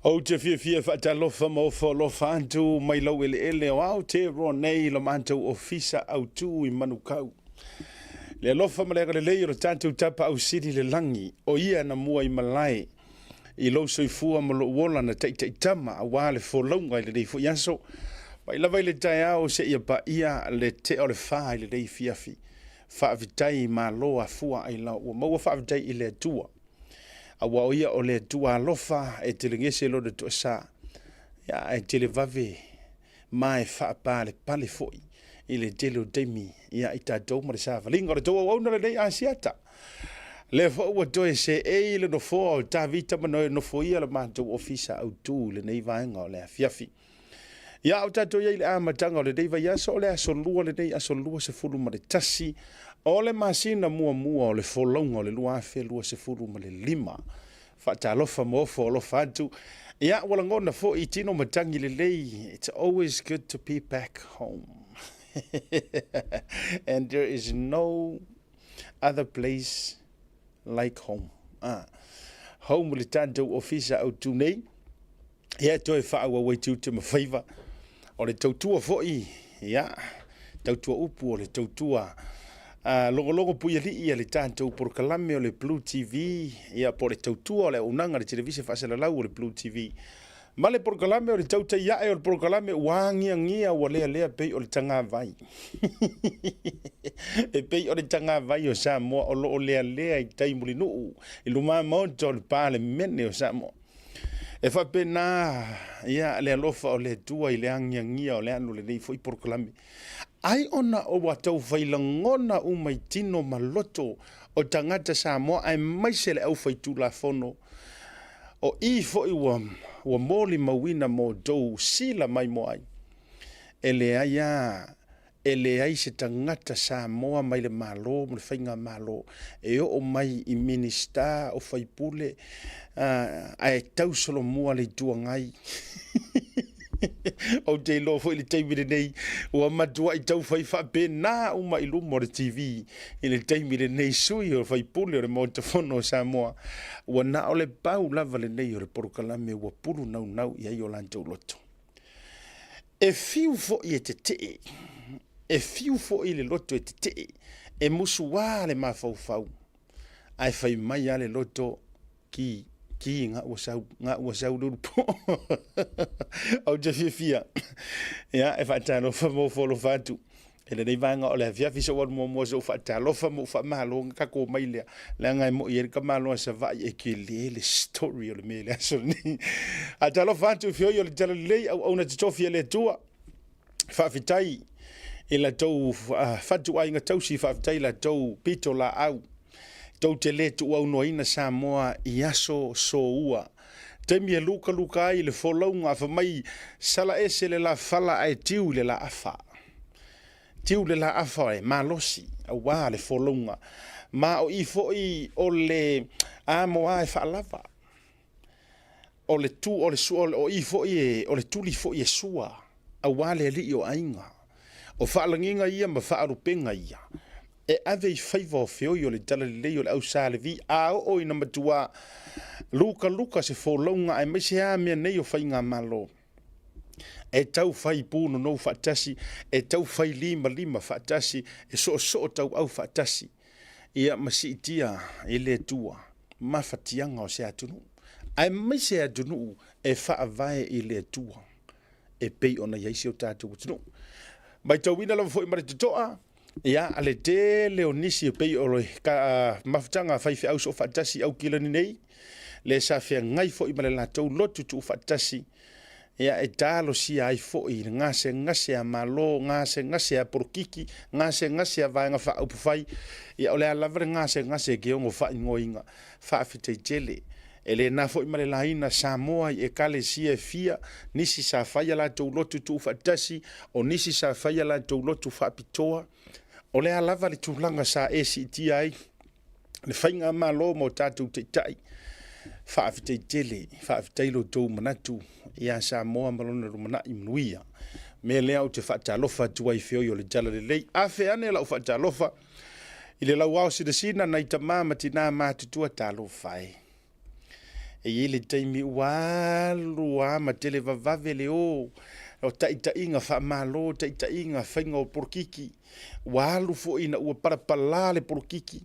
Ou te fiafia e faatalofa ma ofo alofa atu mai lou eleele o Aotearoa nei i lo matou ofisa autu i Manukau. Le alofa ma le agalelei o le tatou Tapaau Sili i le lagi, o ia na mua i malae i lou soifua ma lou ola na taitaitama aua le folauga i lenei foi aso. Mai lava i le taeao seia paia le tea o le fa i lenei afiafi. Faafetai malo afua ailao ua maua faafetai i le Atua. Aua o ia o le Atua alofa e telegese lona toasa, ia, ae televave ma e faapalepale foi i le tele o taimi ia i tatou ma le savaliga o le tou auauna lenei Asiata. Lea foi ua toe seei le nofoa o Tavita ma Noe nofoia le matou ofisa autu i lenei vaega o le afiafi. Ia, o tatou i ai i le amataga o lenei vaiaso, o le aso lua lenei, aso 21 o le masina muamua o le folauga o le 2025. Faatalofa ma ofo alofa atu. Ia, ua lagona foi i tino matagi lelei. It's always good to be back home. And there is no other place like home. Ah, home le tatou ofisa autu nei. Ia e toe faaauau ai tiute ma faiva o le tautua foi, ia, tautua upu o le tautua logologo puialii a le tatou polokalame o le Blue TV, ia, po o le tautua o le auaunaga a le televise faasalalau o le Blue TV. Ma le polokalame o le tautai ae o le polokalame ua agiagia ua lealea pei o le tagavai. E pei o le tagavai o Samoa o lo o lealea i tai mulinuu i lumamaota o le Palemene o Samoa. E faapena ia le alofa o le Atua i le agiagia o le alu o lenei foi polokalame. Ai ona ua taufai lagona uma i tino ma loto o tagata Samoa aemaise le aufaitulafono, o i foi ua, ua molimauina mo outou sila maimoa ai. E leai a E leai se tagata Samoa mai le Malo ma le Faigamalo e oo mai i Minisita o Faipule ae tausolomua le Itu Agai. Ou te iloa foi i le taimi lenei ua matuai taufai faapena uma i luma o le TV i le taimi lenei sui o faipule o le Maota Fono o Samoa. Ua na o le pau lava lenei o le polokalame ua pulu naunau i ai o latou loto. E fiu foi e tetee, e fiu foi le loto e tetee, e musuā le mafaufau, ae fai mai lava le loto, ki, ki, nga ua sau, nga ua sau le ulupo. Ou te fiafia, ia, e faatalofa ma ofo alofa atu. I lenei vaega o le afiafi sou alu muamua sou faatalofa ma ou faamalo na tatou omai lea leaga e moi ai le tamaloa Savaii e tele le story o le mea i le aso lenei. Faatalofa atu i feoi o le Talalelei auauna totofi a le Atua. Faafetai i la tou fatuaiga tausi, faafetai i la tou pito laau tou te le tuuaunoaina Samoa i aso soua. Taimi e lukaluka ai le folauga fai mai sala ese le lafala ae tiu i le laafa. Tiu le laafa e malosi aua le folauga ma o i foi o le amoa e faalava. O le tu o le sua o i foi e o le tuli foi e sua aua le alii o aiga. O faalagiga ia ma faalupega ia e ave i faiva o feoi o le talalelei o le au Sa Levi a oo ina matua lukaluka se folauga aemaise a mea nei o faigamalo e tau fai pūnonou faatasi, e tau fai limalima faatasi, e soosoo tauau faatasi, ia ma siitia i le Atua mafatiaga o se atunuu, aemaise atunuu e faavae i le Atua e pei ona i ai si o tatou atunuu. Matauina lava foi ma le totoa, ia, le tele o nisi e pei o le mafutaga a faifeau soofaatasi i Aukilani nei, le sa feagai foi ma le latou lotu tuufaatasi, ia, e talosia ai foi le gasegase a Malo, gasegase a polokiki, gasegase a Vaega Faaupufai, ia, o le a lava le gasegase e ke ono faaigoaina, faafetai tele. E le na foi ma le laina Samoa i Ekalesia e fia, nisi sa fai a latou lotu tuufaatasi, o nisi sa fai a latou lotu faapitoa. O le a lava le tulaga sa e siitia ai le faigamalo ma o tatou taitai, faafetai tele, faafetai lo outou manatu ia Samoa ma lona lumanai manuia. Mea lea ou te faatalofa atu ai i feoi o le Talalelei. Afe ane lau faatalofa i le lauao sinasina nai tama ma tina matutua talofa e. E i ai le taimi ua alu lava ma televavave le o o taitaiga faamalo, taitaiga faiga o polokiki, ua alu foi ina ua palapala le polokiki,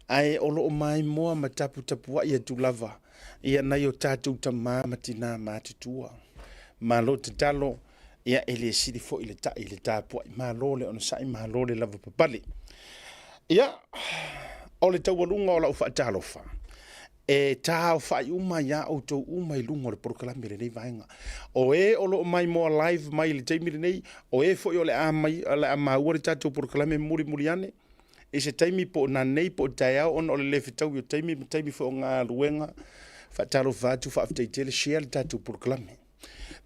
ae o lo o maimoa ma taputapuai atu lava ia nai o tatou tama ma tina matutua. Malo tatalo, ia e le sili foi le tai i le tapuai, malo le onosai, malo le lavapapale. Ia, o le taualuga o lau faatalofa, e taaofai uma iā outou uma i luga o le polokalame i lenei vaega. O e o lo o maimoa live mai i le taimi lenei, o e foi o le a mai, o le a maua le tatou polokalame mulimuli ane i se taimi po o nanei po o taeao ona o le le fetaui o taimi ma taimi foi o galuega. Faatalofa atu, faafetai tele, share le tatou polokalame.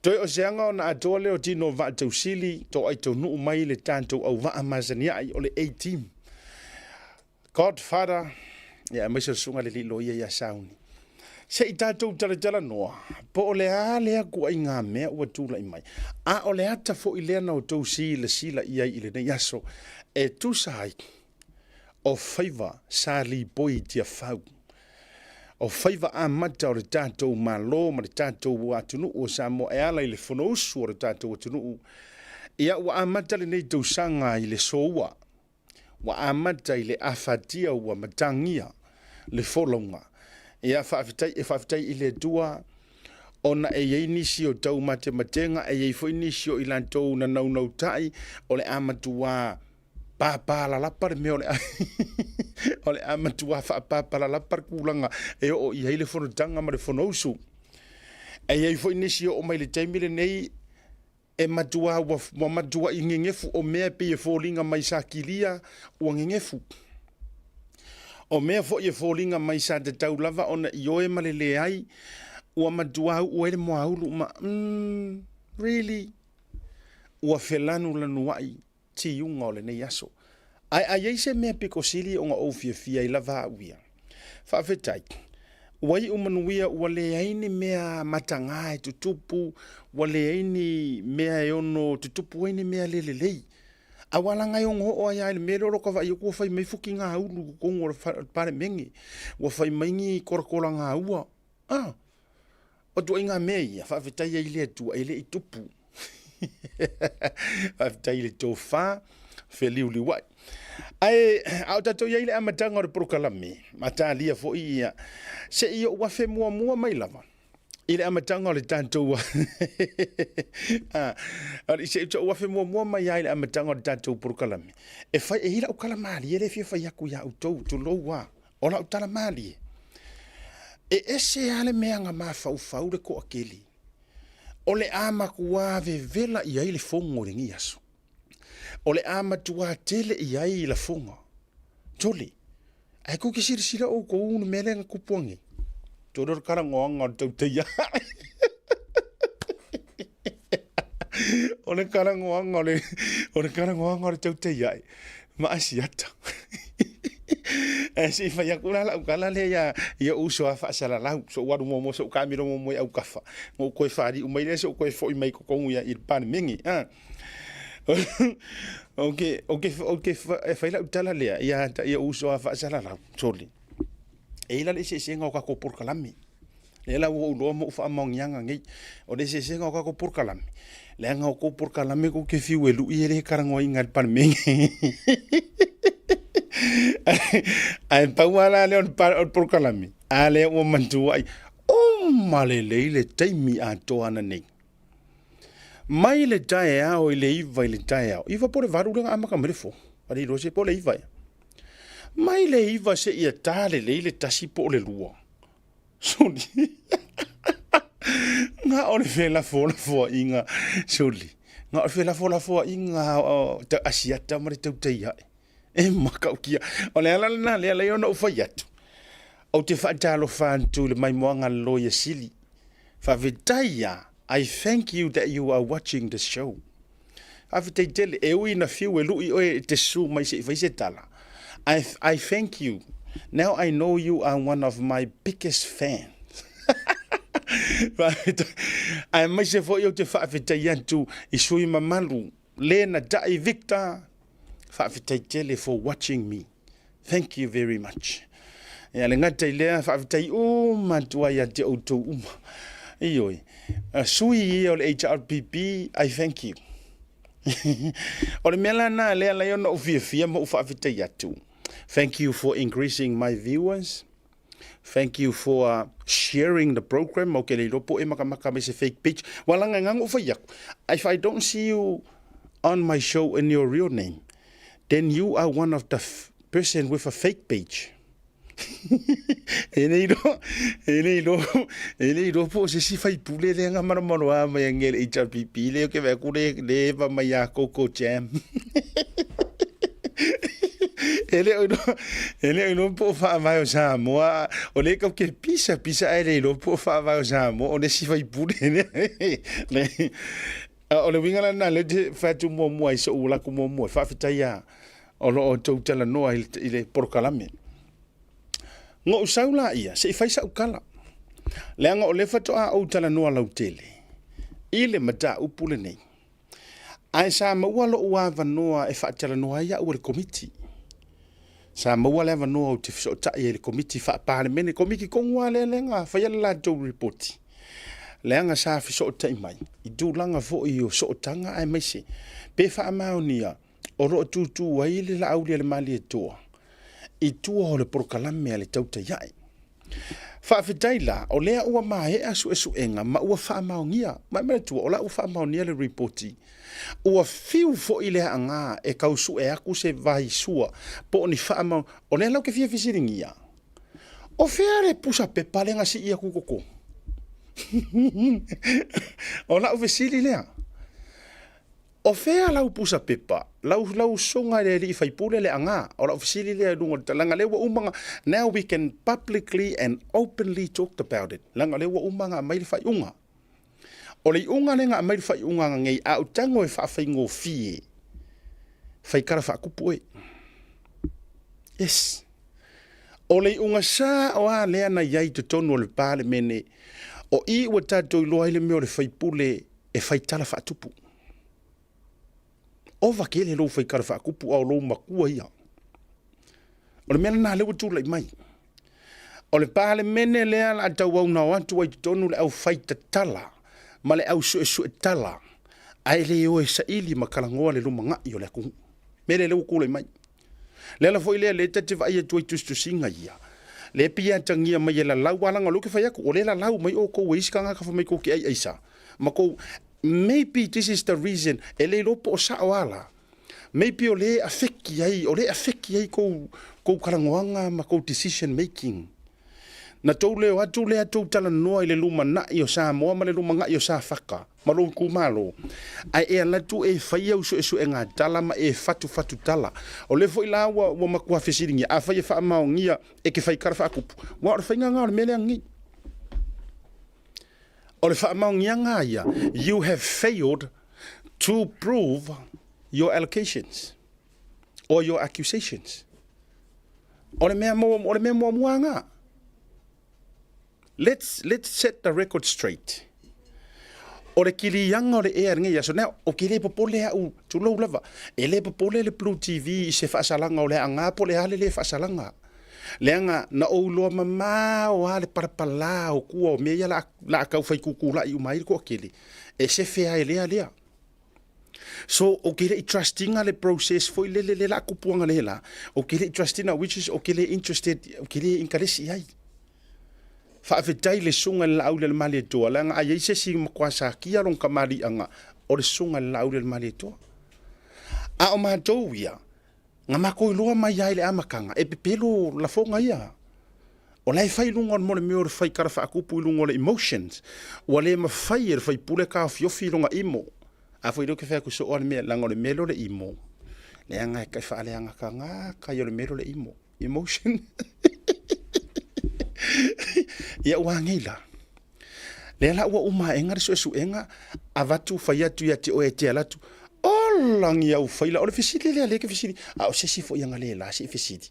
Toe o se aga ona atoa lea o tino o Vaatausili, toai taunuu mai le tatou auvaa masani ai o le A-team. Godfather, ia aemaise o le susuga i le alii loia ia Sauni. Se i tatou talatalanoa, po o le a lea kuaiga mea ua tulai mai, a o le ata foi lea na outou silasila i ai i lenei aso, e tusa ai o faiva sa lipoi i Tiafau, o faiva amata o le tatou Malo ma le tatou atunuu o Samoa e ala i le Fonousu a le tatou atunuu. Ia ua amata lenei tausaga i le soua, ua amata i le afatia ua matagia le folauga. Ia faafetai, e faafetai i le Atua ona e i ai nisi o taumatematega, e i ai foi nisi o i latou na naunautai o le a matua papalalapa le mea o le a o le a matua faapapalalapa le tulaga e oo i ai le fonotaga ma le fonousu. E i ai foi nisi e oo mai le taimi lenei e matua ua matuai gegefu o mea e pei e foliga mai sa kilia ua gegefu. O mea foi e foliga mai sa tatau lava ona ioe ma le leai ua matua uu ai le moaulu ma mm, really? Ua felanulanuai tiuga o lenei aso. Ae a i ai se mea pito sili ona ou fiafia ai lava au ia, faafetai, ua iu manuia ua leai ni mea mataga e tutupu, ua leai ni mea e ono tutupu ai ni mea le lelei. Aua leaga e ono oo ai lava i le mea lea o lo o vaai atu ua fai mai fukigaulu i totonu o le Palemene, ua fai mai ni tolakolagaua. A, o ituaiga mea ia, faafetai ai i le Atua e le i tupu. Faafetai i le tofa feliuliuai. Ae a o tatou i ai i le amataga o le polokalame, ma talia foi ia, se i ou afe muamua mai lava i le amataga o le tatou se i ou afe muamua mai lava i le amataga o le tatou polokalame, e fai, e i ai lau tala malie lea e fia fai atu ia outou, tulou lava. O lau tala malie, e ese lava le mea na mafaufau le toatele, o le a matua vevela i ai le fono i lenei aso. O le a matua tele i ai lafoga. Tole, ae tou te silasila outou i le mea lea na tupu anei. Tole o le talanoaga o le tautai ae. O le talanoaga o le, o le talanoaga o le tautai ae. ma Asiata. Ae se i fai atu la lau tala lea ia, ia uso a faasalalau, so'u alu muamua, so'u taamilo muamua i autafa, ona ou toe faliu mai lea, so'u toe foi mai i totonu ia i le Palemene. A. Ou te, ou te, ou te e fai lau tala lea ia, ia uso a faasalalau, sole. E i ai la le eseesega o tatou polokalame. Lea la ua ou iloa ma ou faamaoniaga nei. O le eseesega o tatou polokalame, leaga o tou polokalame tou te fiu e lui e le talanoaina e le Palemene. Ae pau lava la lea o le polokalame, a lea ua matuai uma lelei le taimi atoa ananei. Mai le taeao i le 9 i le taeao, 9 po o le 8 lea na amata mai le fono, a le iloa se po o le 9 ea. Mai le 9 seia ta lelei le 1 po o le 2, Suli. Na o le felafolafoaiga, suli. Na o le felafolafoaiga o Asiata ma le tautai ae. E matautia. O le ala lena lea lea ona ou fai atu. Ou te faatalofa atu i le maimoaga a le Loia Sili. Faafetai lava. I thank you that you are watching the show. Faafetai tele. E ui ina fiu e lui oe e te susu mai se i fai se tala. I, I thank you. Now I know you are one of my biggest fans. Aemaise foi ou te faafetai atu i sui mamalu le na ta'i Victor. Faafetai tele for watching me. Thank you very much. Ia le gata i lea, faafetai uma atu ai ia te outou uma. Ioe, sui ia o le HRPP, I thank you. O le mea la lena lea la ona ou fiafia ma ou faafetai atu. Thank you for increasing my viewers. Thank you for sharing the program. O ke le iloa po e makamaka mai se fake page. Ua laga e gaga ou fai aku. If I don't see you on my show in your real name, then you are one of the person with a fake page. E le iloa, e le iloa, e le iloa po o se isi faipule lea na malomaloa mai age le HRPP lea ke vaai atu le le eva mai ia Coco Jam. E le o iloa, e le o iloa po o faavae o Samoa, o lea kau ke pisa pisa ae le iloa po o faavae o Samoa o le isi faipule lea. Le, o le uiga la lena lea ou te fai atu muamua i so'u laku muamua, faafetai lava o lo o outou talanoa i le polokalame. Na ou sau laia se i fai sa'u tala, leaga o lea faatoa ou talanoa lautele i le mataupu lenei, ae sa maua lo'u avanoa e faatalanoa ai a'u e le Komiti. Sa maua le avanoa ou te fesootai ai i le Komiti Faa-Palemene, Komiti tonu lava lea lea na faia le latou lipoti, leaga sa fesootai mai i tulaga foi o sootaga aemaise pe faamaonia o lo o tutu ai le Laaulialemalietoa i tua o le polokalame a le Tautai Ae. Faafetai la, o lea ua maea suesuega ma ua faamaonia. Ma e manatua, o la ua faamaonia le ripoti. Ua fiu foi le aanga e tau sue atu se vaisua po o ni faamaoniga. O lea la ou te fia fesiligia, o fea le pusa pepa lea na sii atu i totonu? O lau fesili lea. O fea lau pusa pepa, lau lau usuga i le alii faipule le aga? O lau fesili lea i luga o le leaga lea ua uma ona, now we can publicly and openly talked about it, leaga o lea ua uma ona aumai le faaiuga. O le iuga lea na aumai le faaiuga ananei, a ou tago e faafaigofie, fai tala faatupu oe. Yes. O le iuga sa o a lea na i ai i totonu o le Palemene, o i ua tatou iloa ai le mea o le faipule e fai tala faatupu. Ova tele lou fai tala faatupu a o lou matua ia. O le mea lena lea ua tulai mai. O le Palemene lea la tauaunao atu ai totonu le au fai tatala ma le au suesue tala, ae le o e saili ma talanoa le lumanai o le atunuu. Mea lea lea ua tulai mai. Le ala foi lea lea ta te vaai atu ai tusitusiga ia, lea pei e atagia mai e lalau a leaga o lea ou te fai atu, o lea e lalau mai outou e isi tagata fai mai tou te aiaisa ma tou, maybe this is the reason, e le iloa po o sao a la, maybe o lea e afeki ai, o lea e afeki ai kou, kou talanoaga ma kou decision making. Na tou le o atu lea tou talanoa i le lumanai o Samoa ma le lumanai o Safata ma lou itumalo, ae e alu atu e fai au suesuega tala ma e fatufatu tala. O lea foi la ua, ua matua fesiligia, afai e faamaonia e te fai tala faatupu, aua o le faiga lena o le mea lea nei. O le faamaoniaga ia, you have failed to prove your allocations or your accusations. O le mea, o le mea muamua lena. Let's set the record straight. O le kiliaga o le ea i lenei aso, now, ou te le popole au, tulou lava, e le popole le Blue TV i se faasalaga o le aga po o le a le le faasalaga. Leaga na ou iloa mamao lava le palapala o tua o mea ia la a tau fai tutulai uma ai le toatele, e sefe lava e lea lea. So, ou te le i trust ina le process foi lele lea la a tupu analeila, ou te le i trust ina, which is ou te le interested, ou te le inkaresi i ai. Faafetai i le Susuga i le Laaulialemalietoa, leaga a i ai se isi matua sakia lona tamaliiaga, o le Susuga i le Laaulialemalietoa. A o matou ia, na matou iloa mai lava i le amataga, e pepelo lafoga ia. O la e fai i luga mo le mea o le fai tala faatupu i luga o le emotions. Ua le mafai e le faipule taofiofi lona imo. A foi lea ou te fai atu soo lava le mea, leaga o le mea lea o le imo, leaga e faaleaga tagata ia o le mea lea o le imo. Emotion. Ia ua anei la. Lea la ua uma aega le suesuega, avatu fai atu ia te oe e te alu atu, ola ni au faila, o le fesili lea lea ke fesili, a o se isi foi anga le la se i fesili.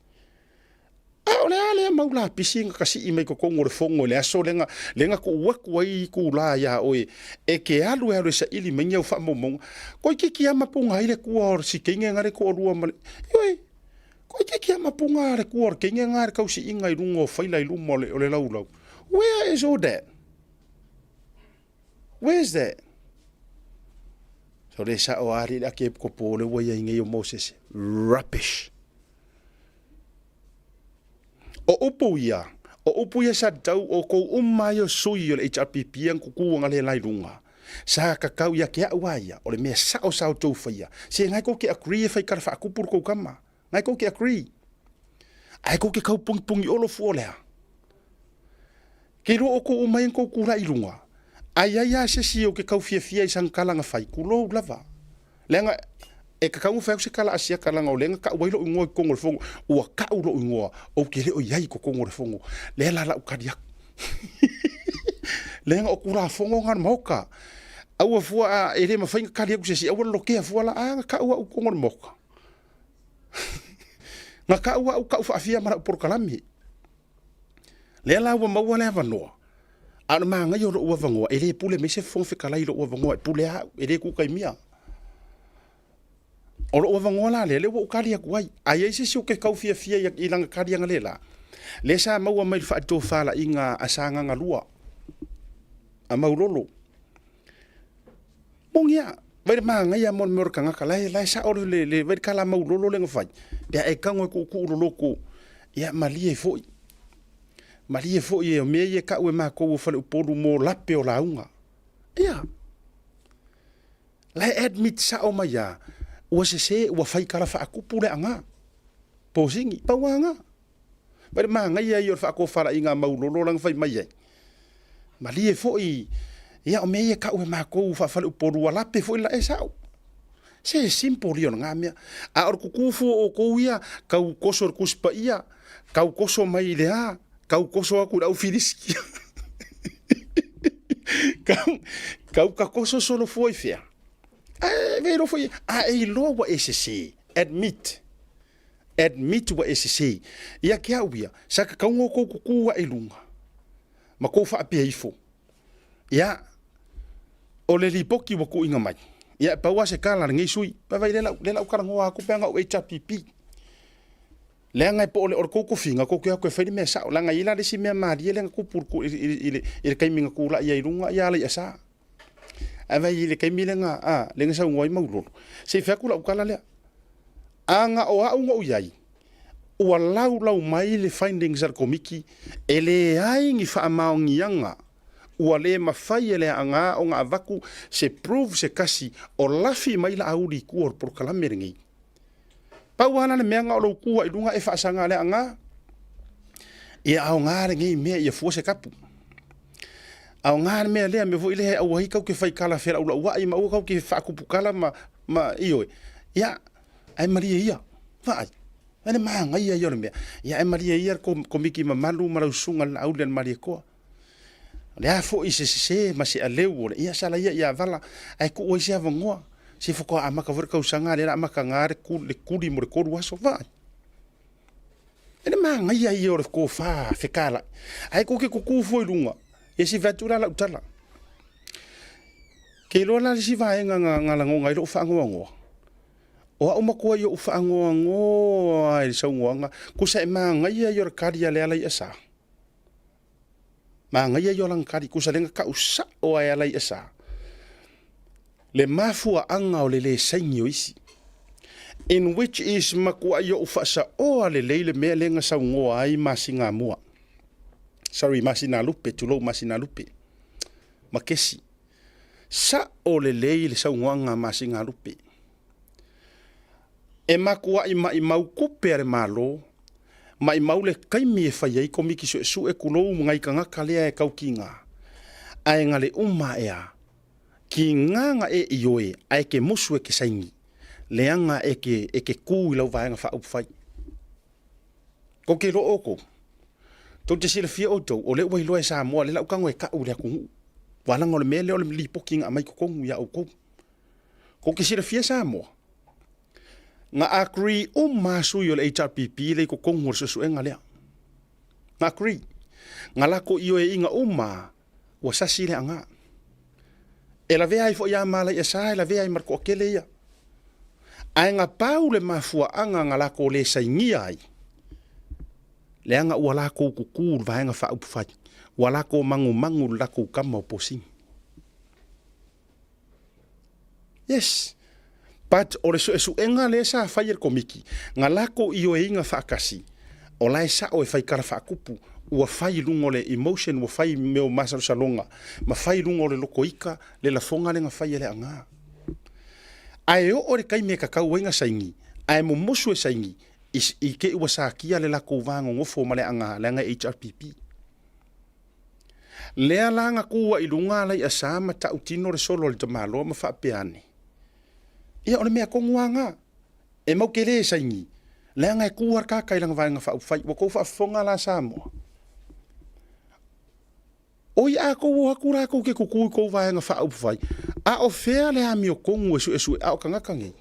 A o le a lea mau lapisi na kasii mai totonu o le fono i le aso lea na, lea na tuu atu ai itulā iā oe e te alu e alu e saili mai ni au faamaumauga. Toeitiiti lava mapuga ai le tua o le sikeine na le toalua ma le, ioe. Ko ai ke kia mapunga le kua o le keinga nga le kausiiga i luga o faila i luma o le, o le laulau. Where is all that? Where is that? So le sao ali le ake kopo le ua iai nei o Moses. Rubbish. O upu ia, o upu ia sa tau o kou uma ai o sui o le HRPP ang kuku anga le lai lunga. Sa kakau ia ke au aia, o le mea sao sa o tou faia. Se ngai kou ke agree e fai kala whaakupu kou kama. Ngai kou ke agree. Ai kou ke kau pungi pungi olo fu o lea. Ke iloa o kou uma ai kou kula i lunga. Ai ai a se si o ke kau fiafia i sang kala nga fai, kulou lava. Leaga e kakau fai aku se kala asia kala nga o lenga ka uai lo ingoa i kongo le fongo. Ua kau lo ingoa, o ke leo iai ko kongo le fongo. Lea la lau kari aku. Leaga o kula fongo nga maoka. Aua fua a e le mawhai nga kari aku se si, aua lo kea fua la a nga kau au kongo le maoka. Nga kau au kau whaafia ma lau porokalame. Lea la ua maua le avanoa, a o le magaia o lou avanoa, e le pule mai se Fofoga Fetalai i lou avanoa e pule au, e le kukaimia. O lou avanoa la lea, lea ua ou kali atu ai. A i ai se isi o ke kau fiafia i, i lana kaliaga le la, lea sa maua mai le faatofalaiga a Sagaga 2, a Maulolo. Moni a, vai le magaia mo le mea o le tagata, la e, la e sao le, le, le, vai le kala maulolo le na fai, pe a e tago e kuukuu loloto, ia malie foi. Malie foi e o mea ia e kau e makou o Faleupolu mo lape o lauga. Ia, la e admit sao mai a, ua sese, ua fai kala faakupu le aga. Posini, pau aga. Vai le magaia ia o le faatofalaiga a Maulolo lana fai mai ai. Malie foi, ia o mea ia e kau e makou faafaleupolu ua lape foi la e sao. Se simple ia o lena mea. A o le kuku fua o outou ia, kau koso i le Tusi Paia, kau koso mai i le a, kau koso atu i le au Filistia. Kau, kau ka koso solo fua i fea. Ae vei iloa foi, a e iloa ua e sese, admit. Admit ua e sese. Ia ke au ia, sa kakauga o kou kuku aʻe i luga, ma kou faapea ifo, Ia, o le lipoti ua tuuina mai, ia e pau lava se tala a lenei sui, vaivai lea lau, lea lau talanoa atu pe ana ou HRPP. Leaga e po o le, o le tou tofiga, tou te o atu e fai le mea sao, leaga e i ai la le isi mea malie lea na tupu i le, i le, i le taimi na tulai ai i luga ia Alaiasa. Ae vaai i le taimi lea na, a, lea na saunoa ai Maulolo, se i fai atu lau tala lea. A na o au na ou i ai, ua laulau mai le findings a le Komiti, e leai ni faamaoniaga ua le mafai e le aanga ona avatu se proof se tasi o lafi mai Laauli i tua o le polokalame lenei. Pau lava la le mea na o lou tu ai i luga e faasaga le aanga, ia aoga lenei mea ia fua se kapu. Aoga le mea lea, mea foi lea e aua ai tau ke fai kala felaulauai ma aua tau ke faatuputala ma, ma ioe. Ia, ae malie ia, vaai, ai le magaia ia o le mea. Ia, ae malie ia le komiti mamalu ma lau susuga i le Laauli a le Malietoa. O le a foi se sese ma se aleu o le, ia sala ia ia vala, ae tuu ai se avanoa, se faatoa amata foi le tausaga lea o le a amataga le kuli mo le 3 aso, vaai. E le magaia ia o le tofa fekalai, ae tou te tutu fua i luga, ia se i fai atu la lau tala. Ke iloa la le isi vaega na, na lagona ai lou faanoanoa, o au matua i ou faanoanoa i le saunoaga, tusa e magaia ia o le kali a Lealaiasa. Magaia ia o lana kali, tusa lea na tau sao lava e Alaiasa le mafuaaga o le le saini o isi. In which is matuai ou faasaoa lelei le mea lea na saunoa ai Masingamua. Sorry, Masinalupe, tulou Masinalupe. Ma Kesi. Sao lelei le saunoaga a Masinalupe. E matuai maimau tupe a le Malo, maimau le taimi e fai ai Komiti Suesue tulou ma nai tagata lea e tau kiga, ae na le uma ae a kiga na e ioe ae ke musu e ke saini, leaga e ke e ke ku i lau vaega faaupufai. Tou te iloa outou, tou te silafia outou, o lea ua iloa e Samoa lea la ua tago e tau i le atunuu, aua leaga o le mea lea o le lipoti na aumai i totonu ia outou. Tou te silafia Samoa, na agree uma lava sui o le HRPP lea i totonu o le suesuega lea. Na agree. Na lako ioeina uma lava, ua sasi le aga. E lavea ai foi ia Malaiasa, e lavea ai ma le toatele ia. Ae na pau le mafuaaga na lakou le sainia ai, leaga ua lakou kuku i le Vaega Faaupufai, ua lakou magumagu i le lakou tama o Posini. Yes. But o le suesuega lea sa fai e le Komiti, na lakou ioeina faatasi, o la e sao e fai tala faatupu, ua fai i luga o le emotion, ua fai i mea o masalosaloga, ma fai i luga o le lotoita le lafoga lea na fai e Leaana. Ae oo i le taimi e tatau ai ona saini, ae mumusu e saini, i te i ua satia le latou va nonofo ma Leaana, leaga e HRPP. Lea la na tu ai i luga Alaiasa ma tautino le solo a le tamaloa ma faapea ane, ia o le mea tonu lava lena, e matou te le saini, leaga e tu lava le tagata i lana Vaega Faaupufai. Ua outou faafofoga la Samoa? Oi a outou o atu la tou te tutu i tou Vaega Faaupufai, a o fea le amiotonu e suesue? A o tagata nei,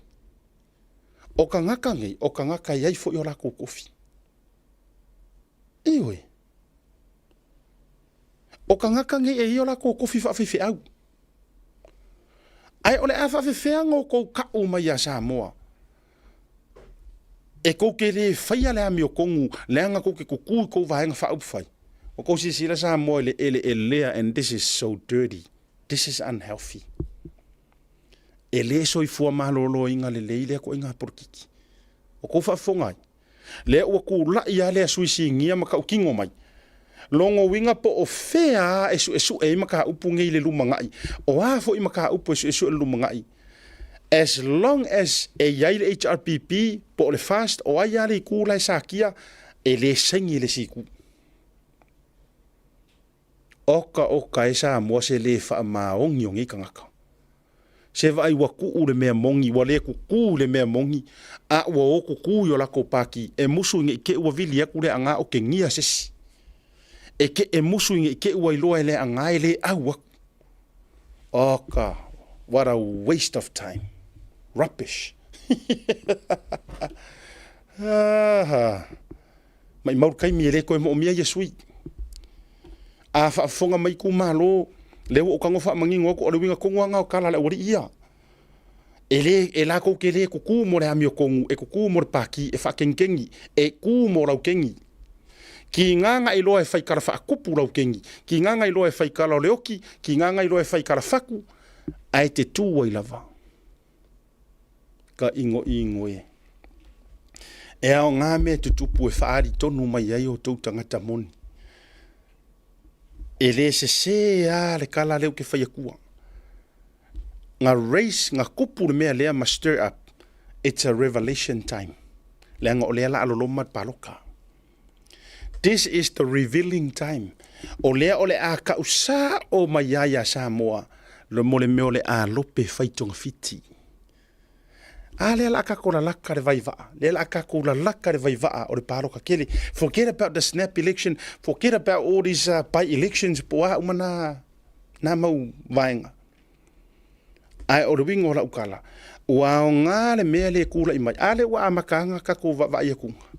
o tagata nei, o tagata e i ai foi o latou tofi. Ioe. O tagata nei e i ai o latou tofi faafaifeau. Ae o le a faafefea ona outou tau mai ia Samoa e tou te le faia le amiotonu leaga tou te tutu i tou Vaega Faaupufai? Ua outou silasila Samoa i le eleelea, and this is so dirty. This is unhealthy. E le soifua maloloina lelei lea ituaiga polokiki. Ua outou faafofoga ai? Lea ua tulai lava lea sui sinia ma tautino mai. Logo uiga po o fea lava e suesue ai mataupu nei i le lumanai, o a foi mataupu e suesue i le lumanai, as long as e i ai le HRPP po o le FAST, o ai lava le itu la e satia, e le saini le isi itu. Oka oka e Samoa se le faamaoni o nei tagata. Se vaai ua tuu le mea moni, ua le tutu i le mea moni, a ua o tutu i o latou pati, e musu ne i te i ua vili atu Leaana otegia se isi. E te e musu ne i te i ua iloa e Leaana e le au atu. Oka, what a waste of time. Rubbish. Aha. Maimau le taimi e le toe moomia ia sui. A faafofoga mai itumalo, lea ua ou tago faamanino atu, o le uiga tonu lava lena o tala a le aualii ia. E le, e latou te le tutu mo le amiotonu, e tutu mo le pati, e faakegikegi, e tu mo laukegi. Kiga na iloa e fai tala faatupu laukegi, kiga na iloa e fai tala o le oti, kiga na iloa e fai tala fatu, ae te tu ai lava. Ka igoigo e. E aoga mea tutupu e faaali tonu mai ai outou tagata moni. E le sese lava le tala lea ou te fai atua. Na raise, na tupu le mea lea ma stir up. It's a revelation time. Leaga o lea la a loloma le paloka. This is the revealing time. O lea o le a kau sao mai ai ia Samoa mo le mea o le a lope fai togafiti. A lea la a tatou lalaka le vaivaa, lea la a tatou lalaka le vaivaa o le paloka tele. Forget about the snap election, forget about all these by elections po o a uma na, na mau vaega. Ae o le uiga o lau tala, ua aoga le mea lea e tulai mai. A lea ua amata ana tatou vaavaai atuga.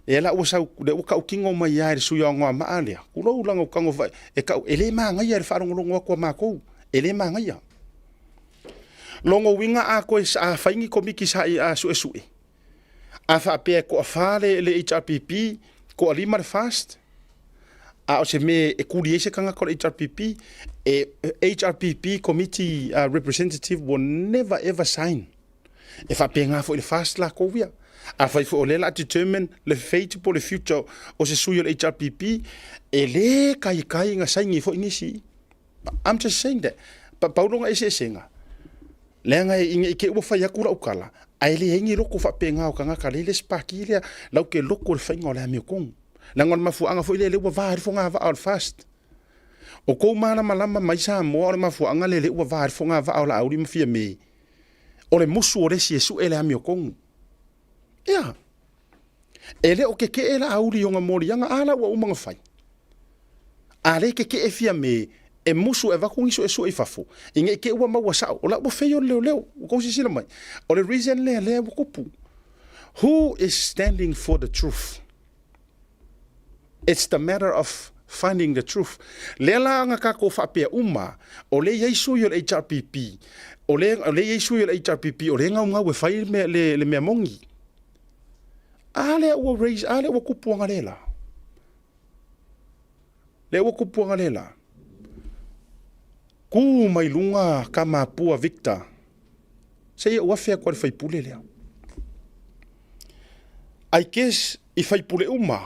Lea la ua sau, lea ua tautino mai lava e le sui o Anoamaa lea, tulou lana ua tago foi, e tau, e le manaia i le faalogologo atu a matou, e le manaia. Lona uiga a toe, a fai ni komiti sa a suesue, a faapea e toafa le, le HRPP, toalima le FAST, a o se mea e tuli ai se tagata o le HRPP, e HRPP committee representative will never ever sign. E faapena foi le FAST latou ia. Afai foi o lea o le a determine le fate po o le future o se sui o le HRPP, e le taitai ona saini foi nisi. I'm just saying that. Pau lona eseesega, leaga ina i te i ua fai atu lau tala, ae leai ni loko faapena o tagata lea i le isi pati lea, latou te loko i le faiga o le amiotonu. Leaga o le mafuaaga foi lea lea ua va ai le fogavaa o le FAST. O tou malamalama mai Samoa o le mafuaaga lea lea ua va ai le fogavaa o Laauli ma Fiame, o le musu o le isi e sue le amiotonu. Ia, e le o tetee Laauli i ona moliaga, a la ua uma ona fai. A lea e tetee Fiame e musu e avatu ni suesue i fafo, i ne i te i ua maua sao, o la ua fail le leoleo. Ua tou silasila mai, o le reason lea lea ua tupu. Who is standing for the truth? It's the matter of Finding the truth. Lea la na tatou faapea uma, o lea e i ai sui o le HRPP, o lea, o lea e i ai sui o le HRPP, o lea e gaugau e fai le mea, le, le mea moni. A lea ua raise, a lea ua tupu analeila. Lea ua tupu analeila. Ku mai luga Tamapua Victor, se i ou afe atu i le faipule lea. I guess i faipule uma,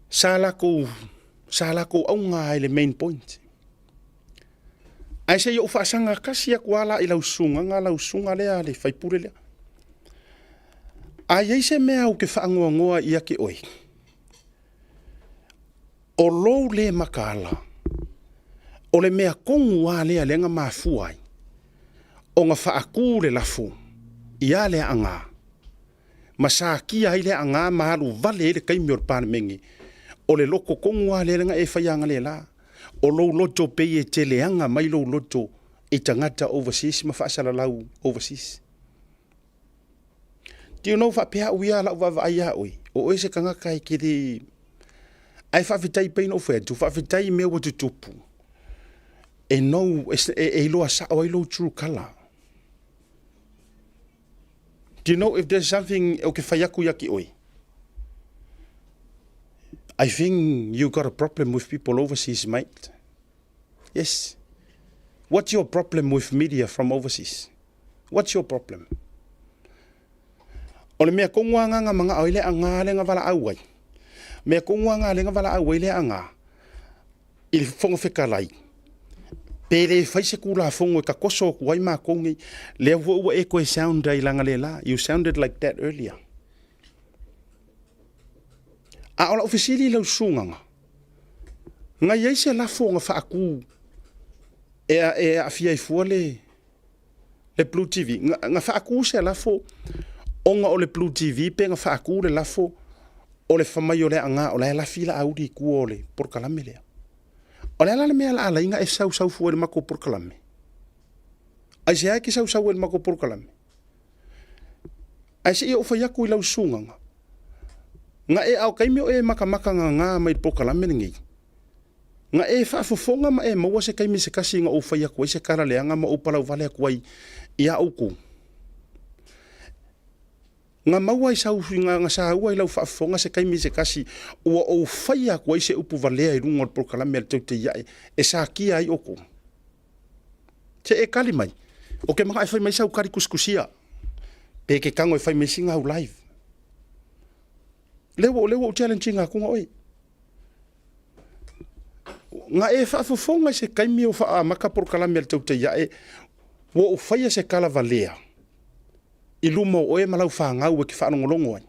sa latou, sa latou auga lava i le main point. Ae se i ou faasaga tasi atu lava la i lau susuga, lau susuga lea le faipule lea. A i ai se mea ou te faanoanoa ia te oe, o lou le mataala, o le mea tonu lava lea lea na mafua ai ona faatu le lafo ia Leaana ma satia ai Leaana ma alu vale ai le taimi o le Palemene, o le loto tonu lava lea na e faia analeila. O lou loto pei e te leaga mai lou loto i tagata overseas ma faasalalau overseas. Do you know faapea au ia lau vaavaai ia oe, o oe se tagata e te le... Ae faafetai pei ona ou fai atu, faafetai i mea ua tutupu, e nou, e iloa sao ai lou true color. Do you know if there's something ou te fai atu ia te oe? I think you got a problem with people overseas, mate. Yes. What's your problem with media from overseas? What's your problem? O le mea tonu lava na manao ai le aga lea na valaau ai. Mea tonu lava na lea na valaau ai le aga i le Fofoga Fetalai, pe le fai se Tulafono e tatoso atu ai matou nei. Lea foi ua e toe sound ai analeila. You sounded like that earlier. A o lau fesili i lau susuga, na i ai se lafo na faatu e aafia ai fua le Blue TV? Na faatu se lafo ona o le Blue TV pe na faatu le lafo o le famai o le aga o la e lafi la auli i tua o le polokalame lea? O le ala le mea la alai na e sausau fua i le matou polokalame. Ai se ai ke sausau i le matou polokalame? Ae se i ou fai atu i lau susuga, na e ao taimi o e makamaka ngā mai le polokalame lenei, na e faafofoga ma e maua se taimi se kasi na ou fai atu ai se tala leaga ma ou palauvale atu ai ia outou. Na maua i sau, na saua i lau faafofoga se taimi se kasi ua ou fai atu ai se upu valea i luga o le polokalame a le Teutei Ae e sakia ai outou. Se e kali mai. O ke maka e fai mai sau kali kusikusia. Pe ke tango e fai mai singa au live. Lea ua, lea ua ou challenge ina atu oe. Na e faafofoga i se taimi o faaamata polokalame a le Teutei Ae, ua ou faia se tala valea i luma o oe ma lau fanau e te faalogologo ai.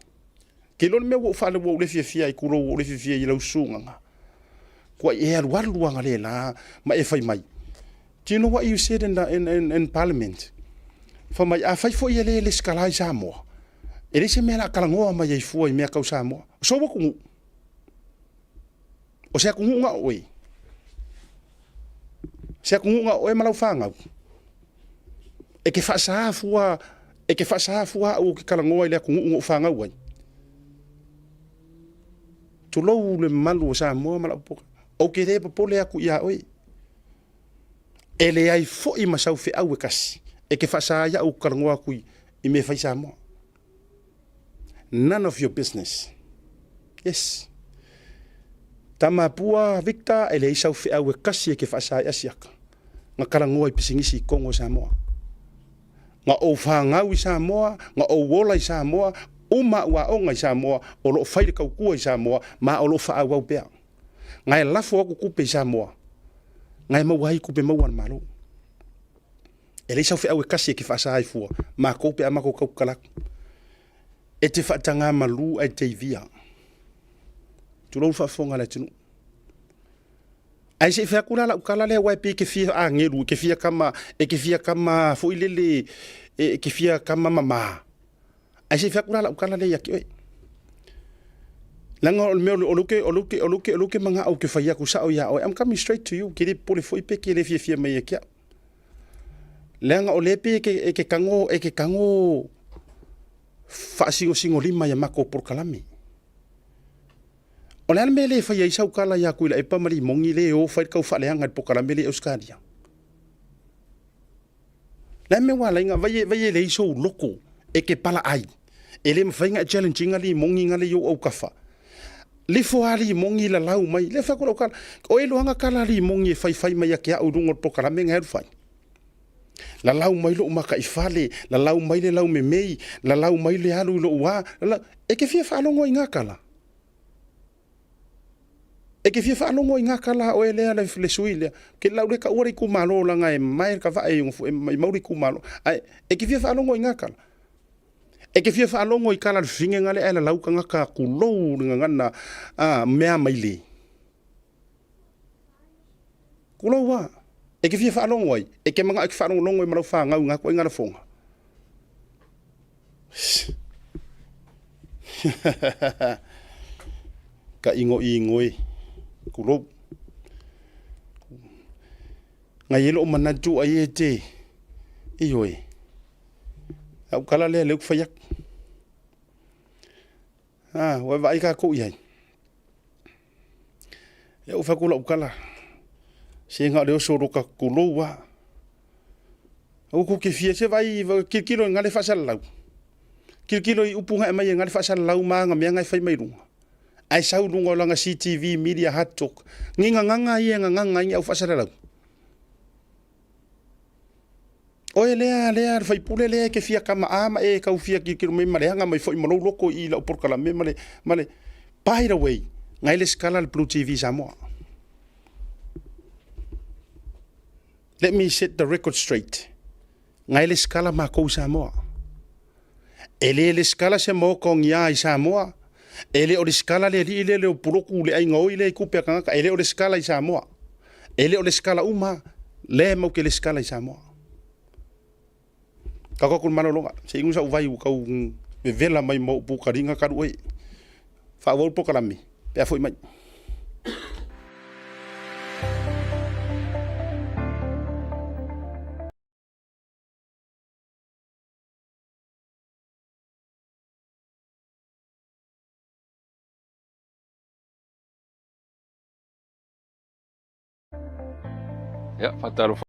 Ke iloa le mea ua ou faale ua ou le fiafia ai tulou ua ou le fiafia i lau susuga. Kua e alualu analeila ma e fai mai. Do you know what you said in, the, in, in, in parliament? Fai mai, a fai foi e le lesitala i Samoa, e leai se mea o le a talanoa mai ai fua i mea tau Samoa. O sou atunuu. O se atunuu na o oe. Se atunuu na o oe ma lau fanau. E te faasa fua, e te faasa fua au ou te talanoa i le atunuu na ou fanau ai. Tulou le mamalu o Samoa ma lau poka. Ou te le popole atu ia oe. E leai foi ma sau feau e kasi e te faasa ai au talanoa atu i mea fai Samoa. None of your business. Yes. Tamapua Victor e leai sau feau e kasi e ke faasa ai asiaka. Na talanoa i pisinisi i totonu o Samoa. Na ou fanau i Samoa, na ou ola i Samoa, uma au aoga i Samoa, o loo fai le tautua i Samoa, ma o loo faaauau pea. Na e lafo atu tupe i Samoa, na e maua ai tupe maua a le Malo. E leai sau feau e kasi e ke faasa ai fua, matou pe a matou tautala atu. E te faatagā malu ae te ivia. Tulou le faafofoga a le atunuu. Ae se i fai atu la lau tala lea, aua e pei e te fia agelu, e te fia kama, e te fia kama foi lele, e te fia kama mamā. Ae se i fai atu la lau tala lea ia te oe. Leaga o le mea o lea o lea ou te manao ou te fai atu sao ia oe. I'm coming straight to you. Ke le popole foi pe ke le fiafia mai ia te au. Leaga o lea pei e te tago, e te tago faasinosinolima ia matou polokalame. O le a le mea e le fai ai sau kala ia Tuilaepa ma Limogi le o fai le tau faaleaga i le polokalame lea i Ausetalia? Le a le mea ua ala ai ona vai, vai e leai sou loto e te palaai. E le mafai ona e challenge ina Limogi na le i ou autafa. Lifo a Limogi lalau mai. Lea fai atu lau tala, o e iloa na tala a Limogi e faifai mai ia te au i luga o le polokalame na e alu fai. Lalau mai lou mataifale, lalau mai le laumemei, lalau mai le alu i lou a, lalau... E te fia faalogo ai na tala? E te fia faalogo i na tala a oe lea le sui lea? Ke lau le taua le itumalo laga e mamae le kavae i maimau le itumalo. Ae e te fia faalogo i na tala? E te fia faalogo i tala a le fafine na lea ae lalau tagata tulou le gagana a mea mai le? Tulou a. E te fia faalogo ai? E te manao e te faalogologo ai ma lau fanau i na ituaiga lafoga? Tainoino e, tulou. Na i ai lou manatu ai e te, ioe, lau tala lea lea ou te fai atu. A, ua e vaai tatou i ai. Ia ua fai atu lau tala, se na o le oso loka tulou lava. Aua tou te fia, se vaai, tilotilo i gale faasalalau. Tilotilo i upu na e aumai e gale faasalalau ma ana mea na e fai mai luga. Ae sau i luga o lana CTV Media Hard Talk. Ni gagana ia e gagana ai ni au faasalalau. Oe lea, lea, le faipule lea e te fia kama ma e tau fia kilokilo mai ma leaga mai foi ma lou loto i lau polokalame ma le, ma le, by the way, ngai le sikala le Blue TV Samoa. Let me set the record straight. Ngai le sikala makou i Samoa. E le le sikala se maoka o ngia i Samoa. E le o le sikala le alii lea le o puloku le aiga oi lea i kupe a tagata. E le o le sikala i Samoa. E le o le sikala uma lea mau ke le sikala i Samoa. Tau atu le malologa, se inu sau vai ua tau vevela mai ma ou pukaliga talu oe. Faaauau le polokalame pe a foi mai. Ia, faatalofa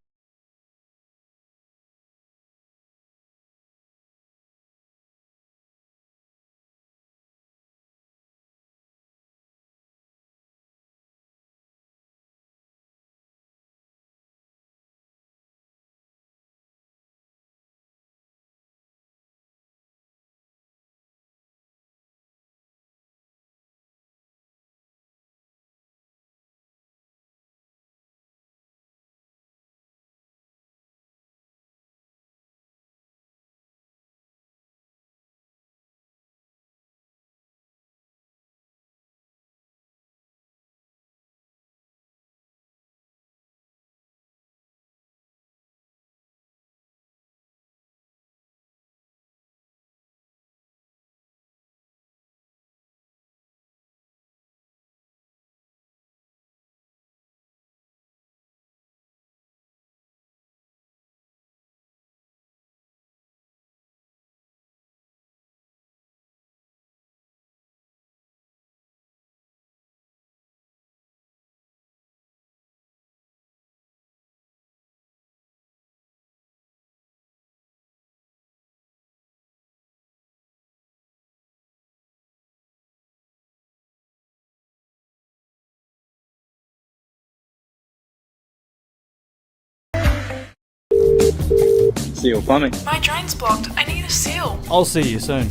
Seal plumbing. My drain's blocked. I need a seal. I'll see you soon.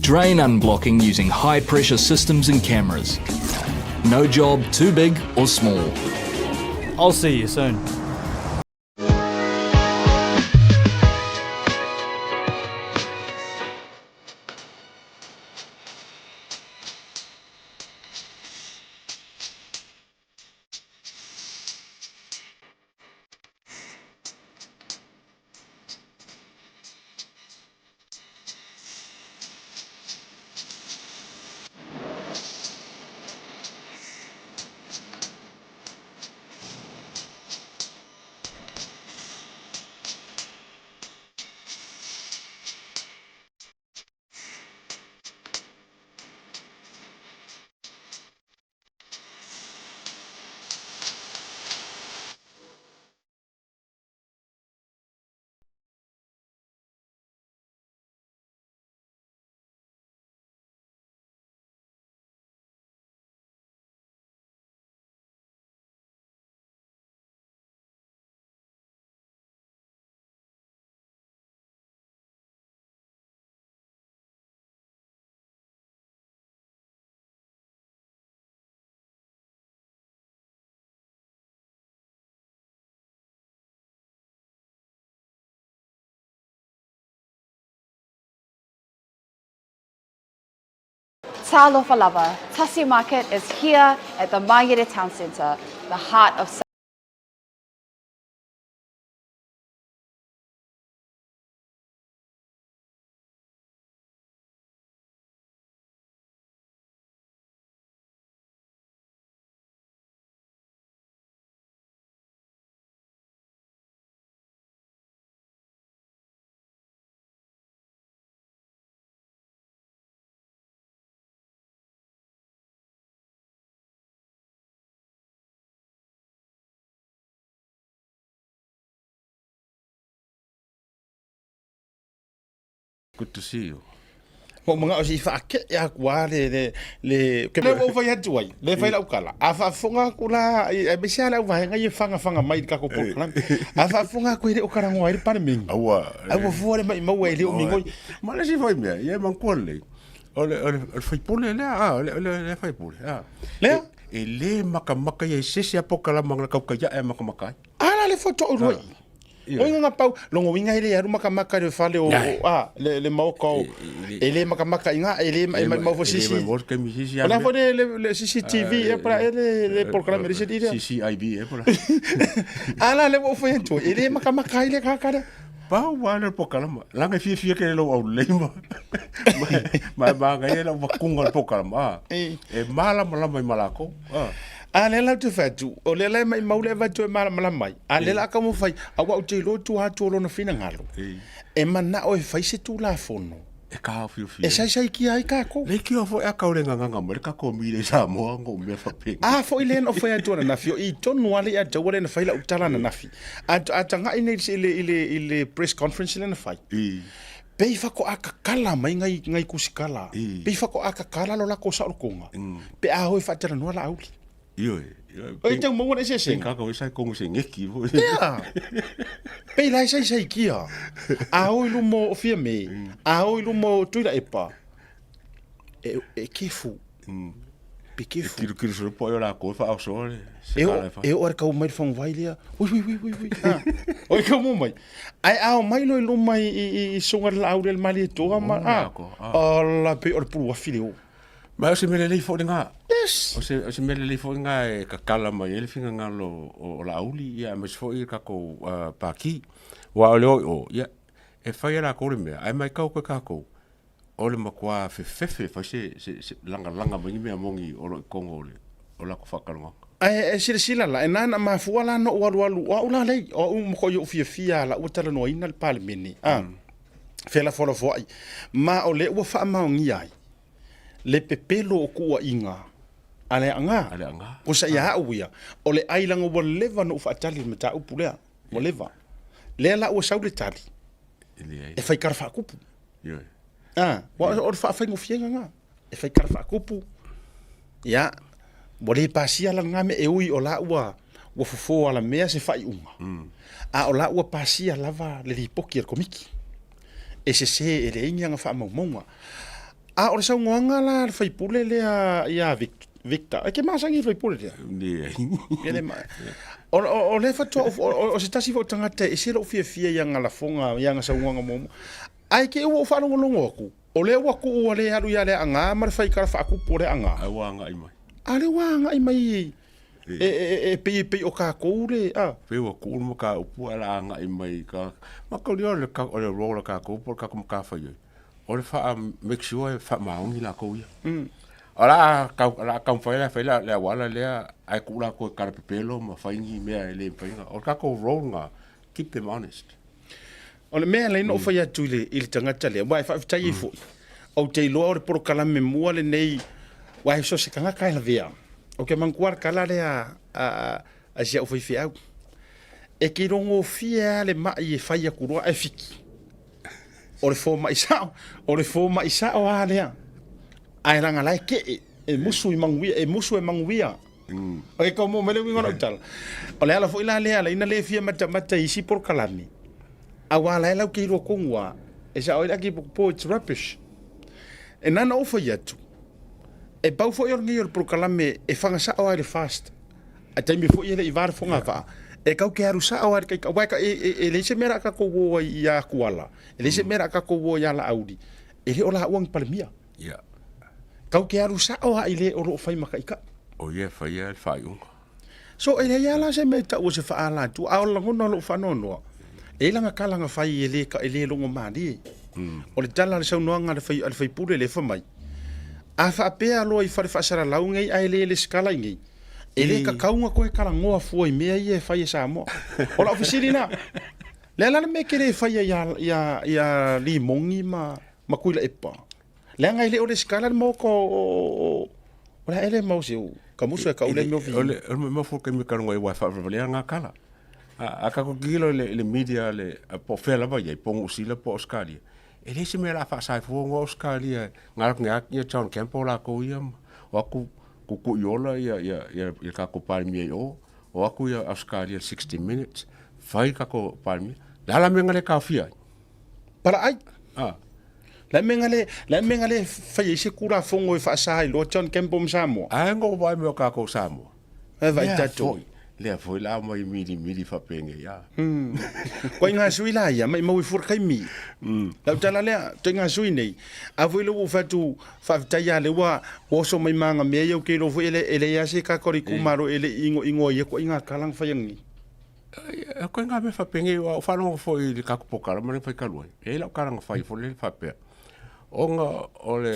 Drain unblocking using high pressure systems and cameras. No job too big or small. I'll see you soon. Talofa lava, Tasi Market is here at the Mangere Town Centre, the heart of Good to see you. Ua ou manao se i faakee aku lava le, le, le, ke mea ua ou fai atu ai, le fai lau tala, a faafofoga atu la, aemaise lava le auvaega ia e fagafaga mai i le tatou polokalame, a faafofoga atu e le o talanoa ai le Palemene, Aua, ae ua fua le maimau e le o migoi. Ma le isi foi mea, ia e manatua lelei, o le, o le, o le faipule lea, a, o le, o le, le faipule, a. Lea? E, e le makamaka ia i se isi lava polokalame na tau taiae e makamaka ai. A la le faatoa ou iloa i i. O inga pau, longa uiga e le alu makamaka i le fale o, a, le maoka o, e le makamaka i ngā, e le e maimau fo sisi. O le a foi le, le CCTV ea po o le a ea le, le polokalame le isi lea. CCIB ea po o le a. A la lea ua ou fai atu ai, e le makamaka ai le tagata lea. Pau lava lea o le polokalama, leaga e fiafia tele i lou aulelei ma, ma e manaia lau avatuga o le polokalama, a, e malamalama ai ma latou, a. A lea la ou te fai atu, o lea la e maimau le avatu e malamalama ai, a lea la a taumafai, aua ou te iloa tua atu o lona finagalo, e manao e fai se Tulafono E taofiofi e saisaitia ai tatou. Leitioa foi a tau le gagana mai le tatou mile i Samoa ona o mea faapena. A foi lea na ou fai atu ananafi, o i tonu lava le ia te au lea na fai lau tala ananafi. A, a tagai nei i le, i le, i le press conference lea na fai, pei faatoa tatala mai nai, nai tusitala, pei faatoa tatala lo latou saolotoga, pe a o e faatalanoa Laauli. Ioe, ioe. Oi tau maua le eseesega. Pei kākau e sai kongo se ngeki foi. Ea! Pei la e saisaikia. A o i luma o Fiame, a o i luma o Tuilaepa, e, e kefu. Be kefu. E kirukiru solo po e o lākou e whaaosoa le se E o, kala e wha. e o are kau mai le whangawai lea. Ui, ui, ui, ui, ui. Ah. Oi kau mo mai. Ai ao mai lo i luma i, i, i, i sunga le laau le mali e toa ma. Ah. Ala pe o le pulu afi le o. Ma o se mea lelei foi lena. Yes. O se, o se mea lelei foi lena e kakala mai ai le finagalo o, o Laauli, ia, aemaise foi le tatou uh, Pākī. Aua o le o i o, ia, e fai e latou le mea, ae matau atu e tatou, o le matua fefefe e fai se, se, se lagalaga mai ni mea moni o lo o i totonu o le o latou faatalanoaga. Ae e silasila la, e na na mafua la na ou alualu, o au la lei, o au matuai ou fiafia lava la ua talanoaina le Palemene, a, mm. felafolafoai, ma o lea ua faamaonia ai le pepelo o kuuaiga a le Aga. A le Aga. Kosa ia au ia, o le ai laga ua leva na ou faatali i le mataupu lea, ua leva. Lea la ua sau le tali, e fai tala faakupu. Ioe. Ah, ua o le faafaigofieina lena. E fai tala faakupu, ia, ua le pasia la lena mea e ui o la ua ua fofo alamea se faaiuga, a o la ua pasia lava le lipoti a le Komiti. E sese e leai ni ana faamaumauga. A o le saunoaga la a le sui usufono lea ia Victor, e te masani i le sui usufono lea? Leai. E le ma... O, o, o lea faatoa, o, o se tasi foi o tagata e ese lou fiafia i ana lafoga, i ana saunoaga muamua. Ae te i ua ou faalogologo atu, o lea ua tuu ua le alu ia Leaga ma le faitala faakupu o Leaga. A ua agai mai. A lea ua agai mai e, e, e, pei, pei o tatou le, a. Pei ua tuu le mataupu ae o le a agai mai i ka, mataulia o le, o le role a tatou po o le tatou matafaioi, o le faa make sure e faamaoni latou ia. O le a tau, o le a taumafai la e fai le auala lea ae tuu latou e talapepelo ma fai ni mea e le mafai ona, o le tatou role lena, keep them honest. O le mea e ala ai ona ou fai atu i le, i le tagata lea, aua e faafetai ai foi, ou te iloa o le polokalame mua lenei, aua e so o se tagata e lavea. Ou te manatua le tala lea a, a, a si au faifeau, e te iloagofie lava le mai e fai atu loa ae fiki. O le fomai sao, o le fomai sao lava lea. Ae leaga la e kee, e musu i manuia, e musu e manuia. O ke kaumo mai le uiga o lau tala. O le ala foi la lea, ala ina le fia matamata i isi polokalame, aua la e lau te iloa tonu lava, e sao ai le ake po, it's rubbish. E na ona ou fai atu, e pau foi o lenei o le polokalame e faga sao lava i le fast. A taimi foi e le i va le fogavaa, e kau ke alu sao lava i le kaita, aua e, e, e leai se mea o le a tatou o ai ia Akuala, e leai se mea o le a tatou o ai ia Laauli, e le o laua ni Palemia. Yeah. Tau te alu sa'o a i le o lo o fai ma taʻitaʻi. O ia e faia le faaiuga. So e leai lava la se mea e tau o se faaalatua, a o le lagona o lou faanoanoa, e i ai lana tala na fai e le, e le logo malie. O le tala a le saunoaga a le fai, a le faipule lea fai mai, a faapea loa i fale faasalalau nei ae le lesitala i nei, e le tatau ona toe talanoa fua i mea ia e fai e Samoa. O lau fesili la, le a la le mea e te le faia ia, ia, ia Limoni ma, ma Tuilaepa? Leaga e le o lesitala le maota o, o le a ea le mau se kamusu e kau le mea o O le o le mea foi taimi kalongo ai wa faavalevalea ngā kala. A tatou tilotilo i le media le po o fea lava i ai, po o Niu Sila po o Ausetalia, e leai se mea o le a faasae fua ona o Ausetalia na alu atu ia John Campbell latou ia ma o atu tuutuui ola ia ia ia tatou Palemia i o, o atu ia Ausetalia i le 60 minutes, fai le tatou Palemia. O le a la le mea na le taofia ai? Palaai. Ah. Le mea na le, le mea na le fai ai se Tulafono e faasa ai loa John Campbell ma Samoa. Ae na ou vaai mai o kākou Samoa. E vaai tatou. Lea foi la mai mili mili faapenei a. Koe ngā sui la ia, mai mau i fura kaimi. Lau tala lea, toi ngā sui nei. A foi le ua fai atu, faafetai a le ua oso mai manga mea ia ke lo foi ele ele ia se ka kori kumalo ele ingo ingo ia ko inga kalang fai angi. E koe ngā mea faapenei, ua ou faalogo foi i le tatou polokalame lea na fai talu ai, e i ai lau tala na fai foi lea faapea, ona o le,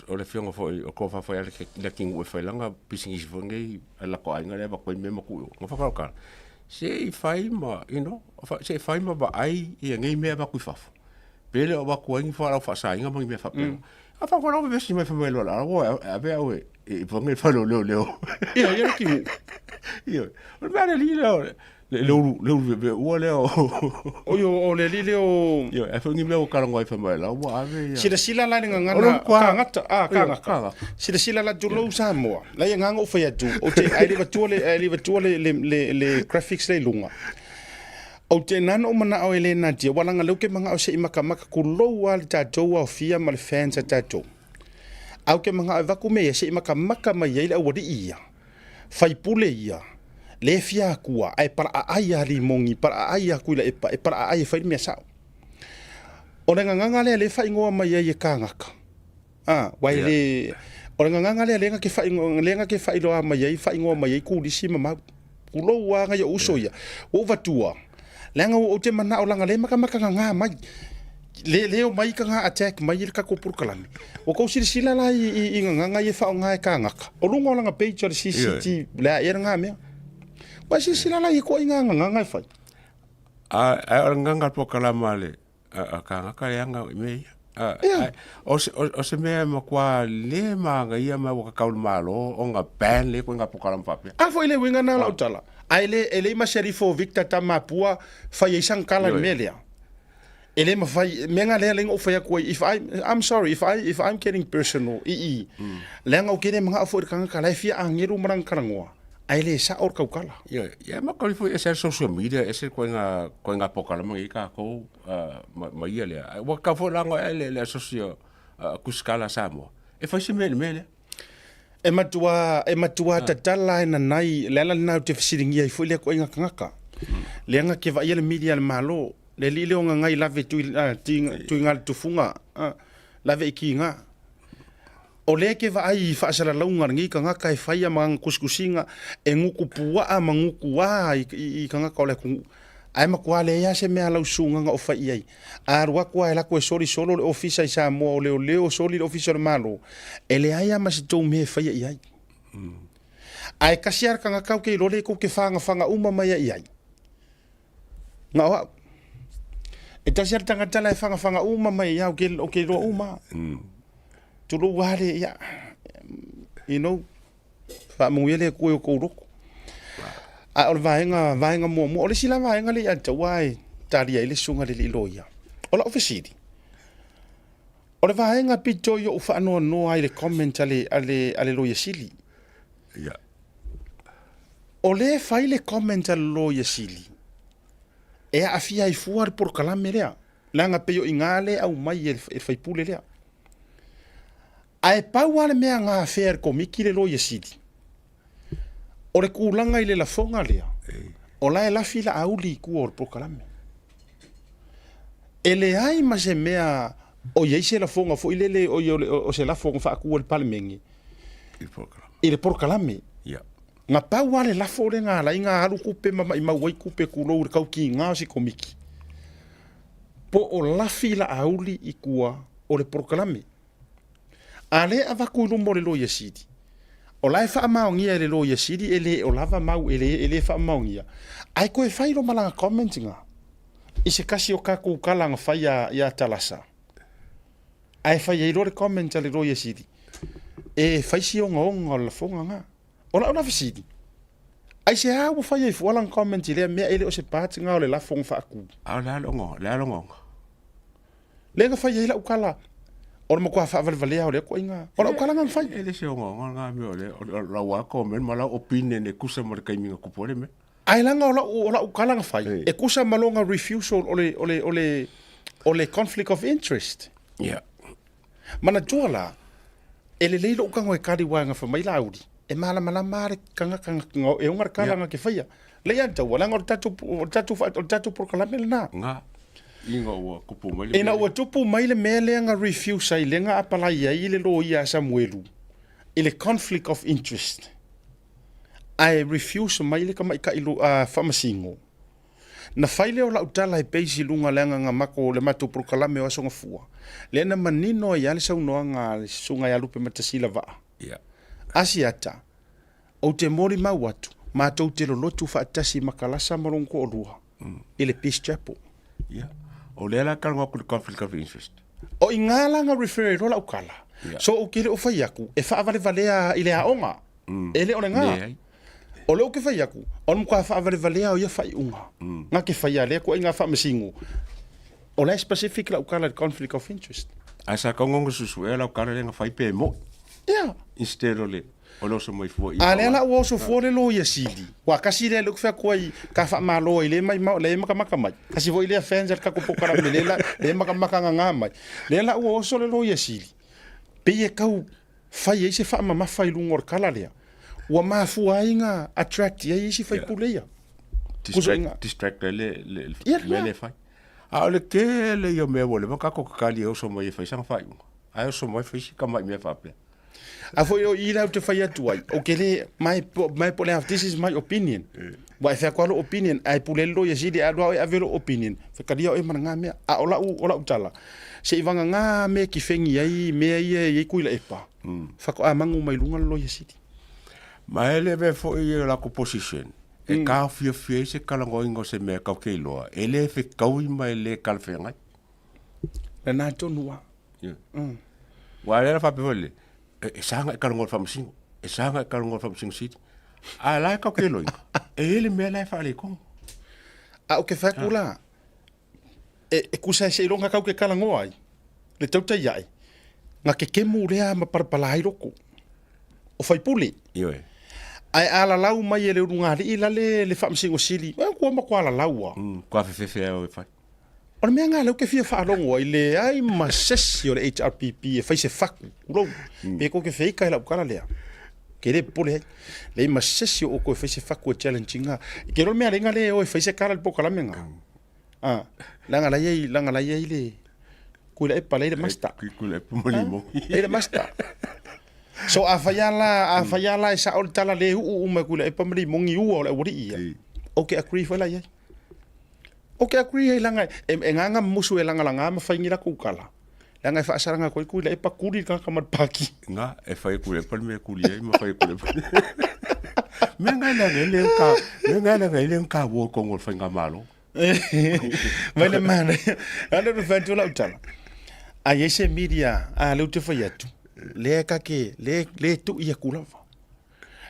o le afioga foi o Tofa foi a Leatinuu e fai lana pisinisi foi lenei a le latou aiga lea e avatu ai mea ma tuu i o. Ona fai atu lau tala, se i fai ma, you know, se i fai ma vaai ia nei mea e avatu i fafo, pe le o avatu ai ni fualaau faasaina ma ni mea faapena. A fai lau vevesi mai fai mai loa la ua e ave au e i fanga i fale o leoleo. Ia, ia le timu. Ia, o le mea le li lea o le le ulu le ulu veve ua lea o. O yo o le li lea o. Ia, e foi ni mea o kalango ai fai mai la ua ave ia. Silasila la i le gagana kagata, a kagata. Silasila la tulou Samoa. La ia gagana o fai atu. O te ai le vatua le ai le vatua le le le le graphics le lunga. Ou te nana o manao e le natia, ua laga lea ou te manao se i makamaka kulou a le tatou aofia ma le fans a tatou. A ou te manao e vaku mea ia se i makamaka mai ai le aualii ia, faipule ia, le fia akua, ae palaaai a Limogi, palaaai a Tuilaepa, e palaaai e fai le mea sao. O le gagaga lea lea e faaigoa mai ai e kāgaka. A, ua e le, o le gagaga lea lea na te faaigoa, lea na te faailoa mai ai, faaigoa mai ai Kulisi ma Mau. Kulou a ngai o uso ia. Ua ou vatua, leaga ua ou te manao leaga lea e makamaka gaga mai. Le, le o mai ka ga attack mai i le tatou polokalame. Ua tou silasila la i, i, i gagaga ia e faaaoga e kāgaka. O luga o lana page o le CCT, le a ea lena mea. Ua e silasila la i ituaiga gagaga e fai. A, a o le gagaga polokalame a le, a kānaka e ana i mea ia. A, o, se, o, o se mea e matua le manaia ma ua kakau le Malo ona ban le koe ngā polokalame faapea. A foi le uiga na lau tala. A e le, e le ma se alifo o Victor Tamapua fai ai sana tala i le mea lea. E le mafai, mea nga lea le ou fai atu ai, if I, I'm sorry, if I, if I'm getting personal, i i, leaga ou te le manao foi i le tagata la e fia agelu ma lana talanoa. Ae le sao le tautala. Ioe, ia ma kau foi ese social media, ese koe ngā, koe ngā polokalame nei kākou ma, ma ia lea. Ai, ua kau foi lago e le, le asosi o uh, Kusikala Samoa. E fai se mea i le mea lea. E matua, e matua tatala e nanai, le ala lena ou te fesiligia ai foi lea koe tagata. Leaga ke vaaia le media a le Malo, le alii lea o gagai lave tui, uh, tui ngā le tufuga, uh, lave i ki ngā. O lea ke vaai i faasalalauga a lenei tagata e faia ma lana tusitusiga e nuku puaa ma nuku ā i, i, i tagata o le atunuu. Ae matua leai lava se mea a lau susuga o fai i ai. A alu atu lava e alu atu e soli solo le ofisa i Samoa o leoleo soli le ofisa o le Malo, e leai lava ma se tou mea e faia i ai. Ae tasi lava le tagata ou te iloa lea tou te fagafaga uma mai ai i ai. Na o au. E tasi lava le tagata la e fagafaga uma mai ai, ou te iloa uma. Tulou lava le, ia, you know, faamanuia le Atua i o outou loto. A o le vaega, vaega muamua, o le isi la vaega lea ia te au lava e talia ai le susuga i le alii loia. O lau fesili, o le vaega pito i ou faanoanoa ai i le comment a le, a le, a le Loia Sili. Ia. O lea e fai le comment a le Loia Sili e aafia ai fua le polokalame lea, leaga pei o i ina lea e aumai e le faipule lea. Ae pau lava le mea na afea e le Komiti le Loia Sili, o le tulaga i le lafoga lea, o la e lafi Laauli i tua o le polokalame. E leai ma se mea O i ai se lafoga foi lele, o, o, o se lafo na faatu e le Palemene i le polokalame. Ia. Na pau lava le lafo lea na ala ai ona alu tupe ma maimau ai tupe tulou i le tautiga o se Komiti, po o lafi Laauli i tua o le polokalame. A lea e avatu i luma o le Loia Sili, o la e faamaonia e le Loia Sili e le o lava mau e le, e le faamaonia, ae toe fai loa ma lana comment na i se tasi o tatou tala na fai ia Talasa, ae fai ai loa le comment a le Loia Sili, e fai si ogaoga o le lafoga na. O lau la fesili, aisea ua fai ai fua lana comment i lea mea e le o se part na o le lafo na faatu? A o le a le ogaoga? Le a le ogaoga? Lea na fai ai lau tala, o le matua faavalevalea o lea ituaiga. O lau tala na na fai. E le se ogaoga lena mea o lea, o lau lava comment ma lau opinion e tusa ma le taimi na tupu ai le mea. Ae leaga o lau, o lau tala na fai, e tusa ma lona refusal o le, o le, o le, o le conflict of interest. Ia. Manatua la, e lelei lou tago e kali aua na fai mai Laauli, e malamalama lava le tagata e ona le kala na te faia. Lea ia taua, leaga o le tatou, o le tatou, o le tatou polokalame lena. Nga, ina ua tupu mai le mea. Ina ua tupu mai le mea lea na refuse ai, lea na apalai ai le loia a Samuelu i le conflict of interest, ae refuse mai le tamaitai faamasino. Na fai lea o lau tala e base i luga leaga na mako le matou polokalame o Aso Gafua, lea na manino ai lava le saunoaga a le Susuga ia Lupematasila Vaa. Ia. Asiata, ou te molimau atu, matou te lolotu faatasi ma Kalasa ma lona toalua i le Peace Chapel. Ia. O lea la e talanoa atu i le conflict of interest. O i ina la na refer ai loa lau tala. Ia. So ou te le o fai atu e faavalevalea i le aoga. E le o lena. Leai. O lea ou te fai atu, o le matua faavalevalea o ia faaiuga na te faia lea ituaiga faamasino, o la e specific lau tala i le conflict of interest. Ae sa tatau ona suesuea lau tala lea na fai pe moi. Ia. Instead o le o le oso mai fua i. A lea la ua oso fua le loia sili. Ua kasi lea lea ou te fai atu ai, ka faamalo ai le maimau, le makamaka mai. Kasi foi lea fans a le tatou polokalame lea la, le makamaka ngagā mai. Lea la ua oso le loia sili, pei e tau fai ai se faamamafa i luga o le kala lea, ua mafua ai na attract ai isi faipule ia. Distract, distract ai le, le, le yeah, mea le fai. A o le tele ia mea ua leva kako kakali e oso mai e fai sana faaiuga. Ae oso mai fai si kamai mea faapea. A foi o i lau te fai atu ai, o ke le, mai, mai po le, this is my opinion. Wa e whea lo opinion, ai pule lo ia sili, a lua e ave lo opinion. Whakaria o e mana ngā mea, a o lau, o lau tala. Se i vanga ngā mea ki whengi ai, mea ia e kui la epa. Whakoa mangu mai luga le Loia Sili. Ma e le mea foi o lakou position e taofiofia ai se talanoaina o se mea tatou te iloa e le fetaui ma e le talafeagai. Lena tonu lava. Aua o lea na faapea foi le, e saga e talanoa i le faamasino, e saga e talanoa i le faamasino sili. A o la e tatou te iloaina, e i ai le mea la e faaletonu. A ou te fai atu la, e tusa ai seiloga tau ke talanoa ai, le tautai ae, na kekemu lea ma palapala ai loko o faipule. Ioe. Ae a lalau mai e le ulugalii la le, le faamasino sili, e kua matua lalau a. Kua fefefe au e fai. O le mea nga lea ou te fia faalogo ai, leai ma sesi o le HRPP e fai se fatu, tulou, pe kou te feika i lau tala lea. Ke le popole ai. Leai ma sesi o outou e fai se fatu e challenge ina. Ke iloa le mea lea le o e fai se kala i le polokalame nga. Ah, leaga la iai, leaga la iai le Tuilaepa, la iai le master. Tuilaepa ma Limogi. La iai le master. So a fai lava la, a fai lava la e sao le tala le uu uma e Tuilaepa ma Limogi ua o le aualii ia. Ou te agree foi la iai. Ou te agree ai leaga e, e nganga musu e lagalaga ma fai ni latou tala. Leaga e faasalaga atu ai Tuilaepa kuli le tagata ma le paki. Nga, e fai e Tuilaepa le mea e kuli ai ma fai e Tuilaepa. Mea nga e leaga ai le ka, mea nga e leaga ai le ka ua o tonu o le faigamalo. Mai le manaia. A lea ou te fai atu lau tala. A i ai se media, a lea ou te fai atu, lea ka ke, lea, lea e tui atu lava.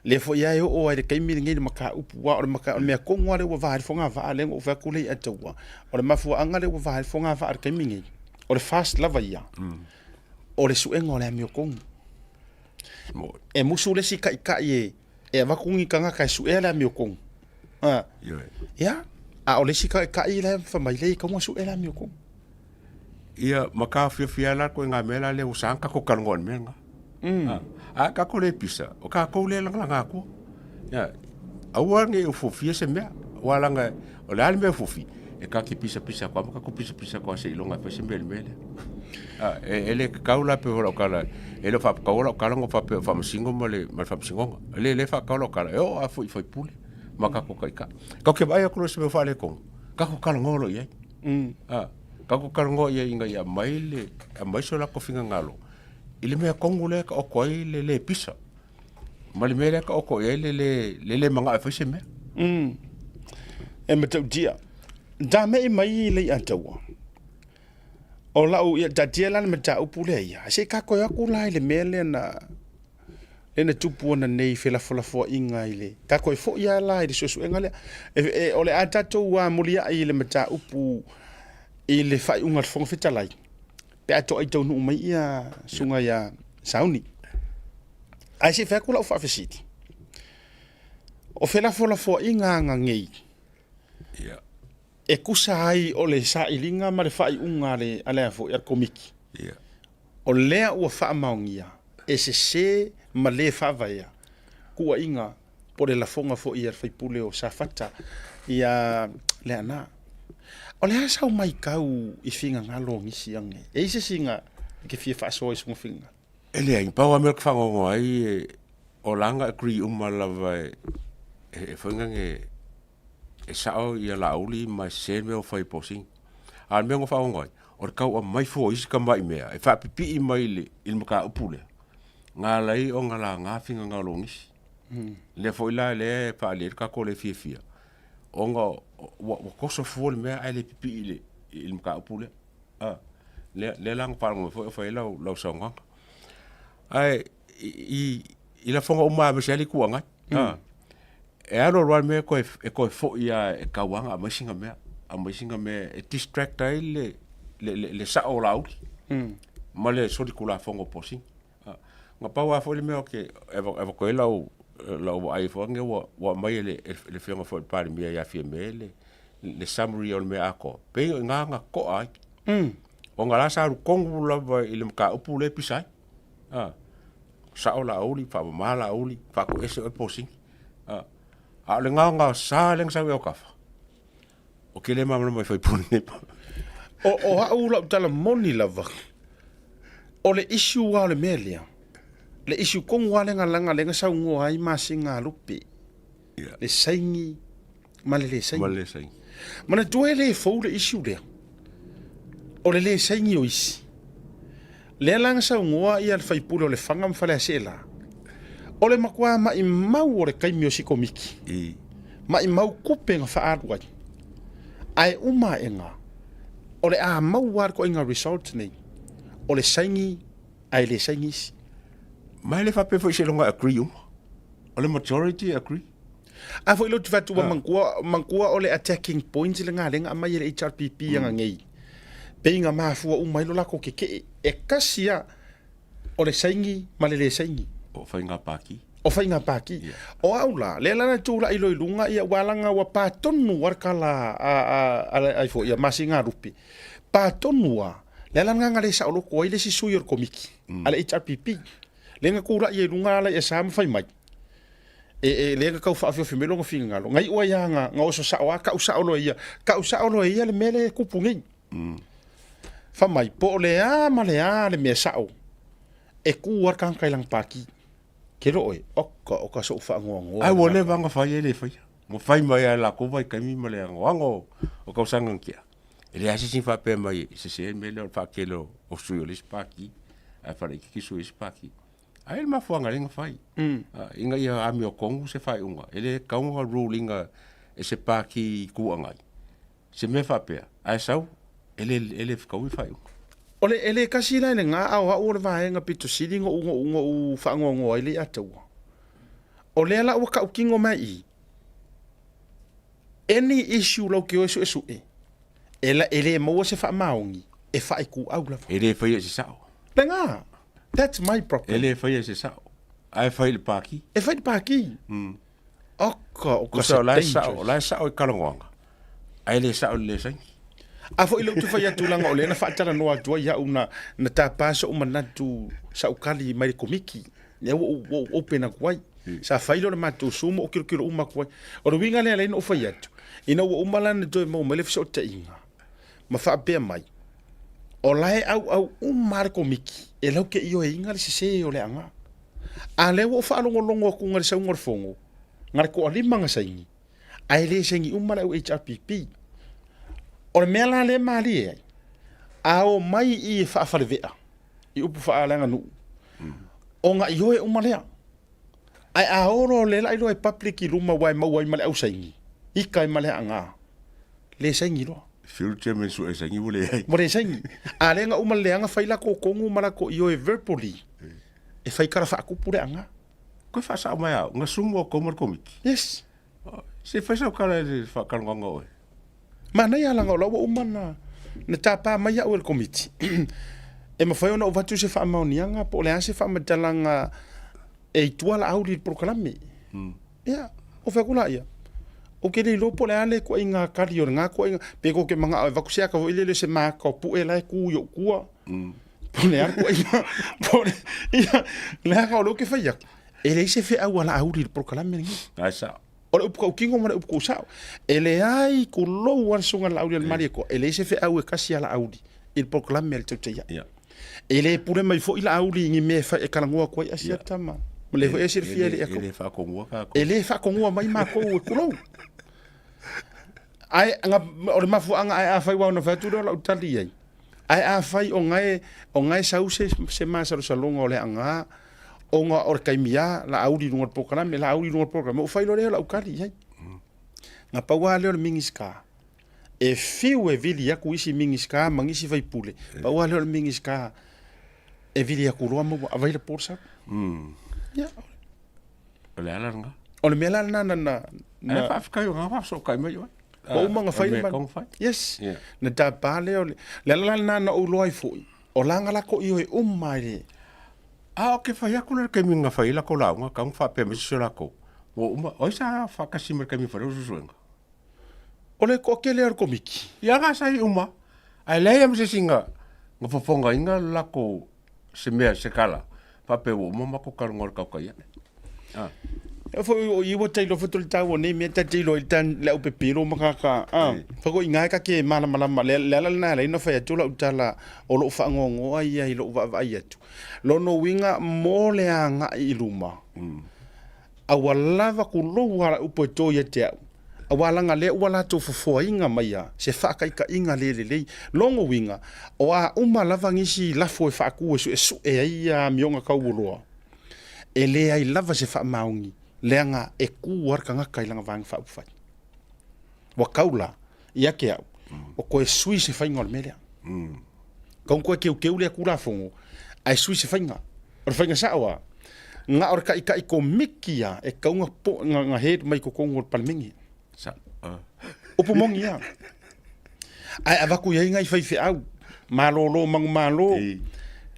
Lea foi lava e oo ai i le taimi lenei le mataupu, aua o le mata, o le mea tonu lava lea ua va ai le fogavaa lea na ou fai atu lea ia te au, o le mafuaaga lea ua va ai le fogavaa i le taimi lenei, o le FAST lava ia, o le suega o le amiotonu. E musu le isi taitai e, e avatu ni tagata e suea le amiotonu. A, ia, a o le isi taitai la e fai mai lea e tatau ona sue le amiotonu. Ia, ma taofiofia la ituaiga mea la lea ua sa ona tatou talanoa i le mea lena. A tatou le pisa, o tatou lea e lagalaga atua. Ia, aua ne i ofofia se mea, aua leaga o le a le mea e ofofi? e ka te pisapisa koa ma ka ku pisapisa koa seiloga e fai se mea i le mea lea. A, e, e le tatau la pei o lau tala, e le o faapataua lau tala na faapea o faamasino ma le, ma le faamasinoga. E le, le faatau lau tala, e oo lava foi i faipule ma tatou taitai. Tatou te vaai atu loa i se mea ua faaletonu, tatou talanoa loa i ai. A, tatou talanoa i ai ina ia aumai le, aumai so latou finagalo i le mea tonu lea e taoto ai le le pisa ma le mea lea e taoto i ai le le, le le manao e fai se mea. E matautia. Tamei mai le Ataua. O lau, ia taatia la le mataupu lea ia, se i tatou o atu la i le mea lea na, lea na tupu ananei i felafolafoaiga i le, tatou e foi lava la i le suesuega lea. E, e, o le a tatou muliai i le mataupu i le faaiuga a le Fofoga Fetalai, pe a toai taunuu mai ia susuga ia Sauni. Ae se i fai atu lau faafesili, o felafolafoaiga ananei, Yeah. E tusa ai o le sailiga ma le faaiuga a le, a le a foi, a le Komiti. Yeah. O lea ua faamaonia e sese ma le faavaea tuuaiga po o le lafoga foi a le faipule o Safata ia Leaana. O le a sau maitau i finagalo o nisi age? E i ai se isi na e te fia faasoa i sona finagalo? E leai, pau lava mea ou te faanoanoa ai, e, o la na agree uma lava e, e, e foi na ne, e sao ia Laauli ma e sese le mea ua fai i posing. A o le mea na faaoga ai, o le tau aumai fua o isi tamai mea e faapipii mai i le, i le mataupu lea, na ala ai ona laga finagalo o nisi. Lea foi la lea e faaali ai le tatou le fiafia, ona ua, ua toso fua le mea ae le pipii i le, i le mataupu lea. A, lea, lea la na faalogo mai foi o fai ai lau, lau saunoaga. Ae i, i, i lafoga uma lava aemaise lava le Itu Agai. A, e alu alu lava le mea e toe, e toe foi lava e tau lava ona aumai sina mea, aumai sina mea e distract ai le, le, le, le sao o Laauli ma le solitulafono o Posini. Na pau lava foi le mea ou te e avatu ai lau, lau vaai foi lea ua, ua aumai e le, e le Afioga foi i le Palemia ia Fiame le, le summary o le mea atoa, pei o i ina na to'a ai. Ona la sa alu tonu lava i le mataupu lea e pisa ai. A, sao Laauli, faamama Laauli, faatoese oe Posini. A, a o le gaogaosa lea na sau i autafa, ou te le malamalama i faipule nei. O, o au lau tala moni lava, o le issue lava o le mea lea, le issue tonu lava lea na laga lea na saunoa ai Masina Lupe, Yeah. le saini ma le le saini. Ma le le saini. Manatua e le fou le issue lea, o le le saini o isi. Lea la na saunoa ia le faipule o Lefaga ma Faleaseela, o le matua maimau o le taimi o si Komiti, I. maimau tupe na faaalu ai, ae uma aega, o le a maua lava le ituaiga result nei, o le saini ae le saini isi. Ma e le faapea foi seiloga e agree uma. O le majority e agree. A foi lea ou te fai atu ua manatua, manatua o le attacking point lena lea na aumai e le HRPP ana nei, pei na mafua uma ai lo latou tetee. E tasi lava o le saini ma le le saini. O faiga pati. O faiga pati. O au la, lea la na tulai loa i luga, ia ua laga ua pa tonu lava le tala a, a, a, a, a, ia Masina Lupe. Pa tonu lava, lea la na le saoloto ai le isi sui o le Komiti a le HRPP. Lea na tulai ai i luga ala ia sa ma fai mai. E, e lea na tau faaofiofi mai lona finagalo. Na iu ai lava na, na oso sao lava, tau sao loa e ia, tau sao loa e ia le mea lea e tupu nei. Fai mai, po o le a ma le a le mea sao, e tu lava le tagata i lana pati. Ke lo oe, oka, oka so'u faanoanoa Ai ua lena. leva ona fai e le faia. Ua fai mai lava e latou vaitaimi ma le anoano o tausaga na tea. E leai se isi faapea mai e sese le mea lea o le faatele o sui o le isi pati ae faalaitiiti sui o le isi pati. Ae le mafuaaga lea na fai. Ina ia amiotonu se faaiuga, e le tatau ona rule ina e se pati Itu Agai se mea faapea, ae sau e le, e le fetaui le faaiuga. O le, e le tasi la i lena, a o au o le vaega pito sili ona ou, ona ou faanoanoa ai le ia te au. O lea la ua tautino mai i i, any issue lau te o e suesue, e, la, e le maua se faamaoni e faaituau lava. E le faia i se sao. Lena, that's my problem. E le faia i se sao, ae fai i le paki. E fai i le paki. Oka, oka se Tusa o la e sao, dangerous. la e sao i talanoaga, ae le sao i le le saini. A foi lea ou te fai atu leaga o lea na faatalanoa atu ai au na, na tapa so'u manatu sa ou kali mai le Komiti, lea ua ou, ua ou open atu ai. Sa fai lea o le matou Zoom ou tilotilo uma atu ai. O le uiga lea lea na ou fai atu, Ina ua uma la ona toe maua mai le fesootaiga ma faapea mai, o la e auau uma lava le Komiti e lau te ioeina le sese o le aga. A lea ua ou faalogologo atu na le sauga o le fono, na le toalima na saini, ae le saini uma le au HRPP. O le mea la lea e malie ai, a omai i i e faafalevea i upu faaleaganuu, ona ioe uma lea. Ae a o loa lea la iloa e public i luma aua e maua ai ma le au saini, ita ai ma le aga, le saini loa. Fiu chairman sue saini ua leai. Ua le saini. A lea na uma le leaga fai latou tonu ma latou ioe verbally e fai tala faatupu le aga. Koe faasao mai au, na sumu au ma le komiti. Yes. Se fai sau kala i le faakalanoaga oe. Manaia leaga o la ua uma na na tapa mai au e le Komiti e mafai ona ou avatu se faamaoniaga po o le a se faamatalaga e i tua Laauli i le polokalame. Ia, ou fai atu laia, ou te le iloa po o le a le ituaiga tali o lena ituaiga, pe tou te manao e avatu se ata foi lele o se mata o pue la e tu i ou tua, po o le a le ituaiga, po o le, ia, leaga o lea ou te fai atu, e leai se feau a Laauli i le polokalame lenei. Ai sao. O le upu tautino ma le upu tuusao. E leai, tulou lava le susuga i le Laauli a le Malietoa, e leai se feau e tasi a Laauli i le polokalame a le Tautai Ae. E le pule mai foi Laauli i ni mea e fai e talanoa atu ai Asiata ma ma le foi e silafia e le E le faatonua tatou. E le faatonua mai matou e tulou. Ae o le mafuaaga ae afai aua ona fai atu lea o lau tali i ai, ae afai o na o na e sau se se masalosaloga o le aga ona o le taimi lava Laauli i luga o le polokalame, Laauli i luga o le polokalame, ou fai loa lea o lau tali i ai. Na pau lava lea o le Minisita e fiu e vili atu isi Minisita ma nisi faipule, pau lava lea o le Minisita e vili atu loa ma ua available le sau. Ia. O le ala lena. O le mea la lena na na na Ae faafetai o na faafesootai mai oe. Ua uma ona fai le ma... Yes. Yeah. Na tapa lea o le le ala la lena na ou iloa ai foi, o la na lako ioe uma i le A o ke fai atu le taimi na fai ai latou lauga, tau na faapea mai se isi o latou, ua uma, o ai sa faatasi mai le taimi na fai ai lau suesuega? O le toatele o le Komiti. Ia na sa i uma, ae leai lava ma se isi na fofogaina le latou se mea, se tala, faapea ua uma matou talanoa i le tautai ae. Ah. E foi o i ua tailo foi tole taua nei mea ta te iloa i le tan le au pepelo ma kaka. Ah, fa ko inga ka ke malamalama le le ala lena le na fai atu lau tala o lou faangoangoa ia i lou vaavaai atu. Lona uiga mo le agai i luma. A ua lava kulou lava lau upu e to ia te au, aua leaga lea ua latou fofoaina maia se faataitaiga le lelei. Lona uiga, o a uma lava nisi lafo e faatu e suesue ai ia amioga tauoloa, e leai lava se faamaoni, leaga e tu lava le tagata i lana Vaega Faaupufai. Ua tau la, ia te au, o toe sui se faiga o le mea lea. Kau toe teuteu lea Tulafono, ae sui se faiga. O le faiga sao lava, na o le taitai komiti lava e tatau ona po, na head mai i totonu o le Palemene. Sa, uh. Upu moni lava. Ae avatu i ai nai faifeau, malolo manumalo,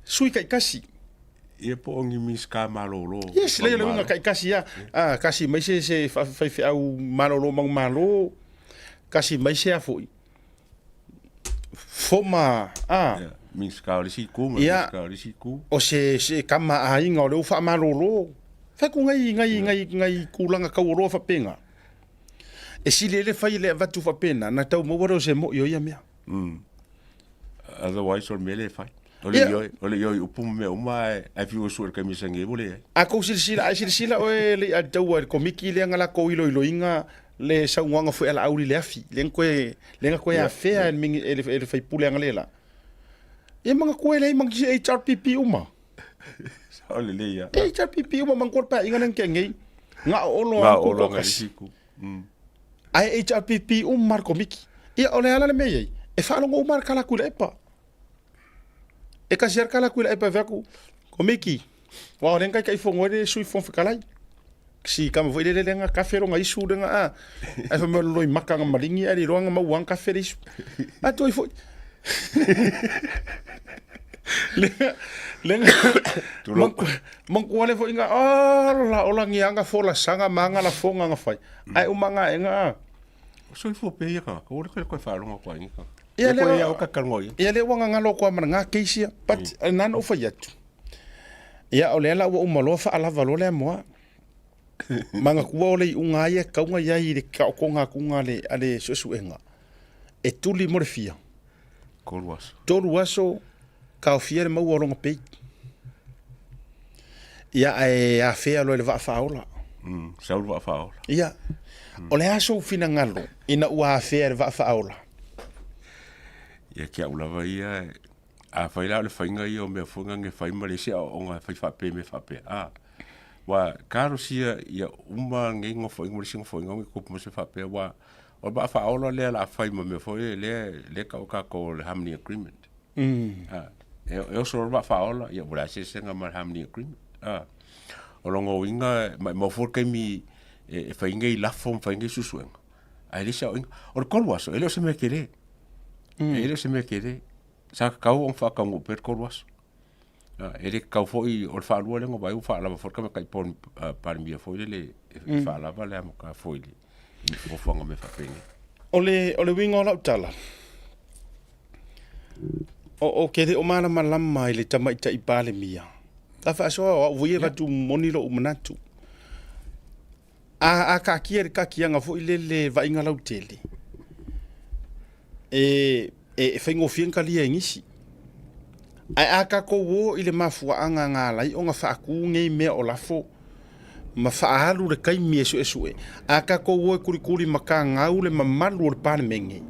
sui taitasi. Ia po o ni Minisita malolo. Yes, leai o le uiga taitasi lava. Ah, kasi mai se se faifeau malolo manumalo, kasi mai se a foi. Foma, ah. Yeah, Minisita o le isi itu ma Minisita o le isi itu. O se se tama aiga o lea ua faamalolo. Fai atu ngai ngai ngai ngai tulaga taualoa faapena. E sili ai le fai le avatu faapena, na tau maua lea o se moi o ia mea. Otherwise o le mea lea e fai. O le ioe, o le ioe i upu ma mea uma ae, ae fiu e sue i le taimi e saini ai ua leai. A kou silasila, a e silasila oe le i taua i le komiti lea na latou iloiloina le saunoaga foi a Laauli i le afi, lea na toe, lea na toe afea e le e le, e le faipule analeila. Ia manatua e leai ma nisi HRPP uma. Sao lelei lava. HRPP uma manatua le paeaiga lea na tea nei. Na o Olo Na lava o Olo na agai i le isi itu. Ae HRPP uma le komiti. Ia o le a la le mea e i ai? E faalogo uma lava le tala a Tuilaepa. E tasi lava le tala a Tuilaepa e fai atu, Komiti, aua o lea na taitaifono ai le Sui Fofoga Fetalai. Si tama foi lele lea na kafe lona isu lea na, a, ae fai mai o le loimata na maligi ae le iloa na maua na kafe le isu. A toe foi. Lea, lea na, manatua le foi na, ola, ola ni aga folasaga ma aga lafoga na fai. Ae uma gaega, a. Soifua pea ia tagata, ua le toe faalogo atu ai i ni tagata. Ia lea lea o ka ia. Ia lea ua gagalo atu lava ma lena case ia. But na na ou fai atu. Ia o lea la ua uma loa faalava loa le amoa. Manatua o le iuga lava ia e tatau ona i ai i le taotoga atuga a le suesuega, e tuli mo le fia? 3 aso. 3 aso taofia le maua o lona pay. Ia ae afea loa i le vaa faaola. Sau le vaa faaola. Ia. O le a sou finagalo ina ua afea i le vaa faaola? Ia ki au lava ia, afai la o le faiga ia o mea foi na e fai ma le isi aoaoga e fai faapea i mea faapea, a, ua talosia ia uma nei nofoaiga ma le isi nofoaiga e tupu mai se faapea, aua o le vaa faaola lea o le a fai ma mea foi lea lea e tau e tatou o le harmony agreement. A, e oso loa le vaa faaola, ia ua leai se eseesega ma le harmony agreement. A, o lona uiga, maumau foi le taimi e fai ai nei lafo ma fai ai nei suesuega, ae leai se aoaiga. O le 3 aso, e le o se mea tele. E le o se mea tele. Sa tatau ona faataunuu pea le 3 aso. E le tatau foi, o le faalua lea ona vaai ua faalava foi le tamaitai Palemia foi lele e faalava le amata foi i fuafuaga o mea faapenei. O le, o le uiga o lau tala, o ke le o malamalama i le tamaitai Palemia. Ta faasoa o au foi e avatu moni lou manatu. A, a taatia i le taatiaga foi lele vaaiga lautele, e, e faigofie ona talia e nisi. Ae a tatou o i le mafuaaga na ala ai ona faatu nei mea o lafo ma faaalu le taimi e suesue, a tatou o e kulikuli ma kagau le mamalu o le Palemene,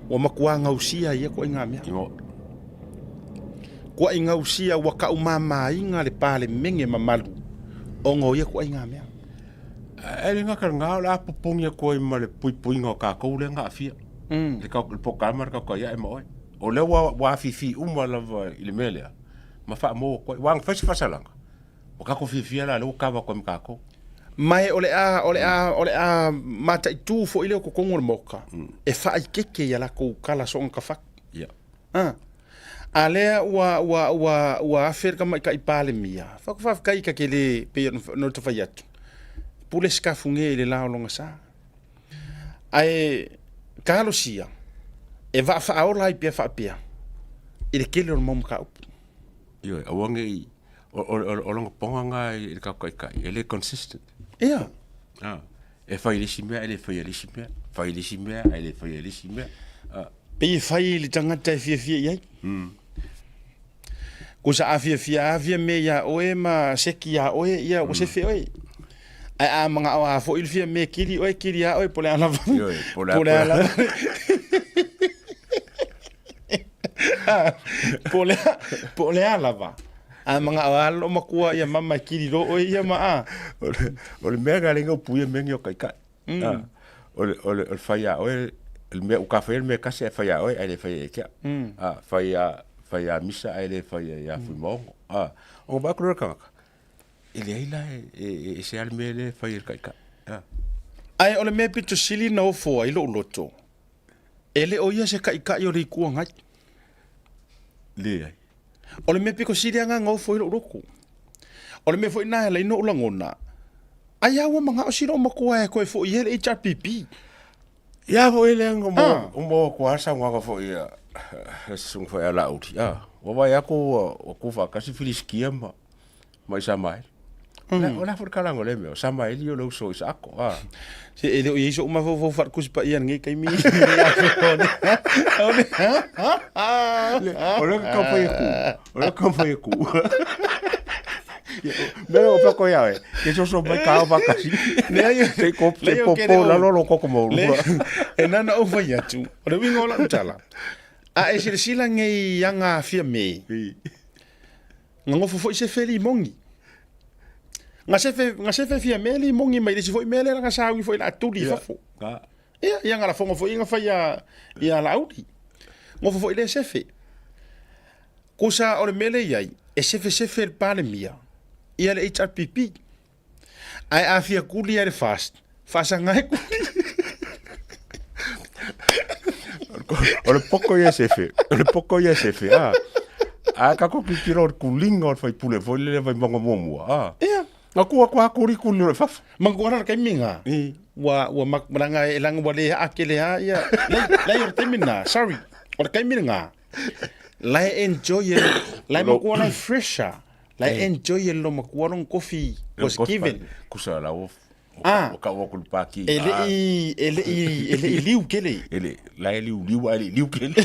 ua matua gausia ia ituaiga mea. Tuai gausia ua taumamaina le Palemene mamalu ona o ia ituaiga mea. Ae le gata i lena, o le a popogi atu ai ma le puipuiga o tatou lea na aafia. Le polokalame lea tatou te ai ma oe. O lea ua afifi uma lava i le mea lea ma faamou atu ai. Aua na fai se faasalaga, ua tatou fiafia la, o lea ua kava atu ai ma tatou. Ma o le a, o le a, o le a mataitu foi lea o totonu o le Maota e faaeteete i a latou tala soona tafatu. A, a lea ua, ua, ua, ua afe le tamaitai Palemia, faafetai ta te le, pei ona ta fai atu, pule sikafuge i le la o lona sa. Ae talosia, e vaa faaola ai pea faapea, i le tele o le mau mataupu. Ioe, aua ne i, o lona poga lena i le tatou taitai, e le consistent. Ia. A, e fai i le isi mea, e le faia i le isi mea, fai i le isi mea, ae le faia i le isi mea. A. Pei e fai i le tagata e fiafia i ai. Kusa a fiafia a Fiame iā oe ma seki iā oe, ia ua sefe oe. Ae a manao a foi le Fiame kili oe, kili a oe, po o le a lava. Ioe, po o le a lava. Po o le a lava. A manao a loo matua ia mama e kili loa oe ia ma a. O le mea lena lea na upuia mea nei o taitai. O le, o le, o le fai ia oe, le mea, ua faia le mea e tasi ae fai ia oe ae le faia ia te au. A, fai ia, fai ia Misa ae le faia ia Fuimaono. A, ona vaai atu lea o le tagata, e leai la e, e, e ese lava le mea lea e fai e le taitai. A. Ae o le mea pito sili ona ofo ai lou loto, e le o ia se taitai o le Itu Agai. Leai. O le mea pito sili lava lena na ofo ai lou loto. O le mea foi lena e ala ai ona ou lagona, ai lava ua manao si loomatua e toe foi i ai le HRPP. Ia foi lea na maua atu lava le saunoaga foi a le susuga foi ia Laauli, a, ua vaai atu ua tu faatasi Filisitia ma ma Isamaeli. O le a foi le kalaga o lea mea, o Samaeli o le uso o Isaako, a. Se e le o i ai so'u mafaufau faale-Tusi Paia i lenei taimi. O lea ka fai aku, o lea ka fai aku. Mea o fako ia oe, ke soso mai ka ao faatasi. Leai, Te ko te leai, o ke popo le o- lalo lo koko mo Le, lua. e nana ou fai atu, o le uiga o lau tala, a e silasila nei aga afia me, na nofo foi sefe limogi. Na sefe, na sefe Fiame limogi mai le isi foi mea lea na saui foi la tuli i fafo. Ia, ia na lafoga foi na fai ia, ia Laauli. Nofo foi lea sefe. Kusa o le mea lea i ai, e sefesefe le Palemia ia le HRPP. Ae a fia kuli ai le FAST, faasaga e kuli. O le poko ia sefe, o le poko ia sefe, a. A kako tilotilo o le kuliga o le faipule foi lele Vaimauga muamua, a. Ia. Na tuu atu lava kuli kuli loa i fafo. Manatua la le taimi lena, ua, ua mak, leaga, leaga ua le aatele lava ia, leai, leai o le taimi lena, sorry, o le taimi lena, la e enjoy e, la e matua la e fresh lava. La e enjoy e lo makua lona kofi was given. Kusa la ua Ah. ua kau aku le paki. E le i, e le i, e le i liu kele. E le, la e liu liu a e le i liu kele.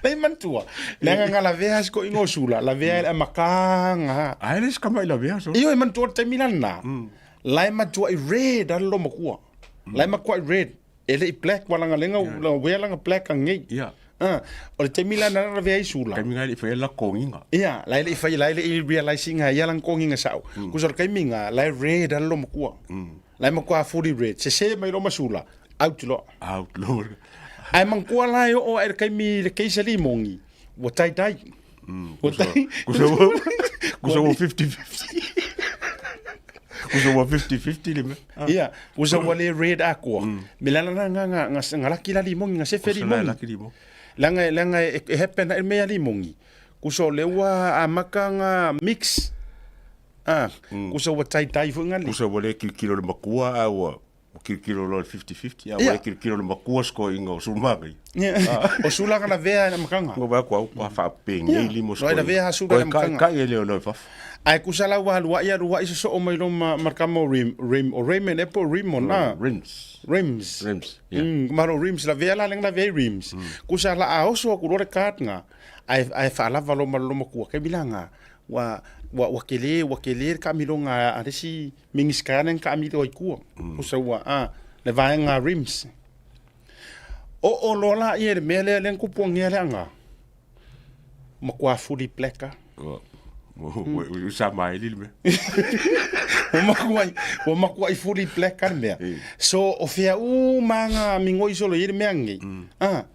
La i mantua. Le nga nga lavea si ko ingo sula, lavea e makanga. A e le si kama i lavea so. Iyo e mantua le taimi lana. La e matua i red a lo makua. La e makua i red. E le i black wa langa lenga yeah. wea langa black ang ngei. Yeah. Ah, o le taimi la na lavea i sula. Kaimi ngai le i whai la konginga. Ia, la e le i whai, la e le i realizing ha ia lang konginga sao. Kusa o le kaimi nga, la e red a lo makua. La e makua fully red. Se se mai lo masula, out loa. Out loa. Ae mangkua la e oo ae le kaimi le keisa limongi, ua taitai. Ua tai. Kusa ua, kusa ua 50-50. Kusa ua 50-50 le mea. Ia, kusa ua le red akoa. Me la la nga nga nga nga laki la limongi, nga sefe Kusa la limongi. laki limongi. Langa langa e, e happen e mea limongi. Kusa o le ua amaka nga mix. Ah, kusa ua taitai foi nga li. Kusa ua le kilokilo le makua a ua ua kilokilo loa le 50-50 a ua Ia. le kilokilo le makua sikoiga o sulamaga ia. Ia. O sulaga na vea na makanga. Ngo vai ku au kua faapegei lima o Loa ina vea ha sula Koe na kai makanga. kai e leo loa i fafo. Ae kusa la ua alu ai alu ai sosoo mai lo ma markama o Rim Rim o Raymond e po Rimon a. Rims. Rims. Rims, ia. Malo Rims la vea la lenga la vea i Rims. Kusa la a oso aku loa le card nga. Ae ae faalava lo ma lo makua kai bilanga. Ua ua ua kele ua kele le kaamilonga a le isi Minisita lea na kaamilo ai kua. Kusa ua a le vaega a Rims. Oo loa la ia i le mea lea lea na kupuangia le aga. Matua fully black a. Ua ua sa maeli le mea. Ua makuai, ua makuai fully black a le mea. So o fea uma nga migoi solo i ai le mea nei. Ah,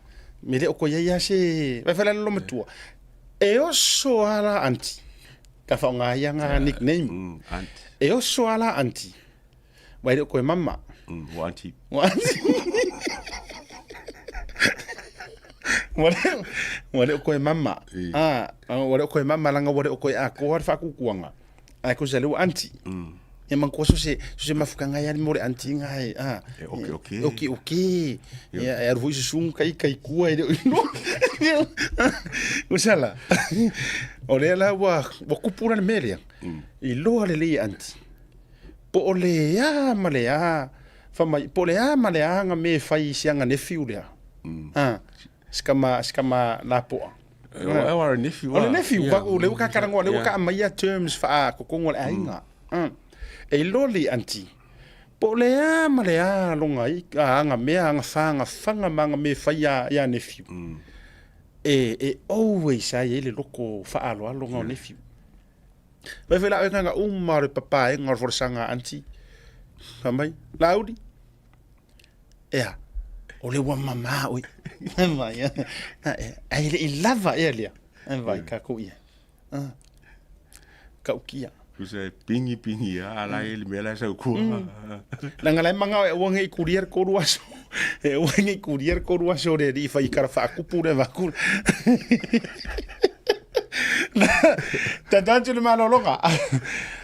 me le o koe ai a se vai fai la matua. E oso a la aunty. Ka whaonga ia nga nickname. Aunty. E oso a la aunty. Wai le o koe mama. Ua aunty. Ua aunty. Ua le, ua le o koe mama. Ah, ua le o koe mama langa ua le o koe akoa le whaakukuanga. Ai ko se le ua aunty. E man ko so se so se mafukanga ia mo le aunty nga e ah. E oke oke. Oke oke. Ia e aru foi susunga kai kai kua e le ino. Usala. O lea la ua ua kupu la le mea lea. I loa lelei e aunty. Po o le a ma le a fa mai po o le a ma le a nga me fai i sianga nephew lea. Ah. Sikama sikama lapoa. O o nephew. O le nephew, yeah. O le ua kakarangoa, le ua ka amaia terms wha kokongo le aiga. E iloa le aunty, po o le a ma le a longa ai, a anga mea, anga wha, anga whanga ma anga me whai a, ia nephew. E, e always ai e le loko whaaloalo nga o nephew. Vai whai la oe ngā uma o le papa e ngā o le folasaga a aunty. Fai mai, Laauli, Ea, o le ua mamā oe. Vai, ai le i lava ea lea. Vai, ka ko ia. Ah. Ka ukia. Kusa e pingi pingi a ala e le mea la sau kua. Langa lai manga e uange i kuria koru aso. E uange i kuria koru aso re ri whai kara whaakupu re wakura. Tata atu le malologa.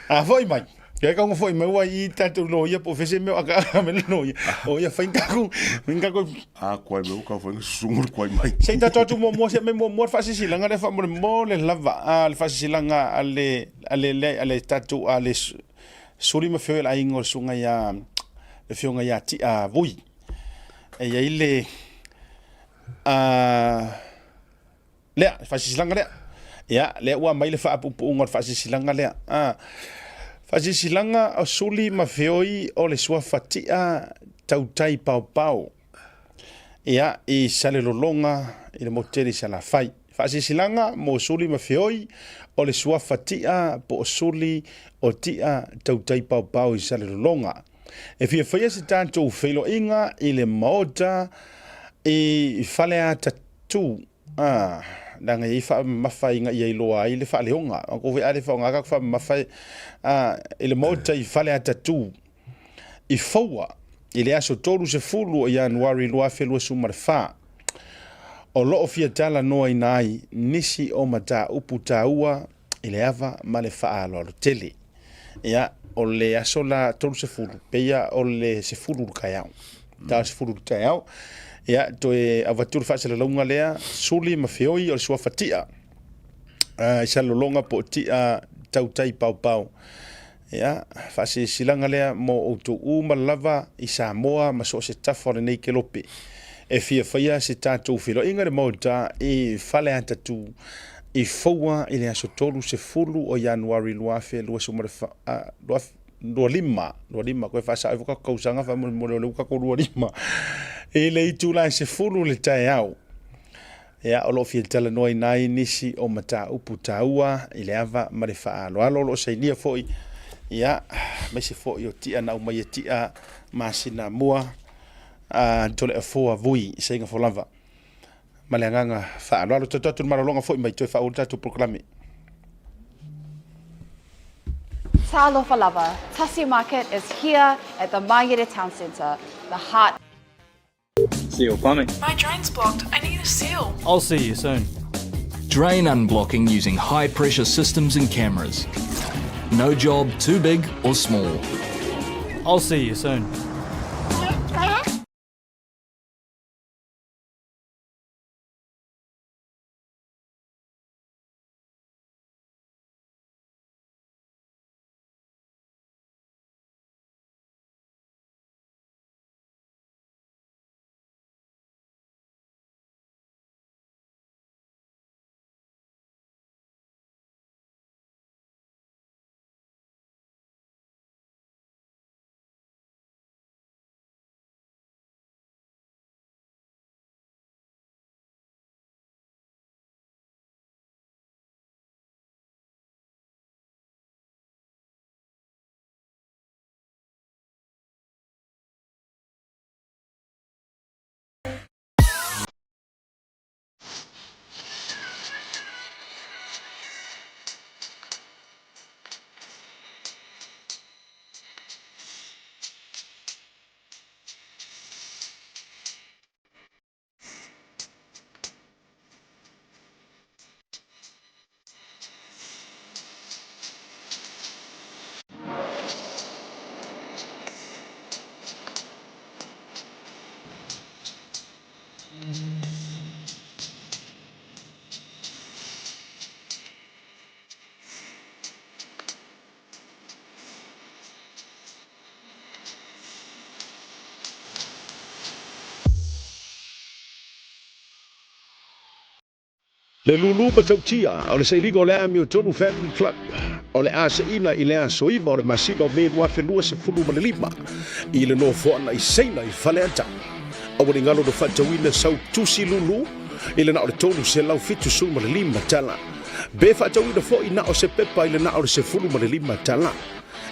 A foi mai. Kia ka foi mai ua i tatou loia po fese mea aka aka me loia. O ia whai kaku, whai kaku. A koe me uka whai susungu koe mai. Se tatou atu mua mua se me mua mua whaasisilanga le wha mo le lava a le whaasisilanga a le a le le a le tatou a le suli ma feo le ainga o le sunga ia le fionga ia ti a vui. E iai le a Lea, le faasilasilaga lea. Ia, lea ua aumai le faapuupuuga o le faasilasilaga lea. A, faasilasilaga o suli ma feoi o le suafa tia tautai paopao. Ia, i Salelologa i le motu tele i Salafai. Faasilasilaga mo suli ma feoi o le suafa tia po o suli o tia tautai paopao i Salelologa. E fia faia se tatou feiloaiga i le Maota i Faleata Tu, ā, leaga e i ai faamamafa ina ia iloa ai le faaleoga. A ko a le faaaoga ka faamamafa, ā, i le Maota i Faleata-tu, i Foua, i le aso 30 o Ianuari 2024. O lo o fia talanoaina ai nisi o mataupu taua i le ava ma le faaaloalo tele. Ia, o le aso la 30, peia o le 10 i le taeao. Ta 10 i le taeao. Ia, toe avatu le faasalalauga lea, suli ma feoi o le suafa tia. I Salelologa po o Tia Tautai Paopao. Ia, faasilasilaga lea mo outou uma lava i Samoa ma so o se tafa o lenei kelope e fia faia se tatou feiloaiga i le Maota i Faleata 2 i Foua i le aso 30 o Ianuari 2024, 25, 25, koe faasao ifo kako kausaga faamolemole o lea ua kako 25, i le itula e 10 le taeao. Ia, o lo o fia talanoaina ai nisi o mataupu taua i le ava ma le faaaloalo o lo o sainia foi, ia, aemaise foi o tia na aumai e tia masina mua a Toleafoa Vui i saiga folava. Ma le agaga faaaloalo. Toe atu le malologa foi mai toe faaauau le tatou polokalame. Talofa lava, Tasi Market is here at the Mangere Town Centre, the heart. Seal plumbing. My drain's blocked. I need a seal. I'll see you soon. Drain unblocking using high pressure systems and cameras. No job too big or small. I'll see you soon. Le lulu matautia o le sailiga o le Amiotonu Family Club o le a saina i le aso 9 o le masina o Me 2025 i le nofoaga i Saina i Faleata. Aua ne i galo na faatauina sau tusi lulu i le na o le $375 tala. Pe faatauina foi na o se pepa i le na o le $15 tala.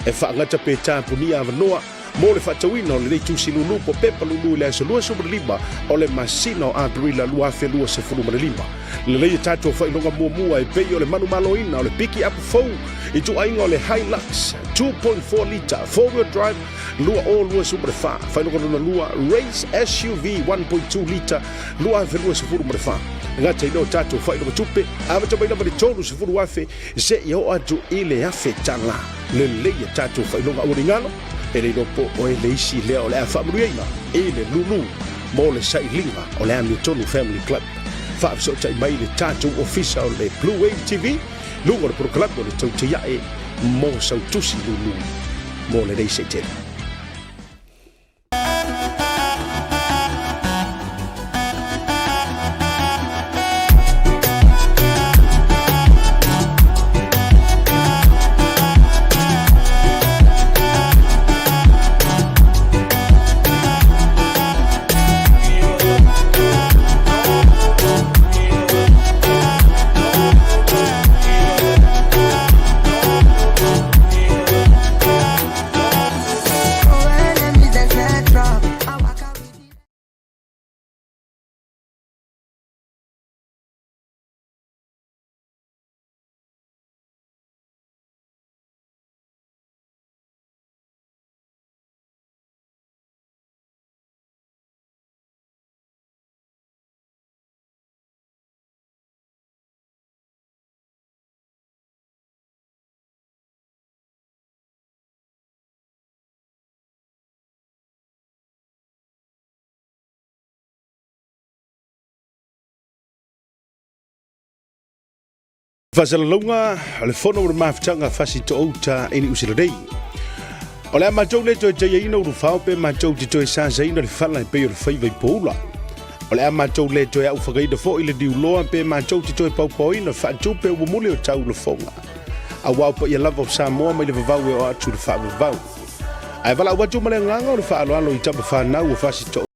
E faagata pe tapunia avanoa mo le faatauina o lenei tusi lulu po pepa lulu i le aso 25 o le masina o Aperila 2025. Lelei e tatou faailoga muamua e pei o le manumaloina o le piki-apu fou i ituaiga o le Hilux 2.4 lita four-wheel drive 2024, faailoga lona lua Race SUV 1.2 lita 2024. E gata i lea o tatou faailoga tupe, amata mai lava i le $30,000 seia oo atu i le $1,000. Lelei a tatou faailoga aua ne i galo, e le iloa po o e le isi lea o le a faamanuiaina i le lulu mo le sailiga o le Amiotonu Family Club. Faafesootai mai le tatou ofisa o le Blue Wave TV, luga o le polokalame o le Tautaiae mo sau tusi lulu mo lenei seitele. Faasalalauga o le Fono o le Mafutaga Fasitoo-uta i Niu Sila nei. O le a matou le toe taiaina ulufao pe matou te toe sasaina le fala e pei o le faiva i poula. O le a matou le toe aufagaina foi le niuloa pe matou te toe paopaoina faatupe ua muli o tau lafoga. Aua o paia lava o Samoa mai le vavau e oo atu i le faavavau. Ae valaau atu ma le agaga o le faaaloalo i tama fanau o Fasitoo.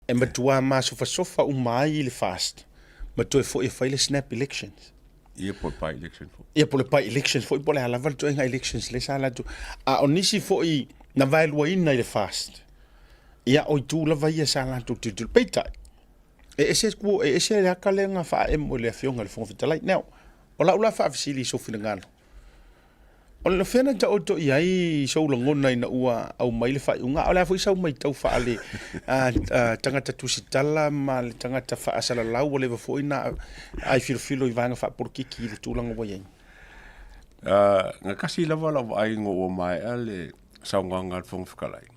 E matua masofasofa uma ai le FAST ma toe foi e fai le snap elections. Ia po o le by-election foi. Ia po o le by-elections foi po o le a lava le ituaiga elections lea sa latou. A o nisi foi na vaeluaina i le FAST, ia o itu lava ia sa latou tilotilo. Peitai, e ese e ese le aka lea na faaemo e le Afioga i le Fofoga Fetalai. Now, o lau la faafesili i sou finagalo, O le fea na taoto i ai sou lagona ina ua aumai le faaiuga, a o le a foi sau matau faale tagata tusitala ma le tagata faasalalau ua leva foi na ai filofilo i vaega faapolokiki i le tulaga ua i ai? Na tasi lava lau vaai ina ua maea le saunoaga a le Fofoga Fetalai,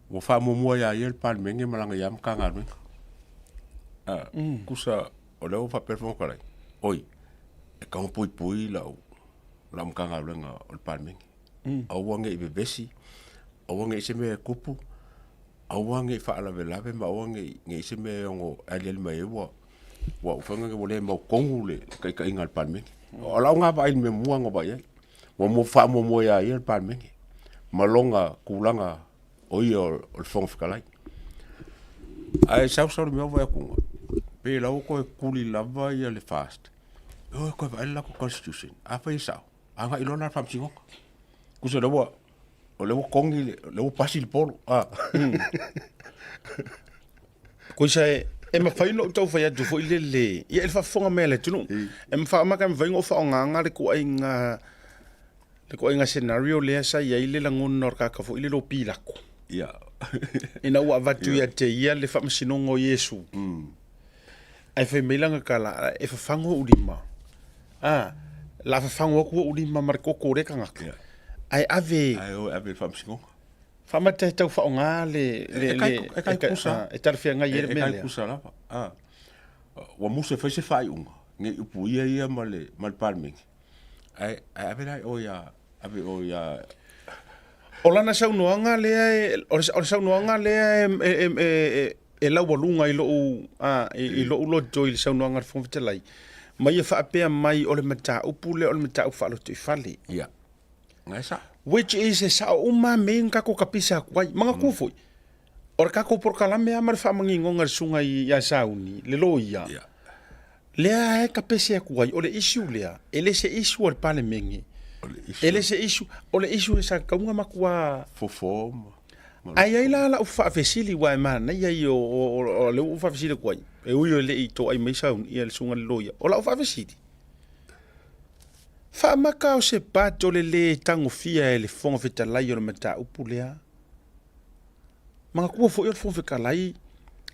ua faamuamua ia ia le Palemene ma lana ia Matagaluega. Tusa o lea ua faapea le Fofoga Fetalai, oi, e tatau ona puipui lau lau Matagaluega o le Palemene. Aua ne i vevesi, aua ne i se mea e tupu, aua ne i faalavelave ma aua ne i i ai se mea e ono aliali mai ai ua ua fai ua le mautonu le taitaiga a le Palemene. O lau lena vaai i le mea muamua na vaai ai, ua faamuamua ia ia le Palemene ma lona tulaga o ia o le Fofoga Fetalai. Ae sau sau le mea ua vaai atu, pei la ua toe tuli lava ia le FAST. E o e toe vaai le latou constitution. Afai e sao, agai loa la i le faamasinoga. Tusa o lea ua o lea ua togi le, lea ua pasi le polo. Ah. Koisa e, e mafai ona ou tau fai atu foi lele, ia i le faafofoga mai a le atunuu. E mafai, mafai ona ou faaaogaina le ituaiga Le ituaiga scenario lea sa i ai le lagona o le tagata foi lele o Pilako. Ia. Ina ua avatu ia te ia le faamasinoga o Iesu. Ae fai mai lana tala, e fafago ou lima. A, la fafago atu ou lima ma le toto o lea tagata. Ia. Ae ave. Ae o e ave i le faamasinoga. Faamata e tau faaaoga le, le, E, e, le, e tai tusa. E talafeagai ai le mea lea. E tai tusa lava. A, ua musu e fai se faaiuga, ne i upuia ia ma le, ma le Palemene. Ae, ae ave la i o ia, ave i o ia. O lana saunoaga lea e, o le saunoaga lea e, e, e, e, e laualuga i lou, a, i, i lou loto i le saunoaga a le Fofoga Fetalai, ma ia faapea mai o le mataupu lea o le mataupu faalotoifale. Ia. Na e sao. Which is e sao uma mea na tatou tapisa atu ai. Manatua foi, o le tatou polokalame lava ma le faamaninoga i le susuga ia Sauni, le loia, Ia. Lea e tapese atu ai, o le issue lea, e le se issue a le Palemene, e le se issue, o le issue sa tatau ona matua fofo ma Ae i ai la lau faafesili aua e manaia ia o lea ua ou faafesili atu ai, e ui e le i toai mai Sauni, ia le susuga i le loia. O lau faafesili, faamaka o se part o le lē tagofia e le Fofoga Fetalai o le mataupu lea? Manatua foi o le Fofoga Fetalai,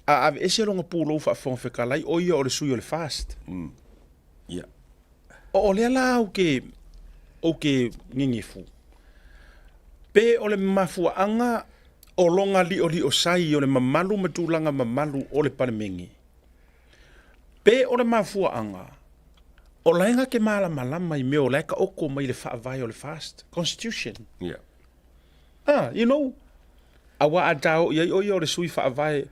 a aveese lona pulou faa-Fofoga Fetalai, o ia o le sui o le FAST. Ia. O lea la ou te, ou te nenefu, pe o le mafuaaga o lona lioliosai o le mamalu ma tulaga mamalu o le Palemene, pe o le mafuaaga o la e na te malamalama i mea o la e taoto mai le faavae o le FAST Constitution. Ia. Ah, you know, aua a ta o i ai o ia o le sui faavae,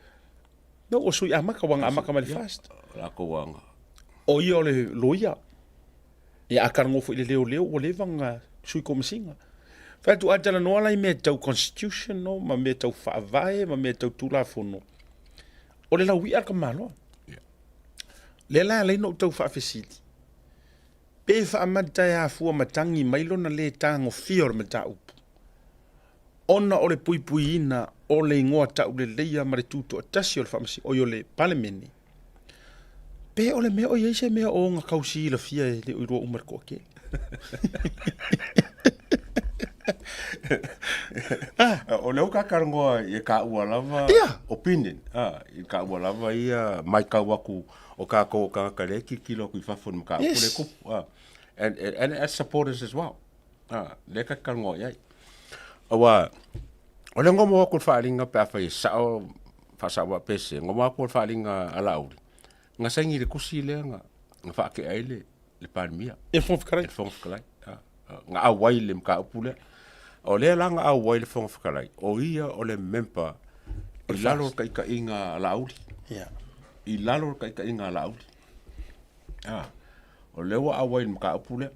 no, o sui amata, ua na amata mai le FAST. Lakou aga. O ia o le loia. Ia a talanoa foi i le leoleo, ua leva ona sui komesina. Fai atu a talanoa la i mea tau constitution no, ma mea tau faavae, ma mea tau tulafono. O le lauia le tamaloa. Yeah. Lea la alai na ou tau faafesili. Pe faamata e afua matagi mai lona le tagofia o le mataupu, ona o le puipuiina o le igoa tauleleia ma le tutoatasi o le Faamasinoga, oi o le Palemene, pe o le mea o i ai se mea o ona tau silafia e le o iloa uma e le toatele. Ah. O lea ua kakalanoa i kaua lava opinion, ah, i kaua lava ia maitau aku o kākou o kānaka lea e tilotilo atu i fafo i le mataupu lea e tupu. Ah. And as supporters as well. Ah, lea ka talanoa i ai. Aua, o le gomo atu o le faaaliga pe afai e sao, faasao pe sese, gomo atu o le faaaliga a Laauli, na saini i le tusi lea na, na faatea ai le, le Palemia. E le Fofoga Fetalai. E le Fofoga Fetalai. Ah, ah, na auai i le mataupu lea. O lea la na auai le Fofoga Fetalai, o ia o le member i lalo o le taitaiga a Laauli. Yeah. I lalo o le taitaiga a Laauli. Ah, o lea ua auai i le mataupu lea.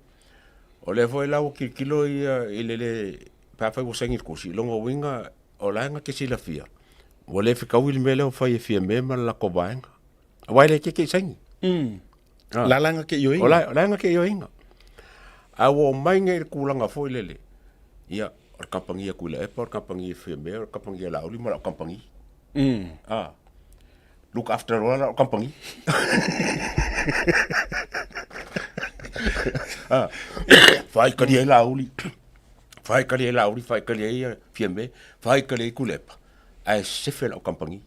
O lea foi la ua tilotilo ia i le le, pe afai ua saini i le tusi, o lona uiga o la e na te silafia, ua le fetaui le mea lea ua fai e Fiame ma le latou vaega. Aua e le itiiti i saini. Ah. La la na te ioeina. O la, o la na te ioeina. A ua omai nei i le tulaga foi lele, ia, o le kamupani a Tuilaepa, o le kamupani a Fiame, o le kamupani a Laauli ma lau kamupani. Ah. Look after loa lau kamupani. Ah. Faikali ai Laauli, faikali ai Laauli, faikali ai Fiame, faikali ai Tuilaepa, ae sefe lau kamupani.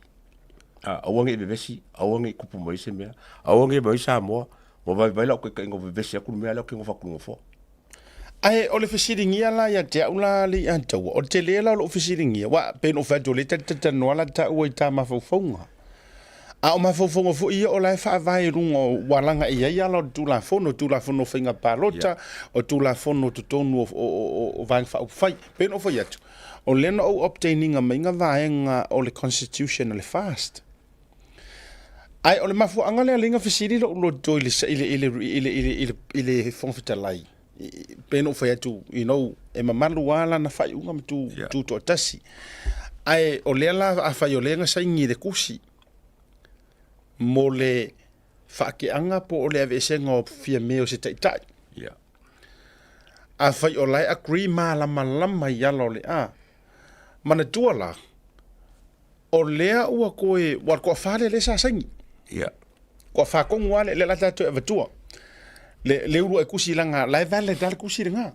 Ah, aua ne i vevesi, aua ne i kupu mai se mea, aua ne i mai Samoa, ua vaivai lau taitaiga ua vevesi atu le mea lea ou te nofo atu i le nofoa. Ae o le fesiligia la ia te au la alii Ataua, o le tele la o lou fesiligia, aua pei ona ou fai atu o lea ta te talanoa la taua i ta mafaufauga. A o mafaufauga foi ia o la e faavae i luga o ua alaga i ai ala o le Tulafono, Tulafono o Faiga Palota, o Tulafono o totonu o Vaega Faaupufai. Pei ona ou fai atu, o lea na ou obtain ina mai ga vaega o le Constitution o le FAST. Ae o le mafuaaga lea lea na fesili lou loto i le, i le, i le, i le, i le, i le, i le Fofoga Fetalai, pei ona ou fai atu, you know, e mamalu lava lana faaiuga ma tu, yeah. tu toatasi. Ae o lea la afai o lea na saini i le tusi mo le faateaga po o le aveesega o Fiame o se taitai. Yeah. Afai o la e agree malamalama i ala o le a, manatua la, o lea ua toe, ua toafa lea lea sa saini. Ia. Toafa tonu lava lea, lea la tatou e avatua. Le, le uluai tusi langa, la e valid lava le tusi lena.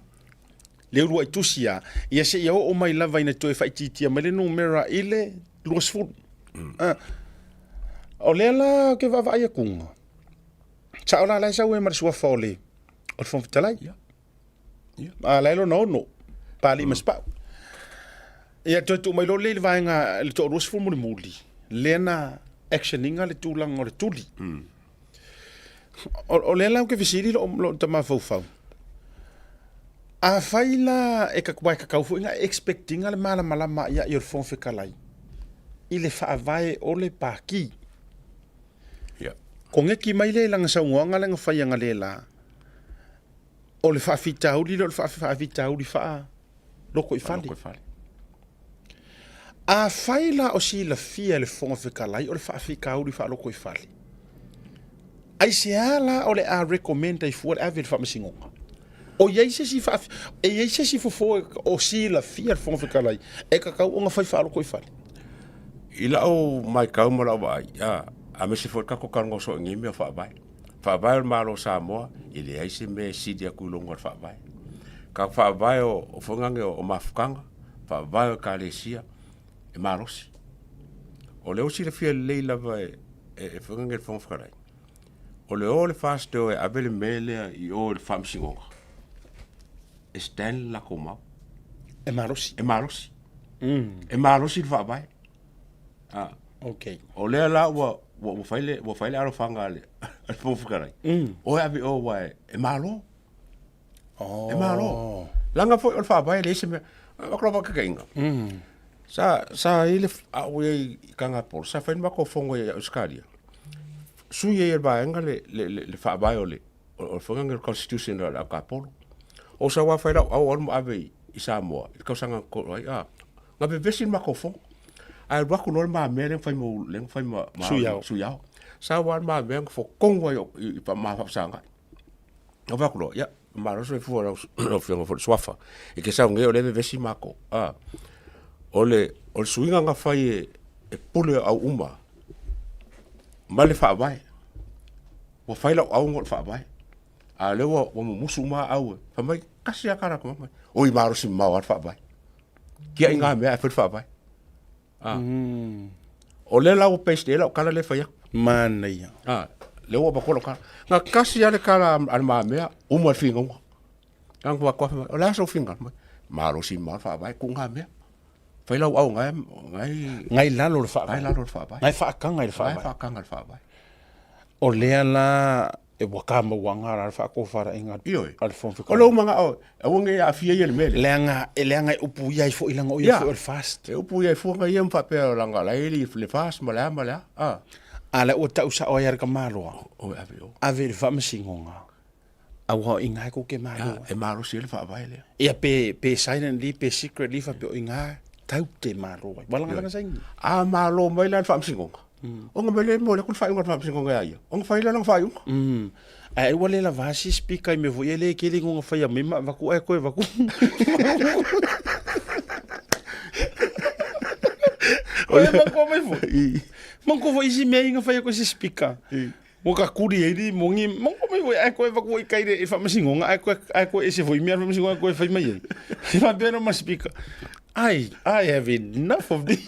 Le uluai tusi a, ia seia oo mai lava ina toe faaitiitia mai le numera i le 20. Mm. Ah. O lea la ou te vaavaai atuga, sao la la e sau ai ma le suafa o le, o le Fofoga Fetalai. Ia. A la e lona ono, Pali ma Sipau. Ia toe tuu mai loa lea i le vaega i le toa 20 mulimuli, lea na action ina le tulaga o le tuli. O, o lea la ou te fesili lou, lou tamafaufau. Afai la e ka, e kakau foi na expect ina le malamalama ia i o le Fofoga Fetalai i le faavae o le Pati. Yeah. Koneki mai lea i lana saunoaga lea na fai analeila, O le faafitauli lea o le faafitauli faa loko i fale. Afai la o silafia e le Fofoga Fetalai o le faafitauli faalotoifale, aisea la o le a recommend ai fua le ave i le Faamasinoga? O i ai se isi faafi, e i ai se isi fofo o silafia e le Fofoga Fetalai e tatau ona fai faalotoifale? I lau matau ma lau vaai, aemaise foi le tatou talanoa soo i nei mea o faavae. Faavae o le Malo o Samoa, e leai se mea e sili atu i luga o le Faavae. Ka faavae o, o foi nane o, o mafutaga, faavae o Ekalesia, e malosi. O lea ua silafia lelei lava e e Afioga i le Fofoga Fetalai, o le o o le FAST e o e ave le mea lea i o i le Faamasinoga, e stand le latou mau. E malosi. E malosi. E malosi le faavae. Ah. Okay. O lea la ua ua, ua fai le ua fai le alofaga a le a le Fofoga Fetalai. O e ave i o aua e, e malo. Oh. E malo. Leaga foi o le faavae e leai se mea. Avatu lau faataitaiga. Sa sa i ai le a ou i ai i Kagapolo, sa fai le matou fono i Ausetalia. Sui ai e le vaega le le le, le faavae o le o le fono le constitution o le Aukapolo. O sa wa fai lau au alu ma ave i, i Samoa i le tausaga na tolu ai. Ah, na vevesi le matou fono. Ae alu atu loa le mamea lea na fai ma lea na fai ma, ma Sui ao. Sui ao. Sa wa le mamea na fotonu ai i, i, ma faafesagai. Na fai atu loa, ia, malo soifua lau lau afioga foi i le suafa. E te sau nei o lea e vevesi matou. A, o le, o le suiga na fai e, e pule au uma ma le faavae. Ua fai lau auga o le faavae. A o lea ua, ua mumusu uma au e. Fai mai, tasi lava tala atu mai. Oi malosi mamao lava le faavae. Tiai ngā mea ae fai le faavae. Ah. O lea la ua paste ai lau tala lea e fai atu. Manaia. Ah, lea ua avatu lau tala. Na tasi lava le tala a le mamea, uma le finauga. Na ua atu o le a sou finagalo mai? Malosi mamao le faavae, tuu ngā mea. Fai lau au ngai, ngai... Ngai lalo le faavae. Ngai lalo le faavae. Ngai faakaga i le faavae. Ngai faakaga i le faavae. O lea la e ua kamauaga la le faatofalaiga Ioe. a le Fofoga O lou manao, aua ne i aafia ia i le mea lea. Leaga, e leaga e upuia ai foi leaga o ia foi o le FAST. E upuia ai fua ia ma faapea leaga o la e i le FAST ma le a ma le a. A. A lea ua tau sao ai a le tamaloa. O, ave i o. Ave i le faamasinoga. Aua o i ina e tou te malo ai. E malosi ai le faavae lea. Ia pe, pe silently pe secretly faapea o i ina tau te malo ai. Ua lagalaga saini. A malo mai la le faamasinoga, ona mai lea e momoli atu le faaiuga a le faamasinoga ia ia, ona fai lea o lana faaiuga. Ae ua le lava si speaker i mea foi ia le tele ina faia mai ma avatu ae toe avatu. O le manatua mai foi. Manatua foi isi mea ina fai atu e se speaker. Ua ka kuri ai li mongi manatua mai foi ae toe avatu foi kai le faamasinoga ae toe ae toe ese foi mea a le faamasinoga ae toe fai mai ai. E faapea ma speaker. I have enough of this.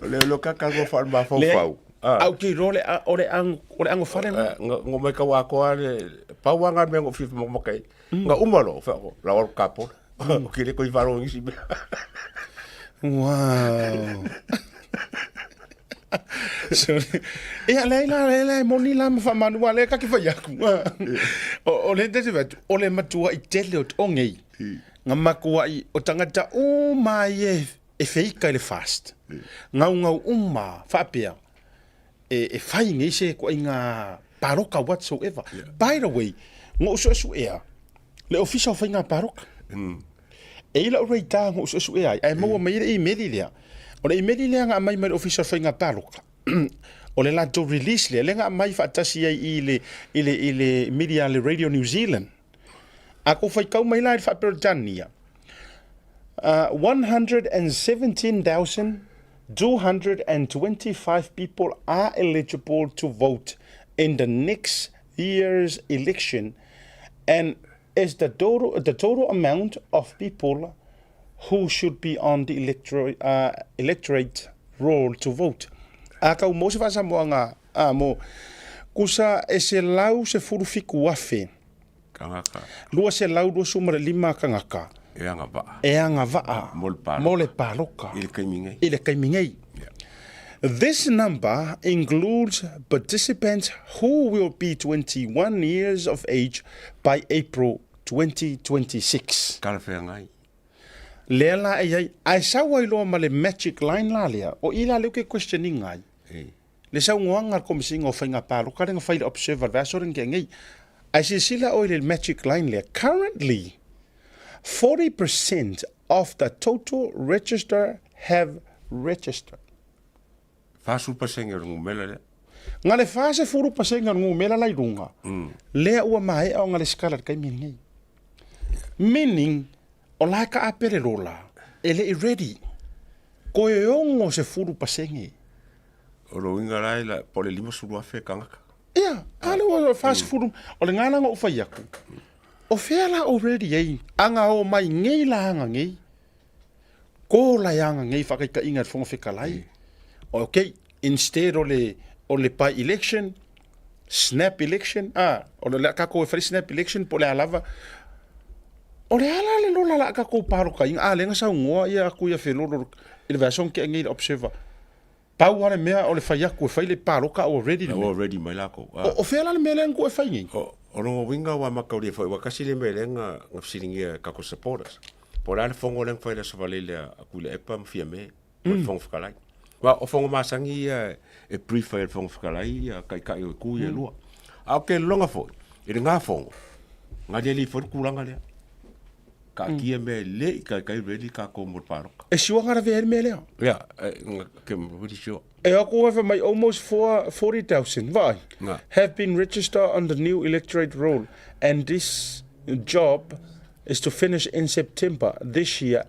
O le lo ka ka go fa ma fau fau. Au te iloa le o le ang o le angofale na. Ngo mai ka wa ko ale pau anga me ngo fi mo mo kai. Nga uma lo fa ko la wa ka po. O kile ko i valo ngi si me. Wow. Sorry. Ia, leai la, leai la, e moni la ma faamanu a lea ka ke fai aku. O, o le tese fai atu, o le matua'i tele o o ngei. Nga makua'i o tagata uma ai e, e feika i le fast. Gaugau uma faapea, e, e fai nei se koaiga paloka whatsoever. By the way, na ou suesuea, le Ofisa o Faiga Paloka. E i lau radar na ou suesuea ai, ae maua mai ai le imeli lea. O le imeli lea na aumai mai le Ofisa o Faiga Paloka, o le latou release lea, lea na aumai faatasi ai i le, i le, i le media a le Radio New Zealand. A kou faitau mai la i le faa-Peretania, 117,225 people are eligible to vote in the next year's election and is the total, the total amount of people who should be on the electro, electorate roll to vote. A kau mo se faasamoaga a mo kusa e 117,000 Tagata. 225 tagata E agavaa. E agavaa. Mo le paloka. Mo le paloka. I le taimi nei. I le taimi nei. This number includes participants who will be 21 years of age by April 2026. Talafeagai. Lea la e i ai, ae sau ai loa ma le magic line la lea, o i la lea ou te question ina ai. Le saunoaga a le Komesina o Faiga Palota lea na fai i le Observer i le vaiaso lea na tea nei. Ae silasila oe i le magic line lea, currently 40% of the total register have registered. 40% o le numera lea. Na le 40% o le numera la i luga, lea ua maea ona lesitala i le taimi lenei. Meaning, o la e taape le lola, e le i ready. Toe 60%. O lona uiga la, la po o le 50,000 tagata. Ia, a lea ua 40, o le ga la na ou fai atu, o fea la o ready ai, aga o mai nei la aga nei. Ko la e aga nei faakaitaiga e le Fofoga Fetalai. Ok, instead o le o le by election, snap election, a, o le a tatou e fai snap election po o le a lava. O le a la le lola la a tatou palotaina, a lea na saunoa ia atu ia Felolo i le vaiaso na tea nei i le Observer. Pau lava le mea o le fai atu e fai le paloka a ua ready le mea. Ua ready mai lakou. O fea la le mea lea na tuu e fai nei? O lona uiga ua mataulia foi, aua tasi le mea lea na fesiligia e tatou supporters, po o le a le fono lea na fai i le Aso Faraile a Tuilaepa ma Fiame ma le Fofoga Fetalai. Aua o fono masani ia e brief ai e le Fofoga Fetalai ia taitai o itu ia e lua. A o ke lona foi, i lena fono, na aliali foi le tulaga lea. Taatia mea e le i taitai ready tatou mo le palota. E sure na lavea ai le mea lea. Ia, ke really sure. E aku e fai mai almost 40,000, vaai, have been registered on the new electorate roll and this job is to finish in September this year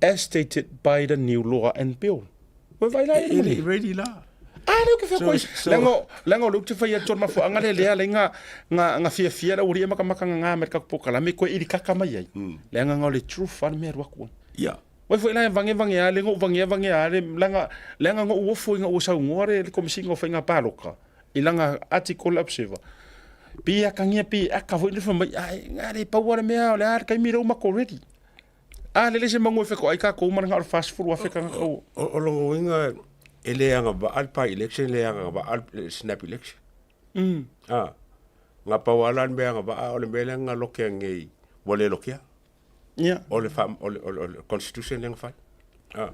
as stated by the new law and bill. Ua vaai la E le i ready la. A lea ou te fia koe. Leaga leaga o lea ou te fai atu o le mafuaaga lea lea alai nga nga nga fiafia le aualii e makamaka nga mai le tatou polokalame koe ilikaka mai ai. Leaga nga o le truth a le mea e alu atu ai. Ia. Vai foi la e vangevange a le na ou vangevange a le leaga leaga na ou ofo ina ua saunoa le Komesina o Faiga Palota i lana article observer. Pe atagia pe aka foi le fai mai ae nga le pau lava le mea o le a le taimi lea ua matou ready. A lele se manu e fetoai tatou ma le na o le 40,000 tagata ua. O lona uiga e le agavaa le by election, e le agavaa le snap election. A, na pau lava la le mea agavaa o le mea lea na lokea nei ua le lokea. Ia. O le fa, o le, o le, o le constitution lea na fai. A,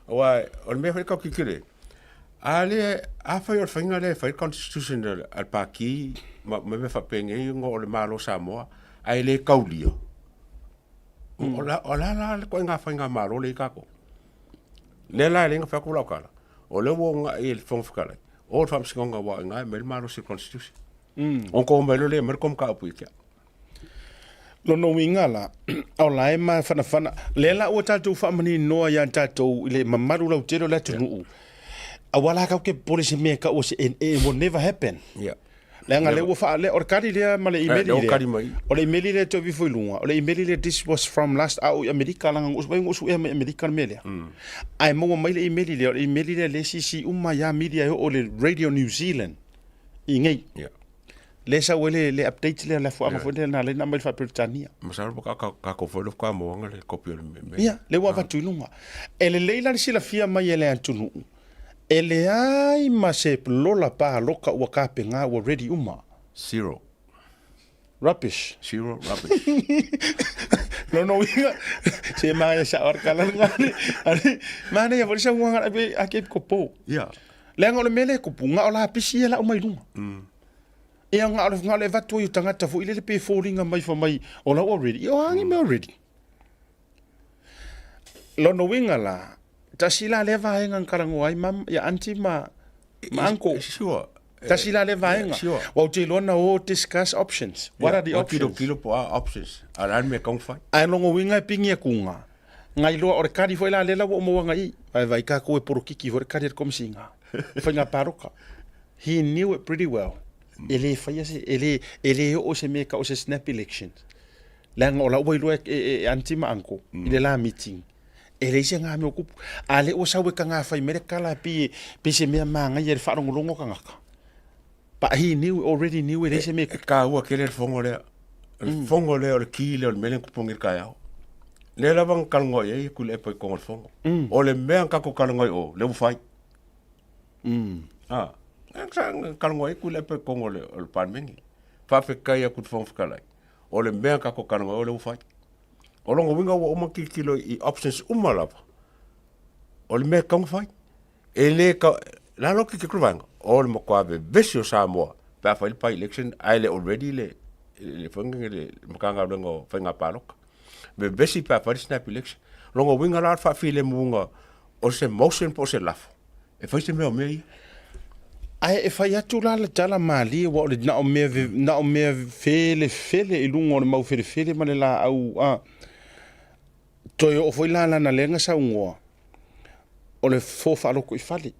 aua o le mea foi tau tilotilo i ai, a le, afai o le faiga lea e fai le constitution a le Pati ma mea faapenei ona o le Malo o Samoa ae le taulia, O la o la la le ituaiga faigamalo lea i tatou. Lea la e leai na fai atu lau tala, o lea ua ogai e le Fofoga Fetalai, o le Faamasinoga aua o i ina e aumai le malosi o le Constitution. Ona tou omai loa lea e aumai le tou mataupu ia te au. Lona uiga la, o la e mafanafana, lea la ua tatou faamaninoa ia tatou i le mamalu lautele o le atunuu, aua la tatou te popole i se mea e tau o se, it will never happen. Yeah. Leaga lea ua faa, o le kali lea ma le imeli lea. Kali mai. O le imeli lea toe vifo i luga. O le imeli lea this was from last a o i Amerika langa ngos vai ngos ea mai Amerika le mea lea. Ae maua mai le imeli lea, o le imeli lea le sisi uma ia media e oo le Radio New Zealand i nei. Yeah. Le sau ai le update lea le afuaga foi lea na le na mai le faa-Peretania. Masalo pa ka ka ko foi lo ka moanga le kopi o le me. Ia, le ua avatu i luga. E lelei la le silafia mai e le atunuu. E leai ma se lola paloka ua kapena ua ready uma. Zero. Rubbish. Zero rubbish. Lona uiga, se manaia sao ale kala lena ale, ale, manaia foi le saunoaga a a Gabe Kopo. Ia. Leaga o le mea lea e kupu, na o lapisi ia lau mai luga. Ia na o le, na o le avatu ai o tagata foi lele pe foliga mai fai mai o la ua ready. Ia o a ni mea o ready? Lona uiga la, tasi la lea vaega na talanoa ai mam, ia aunty ma, ma uncle. Sure. Tasi la lea vaega. Sure. Ua ou te iloa na o discuss options. What are the options? Kilo kilo po a options. A la mea kong fai. Ae lona uiga e pingi akuga, ngai loa o le kali foi la lea la ua ou maua ngai i, vaivai tatou e polokiki foi le kali a le Komisiga, faiga paloka. He knew it pretty well. E le faia se, e le, e le oo se mea e tau o se snap election. Leaga o la ua iloa e, e, e aunty ma uncle i le la meeting. E leai se ga mea o kupu. A lea ua sau e taga fai mai le tala pei e, pei se mea manaia i le faalogologo o tagata. But he knew, already knew e leai se mea e E taua tele le fono lea. O le fono lea, o le ki lea, o le mea lea na tupu nei i le taeao. Lea lava na talanoa i ai Tuilaepa i totonu o le fono. O le mea na tatou talanoa i o, lea ua fai. A, sa na talanoa i ai Tuilaepa i totonu o le, o le Palemene. Faafetai atu i le Fofoga Fetalai, o le mea na tatou talanoa i ai o lea ua fai. O lona uiga ua uma tilotilo i options uma lava, o le mea e tatau ona fai. E le tau, lalo atu i te vaega, o le matua vevesi o Samoa pe a fai le by-election ae le o ready le, le foi le Matagaluega o Faiga Palota. Vevesi pe a fai le snap election. Lona uiga la o le faafilemuga o se motion po o se lafo, e fai se mea o mea ia. Ae e fai atu la le tala malie aua o le na o mea na o mea felefele i luga o le mau felefele ma le laau a toe oo foi la lana lea na saunoa o le fofo faaloto i fale.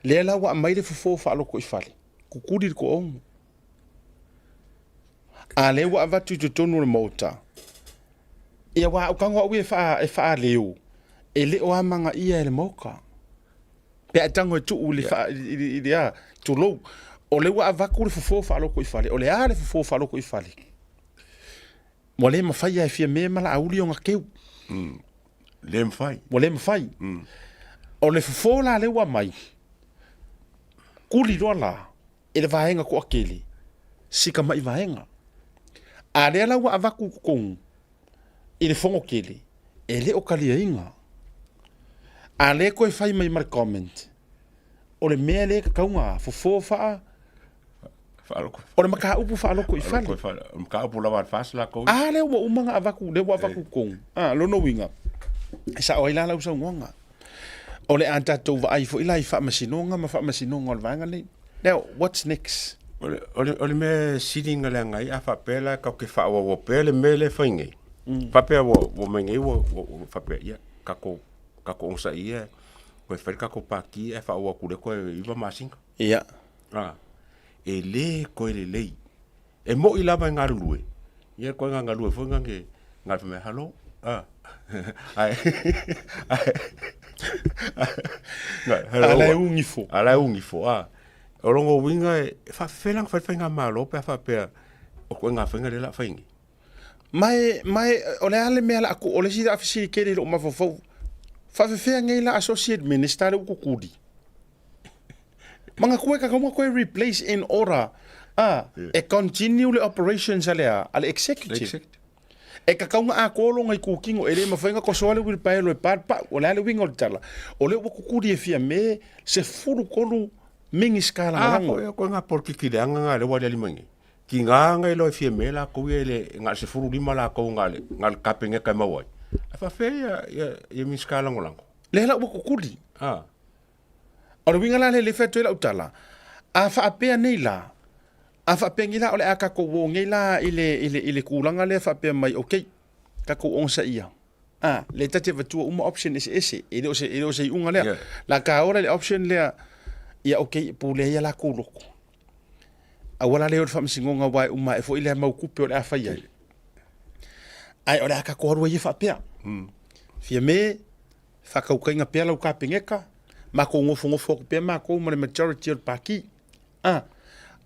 Lea la ua aumai le fofo faaloto i fale, kukuli le toaono. A lea ua avatu i totonu o le Maota. Ia aua a ou tago au ia e faa, e faaleo, e le o amagaia e le Maota. Pe a e tago e tuu i le faa, i le, i le a, tulou, o lea ua avatu le fofo faalotoifale, o le a le fofo faalotoifale? Ua le mafai lava e Fiame ma Laauli ona teu. Le mafai. Ua le mafai. O le fofo la lea ua aumai, kuli loa la e le vaega toatele si tamai vaega. A lea la ua avatu i totonu i le fono tele, e le o taliaina. A lea toe fai mai ma le comment, o le mea lea e tatau ona fofo faa Faaloko. O le mataupu faaloko i fale. O le mataupu lava a le FAST lakou. A lea ua uma ona avatu, lea ua avatu i totonu. A, lona uiga, e sao ai la lau saunoaga. O le a tatou vaai foi la i faamasinoga ma faamasinoga o le vaega lenei. Now, what's next? O le, o le, o le mea sili ona leaga ai, a faapea la tatou te faaauaua pea le mea lea e fai nei, faapea ua, ua omai nei ua, ua, ua faapea, ia, tatou, tatou onosai ia, toe fai le tatou pati ae faaauau atu i le toe 9 masina. Ia. A, e le toe lelei. E moi lava e galulue, ia koe ga galue foi ga ke ga fai mai halo. A. Ai. A la e ugi fo. A la e ugi fo a. O lona uiga e faafefea la ona fai le faigamalo pe a faapea o ituaiga faiga lea o le a fai nei. Ma e, ma e, o le a le mea la a o le isi a fesili tele i lou mafaufau, faafefea nei la associate minister lea ua kukuli? Manatua e tatau ona toe replace in order a e continue le operations a le a, a le executive. E tatau ona atoa lona itutino, e le mafai ona tosoa le wheelbarrow e pa le pau. O le a le uiga o le tala? O lea ua kukuli e Fiame 13 Minisita lagolago. A koe, koe nga polokiki leaga nga lea ua aliali mai nei. Tiga na iloa e Fiame lakou ia i le na o le 15 lakou na o le na o le Kapeneta e maua ai. Ae faafefea ia ia ia Minisita Lagolago? Lea la ua kukuli. A. O le uiga la lea e le fai atu ai lau tala, a faapea nei la, a faapea nei la o le a tatou o nei la i le, i le, i le tulaga lea faapea mai, okay, tatou onosaia. A, lea ta te avatua uma option eseese, e le o se, e le o se iuga lea. Yeah. La ka ola le option lea, ia okay, pulea ia lakou loko. Aua la le o i le faamasinoga aua e uma ae foi lea mau tupe o le a fai ai. Ae o le a tatou alu ai ia faapea. Fiame, faatautaiga pea lau Kapeneta, matou nofonofo atu pea matou ma le majority o le Pati. A,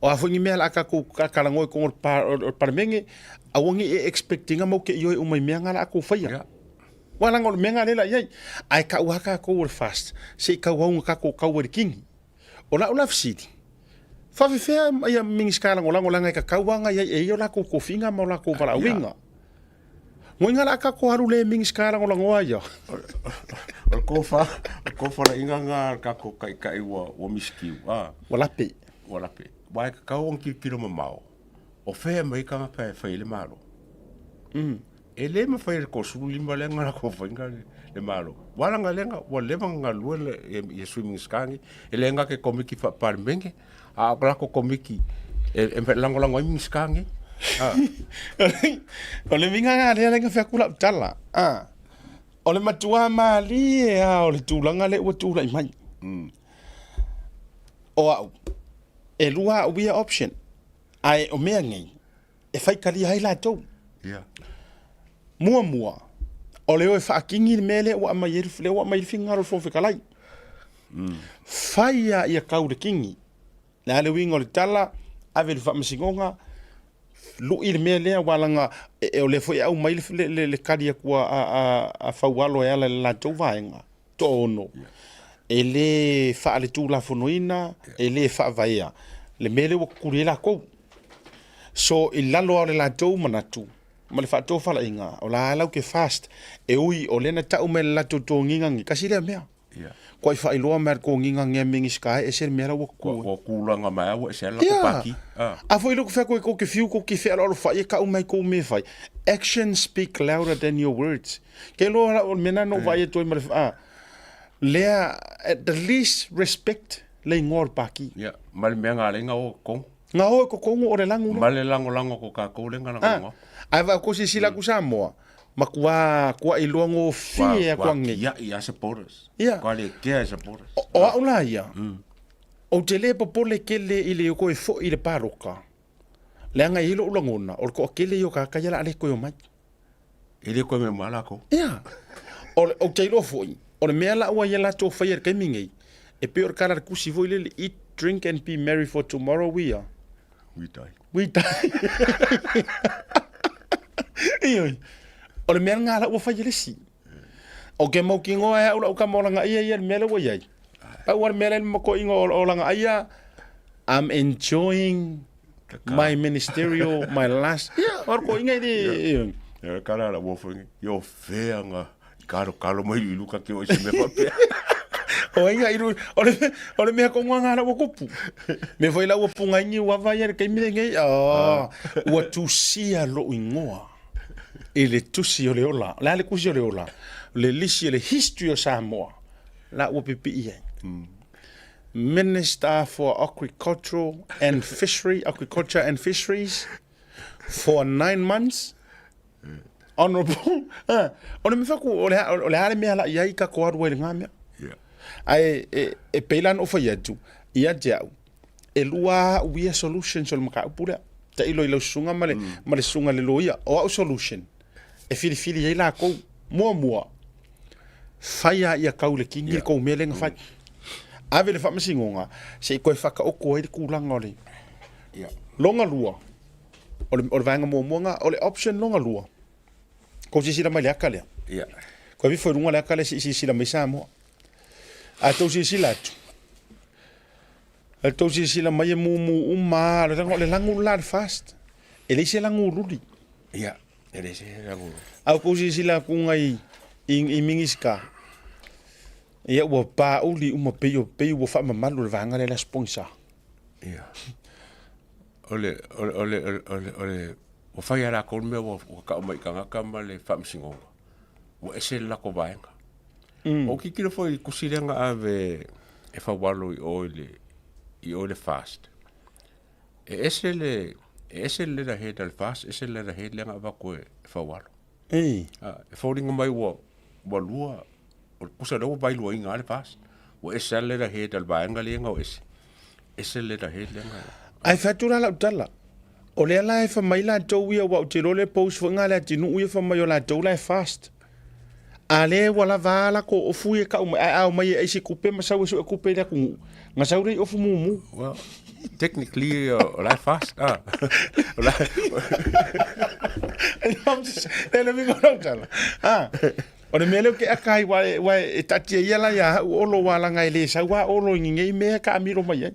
o a foi ni mea o le a tatou talanoa i totonu o le Palemene, aua ne i e expect ina matou te ioe uma i mea na o le a tou faia. Yeah. Aua leaga o le mea lena lea o le a i ai. Ae tau lava tatou o le FAST, se i tauau ina tatou tau ai i le kini. O lau la fesili, faafefea ia Minisita Lagolago leaga e tatau lava ona i ai e ia o latou tofiga ma o latou valaauina. Ngoiga la a tatou alu le Minisita Lagolagoa ia. O le kofa, o le kofalaiga lena a le tatou taitai ua, ua misikiu, a. Ua lape. Ua lape. Aua e tatau ona tilotilo mamao, o fea e aumai ai tagata e fai ai le Malo. E le mafai e le 35 lea na latou faiga le Malo. Aua leaga lea na, ua leva ona galulue le, ia Sui Minisita nei. E le gata i Komiti Faa-Palemene, a o latou Komiti e, e lagolago ai Minisita nei. A. O le uiga lena lea na fai atu lau tala. A. O le matua malie lava o le tulaga lea ua tulai mai. O au, e lua au ia option, ae o mea nei, e faitalia ai latou. Yeah. Muamua, o le o e faakini le mea lea ua aumai ai, lea ua aumai le finagalo o le Fofoga Fetalai. Fai lava ia tau le kini. Le a le uiga o le tala, ave i le faamasinoga, lui le mea lea, aua leaga e, o lea foi e aumai le, le, le, le tali atu a, a, a, a Faualo e ala i le latou vaega, toaono. E le faaletulafonoina, e le faavaea le mea lea ua kukuli ai lakou. So i lalo lava o le latou manatu ma le faatofalaiga, o la latou te fast, e ui o lea na tau mai e le latou togiga nei, tasi lea mea. Yeah. Kuai faailoa mai e le togiga nei a Minisita e ese le mea la ua Kua, kua tulaga mai ua ese ala yeah. paki. Ah. A foi loko fea koe kou te fiu kou te fealoalofai e kau mai kou mea fai. Actions speak louder than your words. Ke loa la o le mea na no vai e toi ma le ah. Lea at the least respect le ingoa o le paki. Yeah. Ma le mea ngā lenga o kongo. Ngā o e kokongo o le langu Ma le langolango ko kākou le ngā Ah. Ai va ko sisila ku Samoa. Makuā kua iloa gofie atu anei. Kua kiaʻi a supporters. Ia. Kua le kea e supporters. O, o au la ia, ou te le popole tele i le koe foʻi i le paloka, leaga e i ai loʻu lagona, o le toatele ia o tagata ia o le a le toe omai. E le koe me ma lakou. Ia. O le, ou te iloa foi, o le mea la ua ia latou faia i le taimi nei, e pei o le kala a le tusi foi lele, eat, drink and be merry for tomorrow we are. We die. We die. Ioe. O le mea lena la ua fai e le isi. O ke mautinoa e au lau tama o lagaia ia i le mea lea ua i ai. Pau lava le mea lea i le makoiga o lagaia, I'm enjoying my ministerial, my last, ia, o le koiga i le... Ia, kala la ua foi, ia fea nga kalo kalo mai i luka ke o se mea faapea. O ai nga ilu, o le, o le mea konga nga la ua kupu. Me foi la ua punga ingi ua vai le kaimi lenei, ah, ua tusia lou ingoa i le tusi o le ola. O le a le tusi o le ola? Le lisi o le history o Samoa, la ua pipii ai. Minister for Agricultural and Fishery, Agriculture and Fisheries for 9 months. Honorable. Ah, o le mea faku, o le, o le a le mea la i ai ka ko aru ai le ngā mea. Ae, e, e pei la na ou fai atu, ia te au, e lua au ia solutions o le mataupu lea. Tailo i lau susuga ma le, ma le susuga i le loia. O au solution, e filifili ai lakou. Muamua, fai lava ia kau i le kini le kou mea lea na fai. Ave i le faamasinoga, se i toe whakaoko ai le tulaga o le... Longa lua, o le, o le vaega muamua lena, o le option longa lua, kou silasila mai i le aka lea. Koe aveifo i luga le aka lea se i silasila mai Samoa. A tou silasila atu, a tou silasila mai e mumu uma lava, leaga o le lagu le la le FAST. E leai se lagu luli. Ia, e leai se lagu luli. A tou silasila atu i, i, i Minisita, ia ua pauli uma pei o pei ua faamamalu le vaega lea le Aso Pogisa. Ia. O le, o le, o le, o le, o le, ua fai lava latou le mea ua, ua tau mai i tagata ma le faamasinoga. Ua ese le latou vaega. Mm. Ou tilotilo foi i le tusi lea na ave e Faualo i o i le, i o i le FAST. E ese le, e ese le letterhead a le FAST, ese le letterhead lea na avatu e Faualo. Ei. Ah, e foliga mai ua, ua lua, o le kusa lea ua vailuaina lava le FAST. Ua ese lava le letterhead a le vaega lea na o ese. Ese le letterhead lea na... Ae fai atu la lau tala, o lea la e fai mai latou ia, aua ou te iloa o le post foi lena a le atunuu ia fai mai o latou la e FAST. A lea ua lava a latou ofu ia e tau mai, ae a omai e ai se tupe ma sau e sue tupe i le atunuu, na sau lea i ofu mumu. Well, technically, o la e FAST, ah. O la E le uiga o lau tala. Ah, o le mea lea ou te aka ai, aua e, aua e taatia ia la ia au Olo aua leaga e le sau lava Olo i nei mea e taamilo mai ai.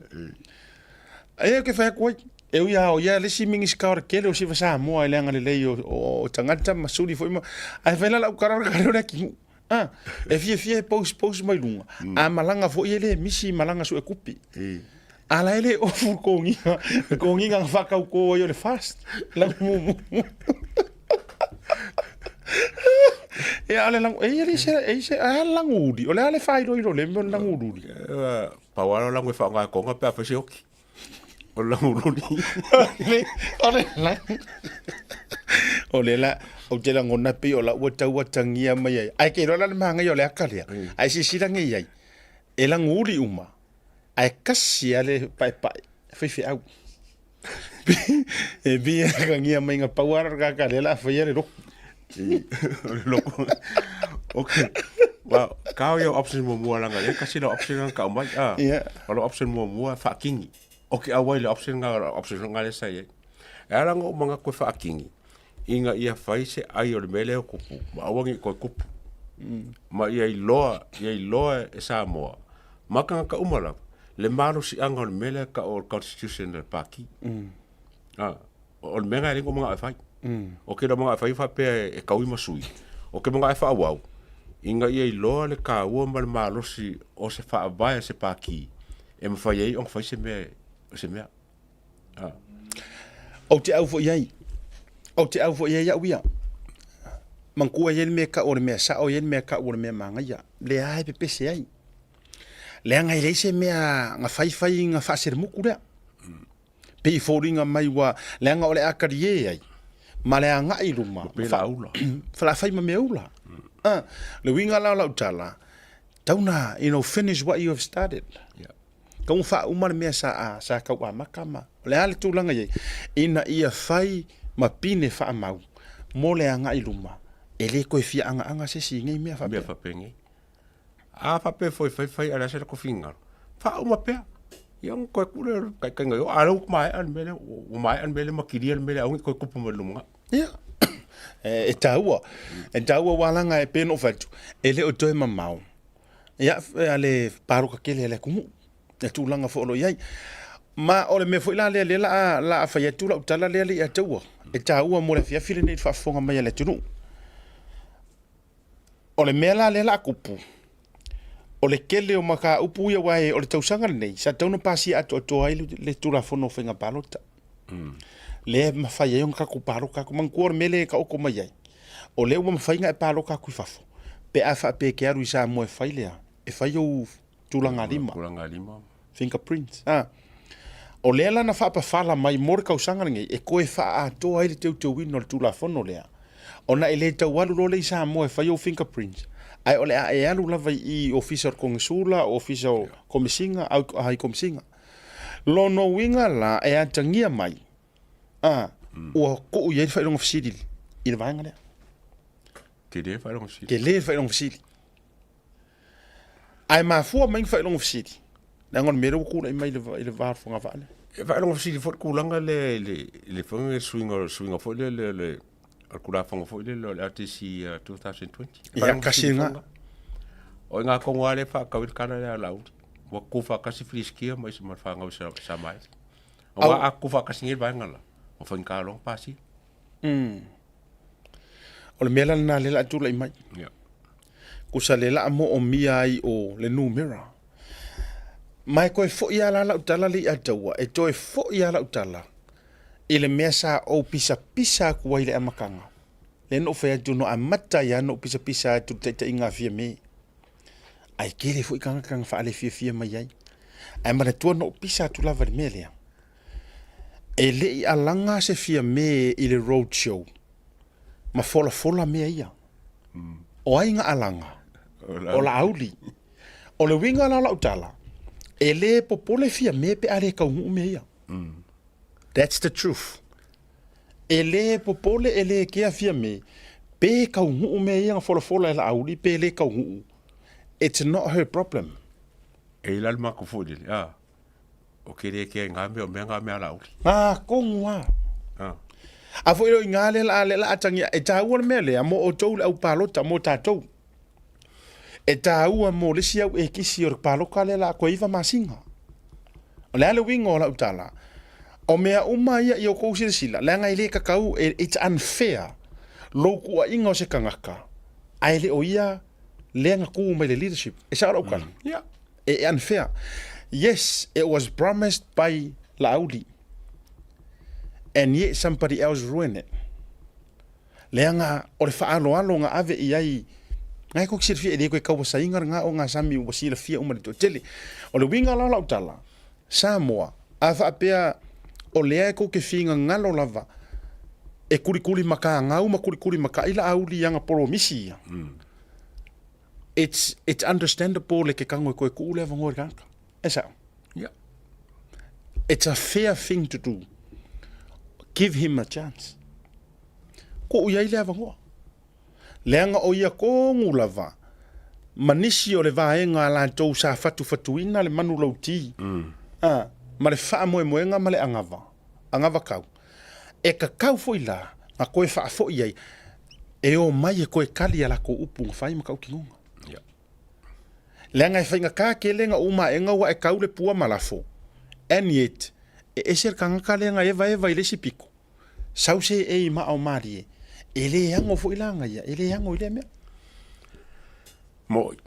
Ae ou te fai atu ai, e ui lava o ia le isi Minisita o le tele o siva Samoa i le agalelei o, o, o tagata ma suli foi ma, ae fai la lau tala o le kale o le atunuu. Ah, e fiafia e post post mai luga, a malaga foi e le misi malaga sue kupi. A la e le ofu le kogiga, le kogiga na whakaukō ai o le FAST, la mumu. E a le langu, e ia le se, e se, a le langu uri, o le a le whairoiro le mea o le langu uri. Pau lava o le langu e whaonga e konga pe a whai se oki. O le langu luli. O le langu. O le la, ou te rangona pei o lau ua tau atagia mai ai. Ae ke iloa la le māngai o le aka lea. Ae silasila nei ai, e langu uli uma, ae kasi lava le paepae, faifeau. E pei e atagia mai na pau lava le kaka lea o le a faia le loku. O le loku. Okay. Well, kao ia option muamua leaga lea kasi lau option na tau mai. Ah. Yeah. O lau option muamua faakingi. Okay, auai le option nga option nga lea sa i ai. E ala ona ou manatu e faakingi, ina ia fai se ai o le mea lea e kupu, ma aua ne i toe kupu. Ma ia iloa, ia iloa e Samoa, ma tagata uma lava, le malosiaga o le mea lea e tau o le constitution a le Pati. A, o le mea lena e leai ni ou manao e fai. O ke manao e fai faapea e taui ma sui, o ke manao e faaauau, ina ia iloa le taua ma le malosi o se faavae a se Pati e mafai ai ona fai se mea, se mea. Ah. Ou te au foi i ai. Ou te au foi i ai au ia. Manatua e i ai le mea e tau o le mea sao, e i ai le mea e tau o le mea magaia. Lea e pepese ai. Leaga e leai se mea na faifai na faaselemutu lea. Pei e foliga mai ua, leaga o le a talie ai, ma le agai i luma. Pe la ula. La fai ma mea ula. Ah, le uiga la o lau tala, tau na, you know, finish what you have started. Yeah. Tau na faauma le mea sa, sa tau amata ma, o le a le tulaga i ai, ina ia fai ma pine faamau mo le agai i luma. E le toe fia agaaga se isi i nei mea faapea. Mea faapenei. A faapea foi fai fai ae o le a se latou finagalo, faauma pea. Ia ona toe tuu lea o le taitaiga i o, a o lea ua maea le mea lea, ua maea le mea lea ma kilia le mea lea aua ne i toe tupu mai i le lumanai. Ia, e taua, e taua aua leaga e pei ona ou fai atu, e le o toe mamao ia le palota tele a le atunuu, le tulaga foi o lo o i ai. Ma o le mea foi la lea, lea la a fai atu lau tala lea ia te ua, e taua mo le afiafi lenei i le faafofoga mai a le atunuu. O le mea la lea la a tupu, o le tele o mataupu ia, aua o le tausaga lenei, sa tatau ona pasia atoatoa ai le Tulafono o Faiga Palota. Lea e mafai ai ona tatou palota atu. Manatua o le mea lea e taoto mai ai, o lea ua mafai ona e palota atu i fafo, pe a faapea e te alu i Samoa e fai le a? E fai ou tulagalima. Tulagalima. Fingerprints. Ah. O lea la na faapafala mai mo le tausaga lenei e toe faaatoa ai le teuteuina o le Tulafono lea, ona e le tau alu loa lea i Samoa e fai ou fingerprints, ae o le a e alu lava i Ofisa o le Konesula, Ofisa o Komesiga, Hai Komesiga. Lona uiga la e atagia mai, a, ua tuu i ai le faailoga fesili i le vaega lea. Tele le faailoga fesili. Tele le faailoga fesili. Ae mafua mai ni faailoga fesili, leaga o le mea lea ua tulai mai i le va o le fogavaa lea. E faailoga fesili foi le tulaga lea i le, i le foi le suiga, suiga foi lea le, le, o le Tulafono foi lea o le RTC 2020. Ia, kasi lena. O i ngā kongo a lea whaakau i le kala lea a Lauli. Ua ku whaakasi Filistia ma isi ma le whangau sa, sa mai. O ngā a ku whaakasi ngai vaenga la. O whainga long pasi. O le mea la lena lea la a tulai mai. Yeah. Kusa le la moomia ai o le numera. Ma e toe foi lava la lau tala le ia taua, e toe foi lava lau tala i le mea sa ou pisapisa atu ai i le amataga. Lea na ou fai atu, na amata ai lava ona ou pisapisa atu i le taitaiga a Fiame. Ae tele foi tagata na faalefiafia mai ai. Ae manatua na ou pisa atu lava i le mea lea. E le i alaga se Fiame i le road show ma folafola mea ia. O ai na alaga? O Laauli. O le uiga la o lau tala, e le popole Fiame pe a le taunuu mea ia. That's the truth. E le popole e le kea Fiame pe taunuu mea ia na folafola e Laauli pe le taunuu. It's not her problem. E i la le matou foi lele, a. O ke le kea i ngā mea, o mea ngā mea a Laauli. Ngā kongu a. A. A foi i ngā lea la, lea la atangia, e tāua le mea lea, mō outou le au palota, mō tātou. E tāua mō le isi au e kisi o le paloka lea la koe iwa masina. O le a le uiga o lau tala, o mea uma ia i outou silasila, leaga e le kakau, it's unfair lou tuuaiga o se tagata, ae le o ia lea na tu mai le leadership. E sao lau tala? Yeah. E unfair. Yes, it was promised by Laauli. And yet somebody else ruined it. Leaga o le faaaloalo na ave i ai, na e koe silafia e le koe kauasaina lena o ngā sami ua silafia uma le toatele. O le uiga la o lau tala, Samoa, a faapea o lea e kou te finagalo lava e kulikuli makagau ma kulikuli makai Laauli i ana polomisi ia. It's, it's understandable le ke kago e koe kuu le avanoa i le tagata. E sao? Yeah. It's a fair thing to do. Give him a chance. Kuu i ai le avanoa. Leaga o ia tonu lava ma nisi o le vaega a latou sa fatufatuina le manulauti a, ma le faamoemoega ma le agava, agava kau. E kakau foi la na koe faafoi ai e o mai e koe kali a lakou upu na fai ma kautinoga. Yeah. Leaga e faigata tele na uma aega ua e kau le pua ma lafo. And yet, e ese le tagata lea na evaeva i le isi piko. Sau se e i maa o malie, e le ago foi la aga ia, e le ago i lea mea. Moʻi.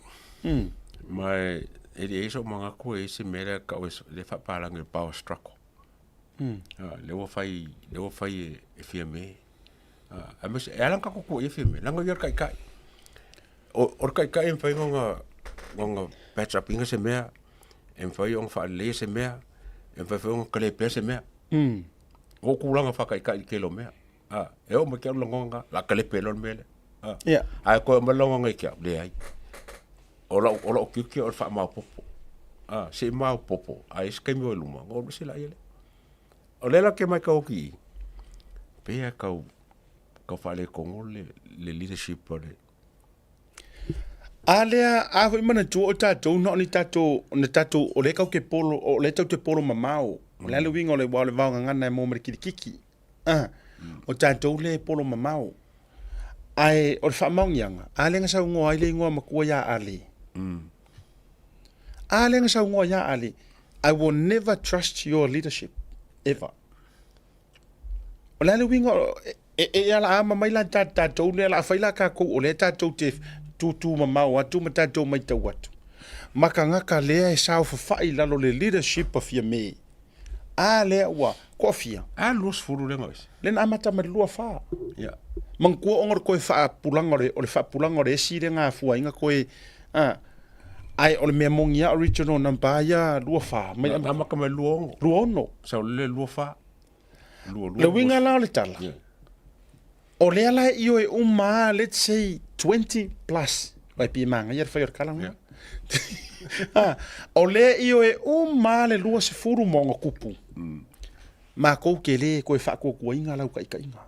Ma e e leai sou manatu e i ai se mea lea e tau lea e faapalagi o le power struggle. Lea ua fai, lea ua fai e, e Fiame. Aemaise, e ala ona tatou tuuaia Fiame, leaga o ia le taitai. O, o le taitai e mafai ona, ona patch up ina se mea, e mafai ona faaleleia se mea, e mafai foi ona kalepea se mea. O tulaga faataitai i le tele o mea. A, e oo mai ki au lagona, la kalepe loa le mea lea. A, yeah. Ae toe aumai le lagona i ki au, leai. O lau, o lau tiute o le faamaopoopo. A, se i maopoopo, ae i ai se taimi o i luma, ona ou ese laia lea. O lea la ou te matau atu i i, pei lava e tau tau faaletonu le le leadership o le A lea, a foi manatua o tatou na o ni tatou, na tatou, o lea tatou te polo, o lea tatou te polo mamao. O le a le uiga o le, o le vaogagana e maua ma le kilikiki. A, o tatou lea e polo mamao. Ae o le faamaoniaga, a lea na saunoa ai le igoa matua ia Ale. A lea na saunoa ia Ale, I will never trust your leadership, ever. O le a le uiga, e, e ala ama mai la tatou lea, la fai la tatou, o lea tatou te tūtū mamao atu ma tatou maitau atu. Ma tagata lea e saofafai i lalo le leadership a Fiame. A lea ua toafia. A 20 lea na ese. Lea na amata mai le 24. Ia. Manatua ona o le toe faapulaga o le, o le faapulaga o le esi lea na afua ai na toe, a, ae o le mea moni lava original number ia 24 mai na amata mai 26. 26. Sau le 24. 22. Le uiga la o le tala, o lea la e ioe uma lava, let's say 20 plus, vai pei e manaia le fai o le kala lena. Yeah. o lea e ioe uma lava le 20 ma ona tupu. Matou te le toe faatuatuaina lau taitaiga.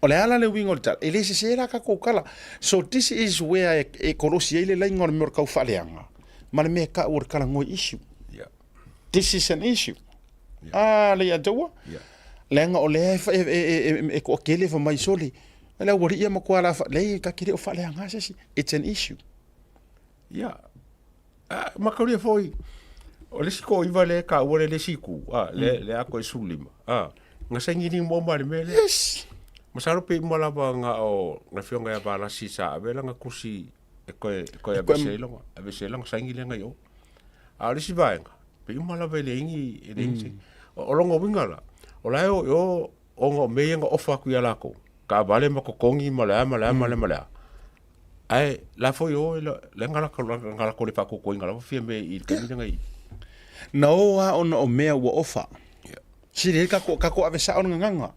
O le a la le uiga o le tala? E le sese la tatou tala. So this is where e, e kolosi ai le laina o le mea o le taufaaleaga ma le mea e tau o le talanoa issue. Yeah. This is an issue. Yeah. Ah, le ia taua. Yeah. Leaga o lea e, e, e, e, e toatele fa mai sole. Le aualii ia matua la fa, le ta te le o faaleaga se isi. It's an issue. Yeah. Ah, makaulia foi, o le isi toaiva lea e taua le le isi itu, ah, le, le a toe 15, ah, na saini mo ma le mea lea. Yes. Masalo pe uma lava na o le afioga ia Valasi sa ave lana tusi e toe, e toe aveese ai lona, aveese ai lana saini lea na i o. A o le isi vaega, pe uma lava e leai ni, e leai ni saini. O, o lona uiga la, o la e o i o ona o mea ia na ofa atu ia latou, taavale ma totogi ma le a ma le a ma le a ma le a. Ae la foi o e la nga la lakou le faatuatuaina lava Fiame i le taimi lena i. Na o lava ona o mea ua ofa. Sili ai kako kako ave sao le gagana.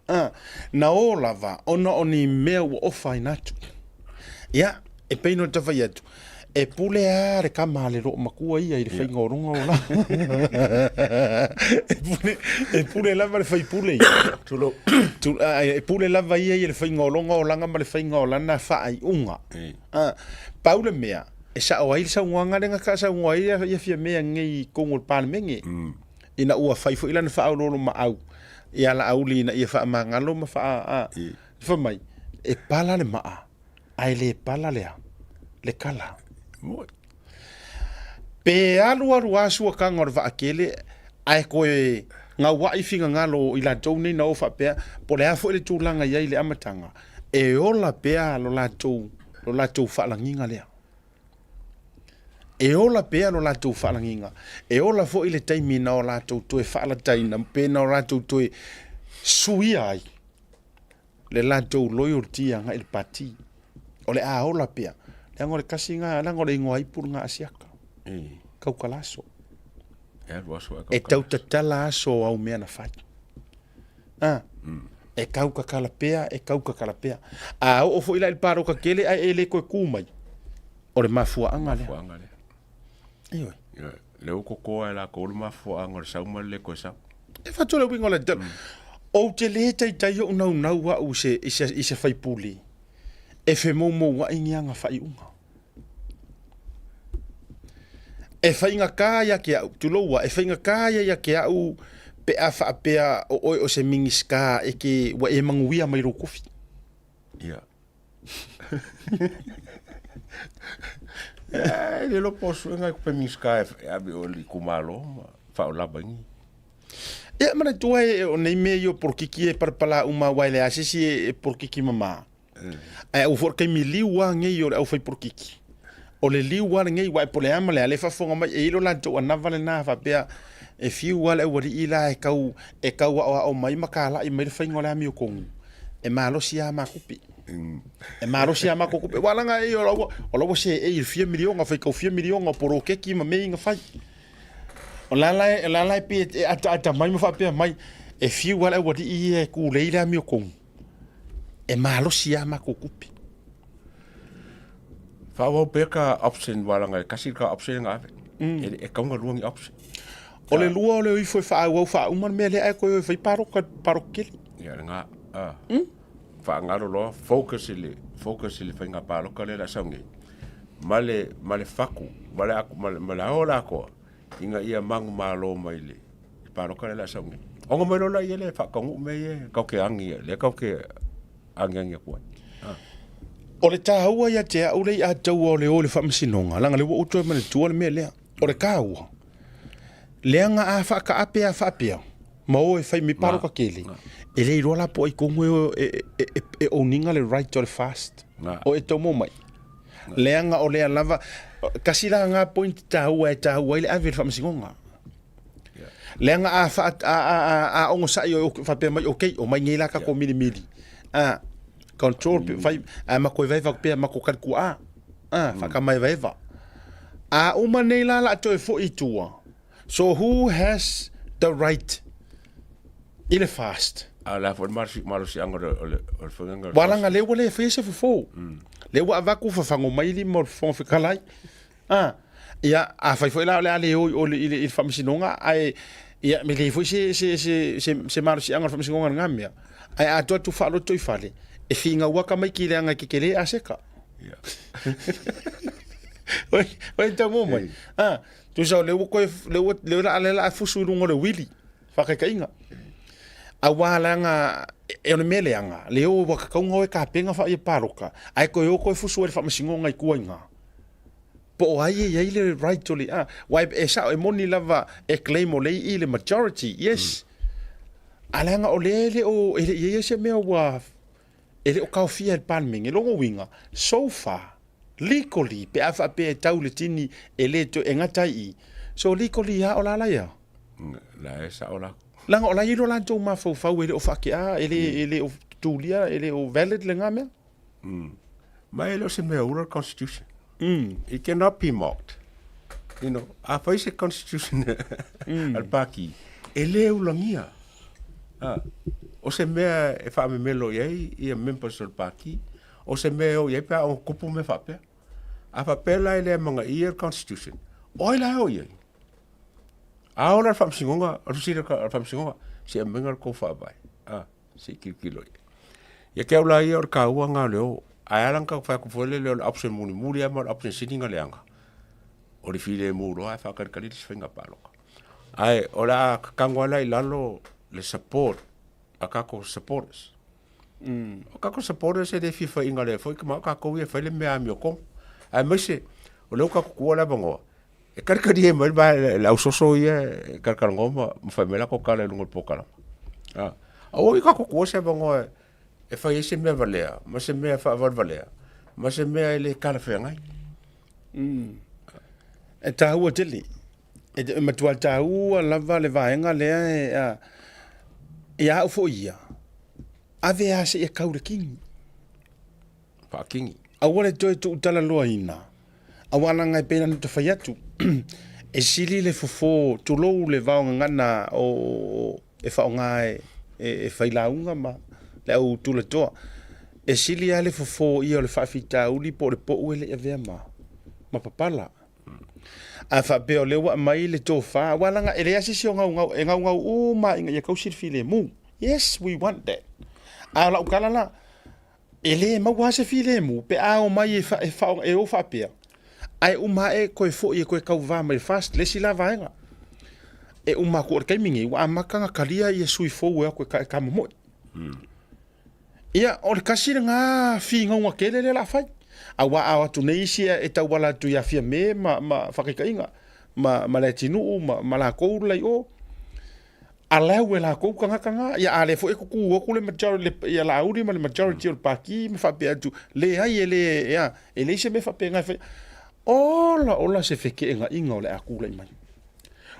A, na o lava ona o ni mea ua ofaina atu. Ia, e pei ona ta fai atu, e pule lava le tama a le loomatua ia i le faiga o lona olaga. E pule, e pule lava le faipule ia. Tulou. E pule lava ia i le faiga o lona olaga ma le faiga o lana faaiuga. A, pau le mea, e sao ai le saunoaga lea na saunoa ai ia Fiamē nei i totonu o le Palemene, ina ua fai foi lana faaoloolomaau ia Laauli ina ia faamagalo ma faa, a, fai mai, e pala le maa, ae le pala le a? Le kala. Pe alualu lava suakaga o le vaatele ae toe gauai finagalo o i latou nei na o faapea, po o le a foi le tulaga i ai i le amataga, e ola pea lo latou, lo latou faalagiga lea. E ola pea lo latou faalagiga. E ola foi le taimi na o latou toe faalataina pe na o latou toe suia ai le latou loyalty agai i le pati. O le a ola pea. Leaga o le tasi lena, leaga o le igoa ipu lena a Siaka. Tautala aso. E tau tatala aso o au mea na fai. A, e tau tatala pea, e tau tatala pea. A oo foi la i le palota tele ae e le toe tu mai, o le mafuaaga lea. Mafuaaga lea. Ioe. Ioe. Lea ua kokoa e latou le mafuaaga o le sau ma le le toe sau. E avatu le uiga o le tala. Ou te le taitai ou naunau au i se, i se, i se faipule e femoumouai ni ana faaiuga. E faigata ia te au, tulou a, e faigata ia ia te au pe a faapea o oe o se Minisita e te, ua e manuia mai lou tofi. Ia. E le iloa po o suega e Minisita e ave i o i le itumalo ma faaolava ai ni. Ia manatua e o nei mea ia o polokiki e palapala uma aua e leai se isi e polokiki mama. Ae aua foi o le taimi liu lava nei o le aufai polokiki. O le liu lava lenei aua e po o le a ma le a, lea e faafofoga mai e i ai lo latou anava lena faapea e fiu lava le aualii la e tau e tau aoao mai ma talai mai le faiga o le amiotonu, e malosi lava ma tupe. E malosi lava matou tupe. Aua leaga e o la ua o la ua seei i le fia miliona, faitau fia miliona o poloketi ma mea ia na fai. O la la o la la e pei e ataata mai ma faapea mai, e fiu lava le aualii ia e tulei le amiotonu, e malosi lava matou tupe. Faaauau pea ka option aua leaga e tasi le ka option na ave. E tatau ona lua ni option. O le lua o le o ifo e faaauau faauma le mea lea ae toe o e fai palota, palota tele. Ia lena. A. Faagalo loa, focus i le, focus i le faiga palota lea o le a sau nei, ma le, ma le faku, ma le, ma le, ma le ao o le atoa, ina ia manumalo mai le, le palota lea o le a sau nei. Ona mai loa lea lea e faataunuu mea ia e tatou te agi, lea tatou te agiagi atu ai. O le taua ia te au le i'a taua o le o i le faamasinoga, leaga o lea ua ou toe manatua le mea lea. O le taua, leaga a faataape a faapea, ma o e fai mai palota tele, e le iloa la po o ai tonu e o e own ina le right o le fast o e tau maua mai. Leaga o lea lava, tasi la lena point taua e taua ai le ave i le faamasinoga. Leaga a fa a a a a onosai o faapea mai okay omai nei la tatou milimili a control pe fai a matou evaeva atu pea matou talituaa a faatamaevaeva a uma nei la la toe foi i tua. So who has the right i le fast? A o le a foi le malosiaga o le o le o le faiga Ua leaga lea ua le faia se fofo. Lea ua avatu fafago mai lima o le Fofoga Fetalai. A, ia, afai foi la o le a le o i o i le, i le faamasinoga, ae, ia, e leai foi se, se, se, se, se malosiaga o le faamasinoga i lena mea. Ae a atu atu faaloto i fale, e finau lava tamaiti leaga e tetele aseta. Ia. Oi, oi tau mo mai. A, tusa o lea ua koe, lea ua, lea ua, lea la fusu i luga o le uili, faakaitaiga. Aua leaga, e o le mea leaga, le o ua tatau ona o e tapena ia palota, ae toe o toe fusu ai i le faamasinoga i tua i ina. Po o ai e i ai le right o le, a, aua e sao, e moni lava e claim o lea e i i le majority, yes. A leaga o lea e le o, e le i i ai se mea ua, e le o taofia e le Palemene. Lona uiga, so far, legally, pe a faapea e tau le tini e le toe, e gata ai i i, so legally lava o la la ia. La e sao la. Leaga o la e i ai lo latou mafaufau e le o faatea, e le, e le o tulia, e le o valid lena mea. Ma e le o se mea ula le constitution. It cannot be mocked. You know, a fai se constitution a le Pākī, e le ulagia. Ah, o se mea e faamemelo i ai ia members o le Pākī, o se mea e o i ai pe a ona kupu mea faapea. A faapea la e le amanaia le constitution, o ai la e o i ai? A ola le faamasinoga, o le fesili a le faamasinoga, se i aumaiga le tou faavae. Ah. Se i tilotilo i ai. Ia te au la ia o le taua lena o le o. Ae ala ona tatou fai atu foi lele o le option mulimuli lava ma o le option sili ona leaga, o le filemu loa ae faatalitali le isi faiga palota. Ae o le a tatanu lava la i lalo le support a tatou supporters. O tatou supporters e le fia faiaina lea foi, o tatou ia e fai le mea amiotonu. Aemaise o lea ua tatou tuua le avanoa E kalikalie mai le le au soso ia e kalakalanoa ma ma fai mai latou tala i luga o le polokalama. A, aua i tatou tuua se avanoa e, e fai ai se mea valea ma se mea faavalevalea ma se mea e le talafeagai. E taua tele. E matua taua lava le vaega lea e, a, ia au foi ia, ave lava seia tau le kini. Faakini. Aua le toe tuutalaloaina, aua leaga e pei ona ta fai atu, e sili le fofo, tulou le vaogagana o e faaaoga e, e failauga ma le au tulatoa, e sili lava le fofo ia o le faafitauli po o le pou e le i avea ma, ma papala. A faapea o lea ua aumai le tofa, aua leaga e leai lava se isi o gaugau, e gaugau uma lava ina ia tausi le filemu. Yes, we want that. A o lau tala la, E le maua lava se filemu pe a omai e, fa, e, fa, e o faapea, ae uma ae toe foi e toe tauva mai le FAST, le isi la vaega. E uma atu o le taimi nei, ua amata ona talia ia sui fou e o atu e, e tamomoe. Ia, o le tasi lena finauga tele lea o le a fai. Aua a o atu nei isi e tauala atu ia Fiame ma, ma faataitaiga, ma, ma Leatinuu ma, ma latou la i o, allow e latou tagata na, ia a lea foi e tutu atu le majority, le, ia Laauli ma le majority o le pati ma faapea atu, leai e le, ea, e leai se mea faapena e fai. Ola ola se feteenaiga o le a tulai mai.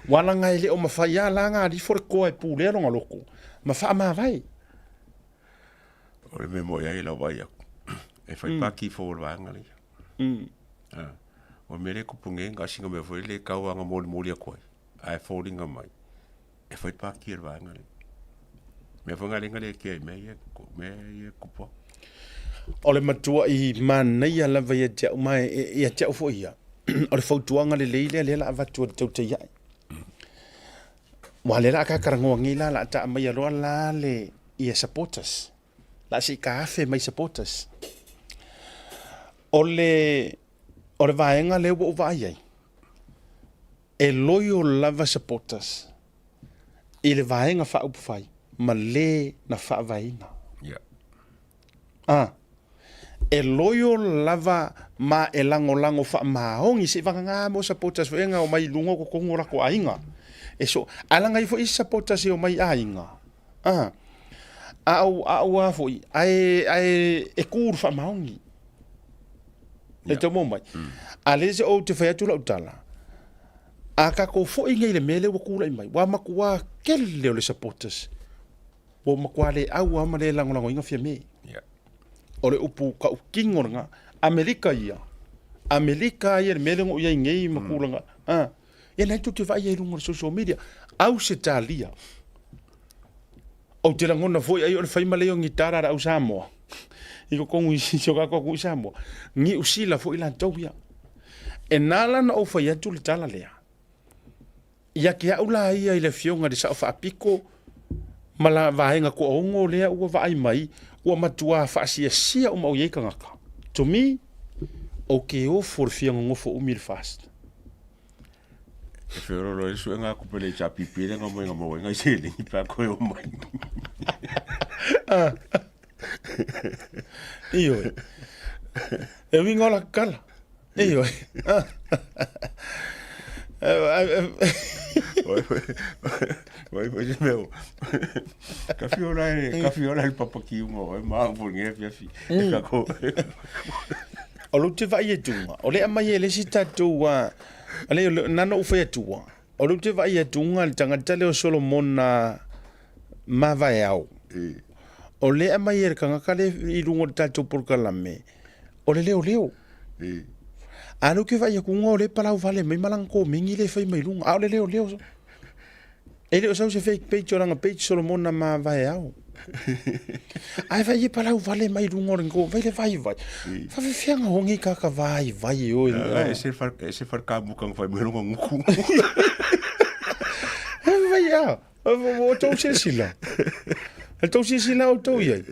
Ua laga e le o mafai a la na alifo le toa e pulea lona loto ma faamavae. O le mea moi ai lau vaai atu, e fai pati fou o le vaega lea. Ah, o le mea lea e tupu nei, na o sina mea foi lea e tau lava ona molimoli atu ai, ae foliga mai, e fai pāki e le vaega lea. Mea foi na lea na le kea i mea ia, mea ia kupu atu. O le matuai manaia lava ia te au, ma ia te au foi ia, o le fautuaga lelei lea lea la avatu e le tautai ae. Ua lea la a ta talanoa nei la, la a ta aumaia loa la le ia supporters. La se i ka afe mai supporters. O le, o le vaega lea ua ou vaai ai, e loyal lava supporters i le Vaega Faaupufai ma le na faavaeina. Yeah. Ah. E loyal lava ma e lagolago faamaoni se i vagana mo supporters foi na omai i luga o totonu o latou aiga. E so, ae laga i foi isi supporters e omai i aiga. Ah. A o, a o a foi, ae, ae e ku le faamaoni. E tau maua mai. A lea se ou te fai atu lau tala, a tatou foi nei i le mea lea ua tulai mai, ua matua tele o le supporters, ua matua le au lava ma le lagolagoina Fiame. O le upu tautino lena. Amerika ia, Amerika ia le mea lea na ou i ai nei ma tulaga, a, ia lena tou te vaai ai i luga o le social media. Ausetalia, Ou te lagona foi ai o le fai ma lei o gitara a le au Samoa i totonu i si o tatou atunuu i Samoa, Niu Sila foi latou ia. E na ala ona ou fai atu le tala lea, ia te au la ia i le afioga i le Sao Faapito ma la vaega toaono lea ua vaai mai, ua matua faasiasia uma au i ai tagata. To me, ou te ofo i le fia nonofo umi i le FAST. E wheororo e sue ngā kupe lei tā pipi le ngā mai ngā maua ngai seleni pā koe o mai. Ioe. E winga o la kala. Ioe. Wai wai se mea. Ka whiora e, ka whiora e papa ki unga o e maa po nge fiafi. E ka ko. O lo te vai e tunga. O le amai e le si tatou a Ale, na na ou fai atua, o lea ou te vaai atu le tagata lea o Solomona Mavaeao, o lea e aumai e le tagata lea i luga o le tatou polokalame, o le leoleo. A o lea ou te vaai atu o lea e palau vale mai ma lana komeni lea e fai mai luga, a o le leoleo. E le o sau se fake page o lana page Solomona Mavaeao. Ae vai e palau vale mai luga o le go, vai le vaivai. Faafefea ona oge kaka vaivai e oe. E se far e se far ka muka fai mai longa nguku. Vai a, o tou silasila. E tou silasila outou i ai.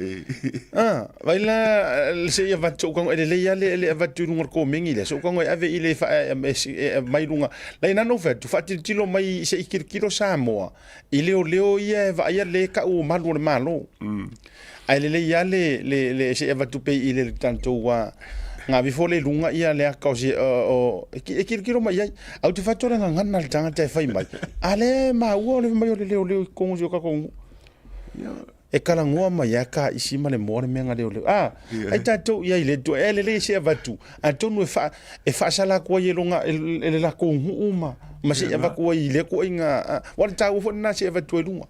Ah, vai la se ia avatu sou tago e lelei lava le le avatu i luga o le komeni lea, sou tago e ave i le aumai luga. Lai na ona ou fai atu, faatilotilo mai se i tilotilo Samoa i leoleo ia e vaaia le kau o malu o le Malo. Ae lelei lava le, le, le se i avatu pea i le tatou gavifo le luga ia le aka o se, o, e, e tilotilo mai ai. Ae ou te fai atu o le gagana a le tagata e fai mai, a lea e maua o le fai mai o le leoleo i totonu o si o tatou nuu. E talanoa mai lava Kaisi ma le moa le mea na leoleo. A, ai tatou i ai i le Atua, e lelei se avatu, atonu e faa, e faasala atu ai e lona, e le latou nuu ma, ma se i avatu ai i lea ituaiga, aua o le taua foi lena se i avatu ai i luga.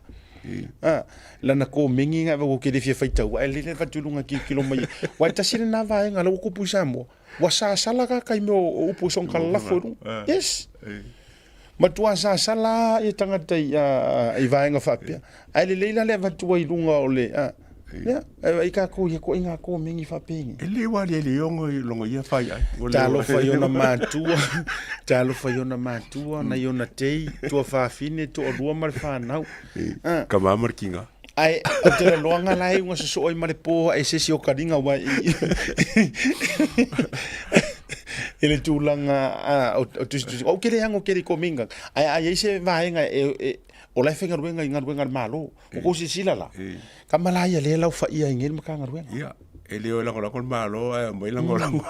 A, lana komeni na ou te le fia faitau, ae lelei le avatu i luga e tilotilo mai ai. Aua e tasi lena vaega la ua tupu i Samoa, ua sasala tagata i mea o upu e soona talalafo i luga. Yes. Matua sasala ia tagata i, i vaega faapea. Ae lelei la le avatu ai i luga o le, a, ia, ai tatou ia ituaiga komeni faapeni. E le ua le le ongo i longo ia fai ai. Talofa i ona matua, talofa i ona matua, nai ona tei, tuafafine, toalua ma le fanau. Ka ma ma le kinga. Ae o te laloanga la e unga sosoo ai ma le po ae se isi o kaliga aua i i le tulaga o tusitusiga. Ou te le ago tele i kominga, ae a i ai se vaega e o la e faigaluega i galuega a le Malo. O kou silasila la, kama la ia lea e laufaia ai nei le Matagaluega. Ia, e le o e lagolago le Malo ae aumai lagolago.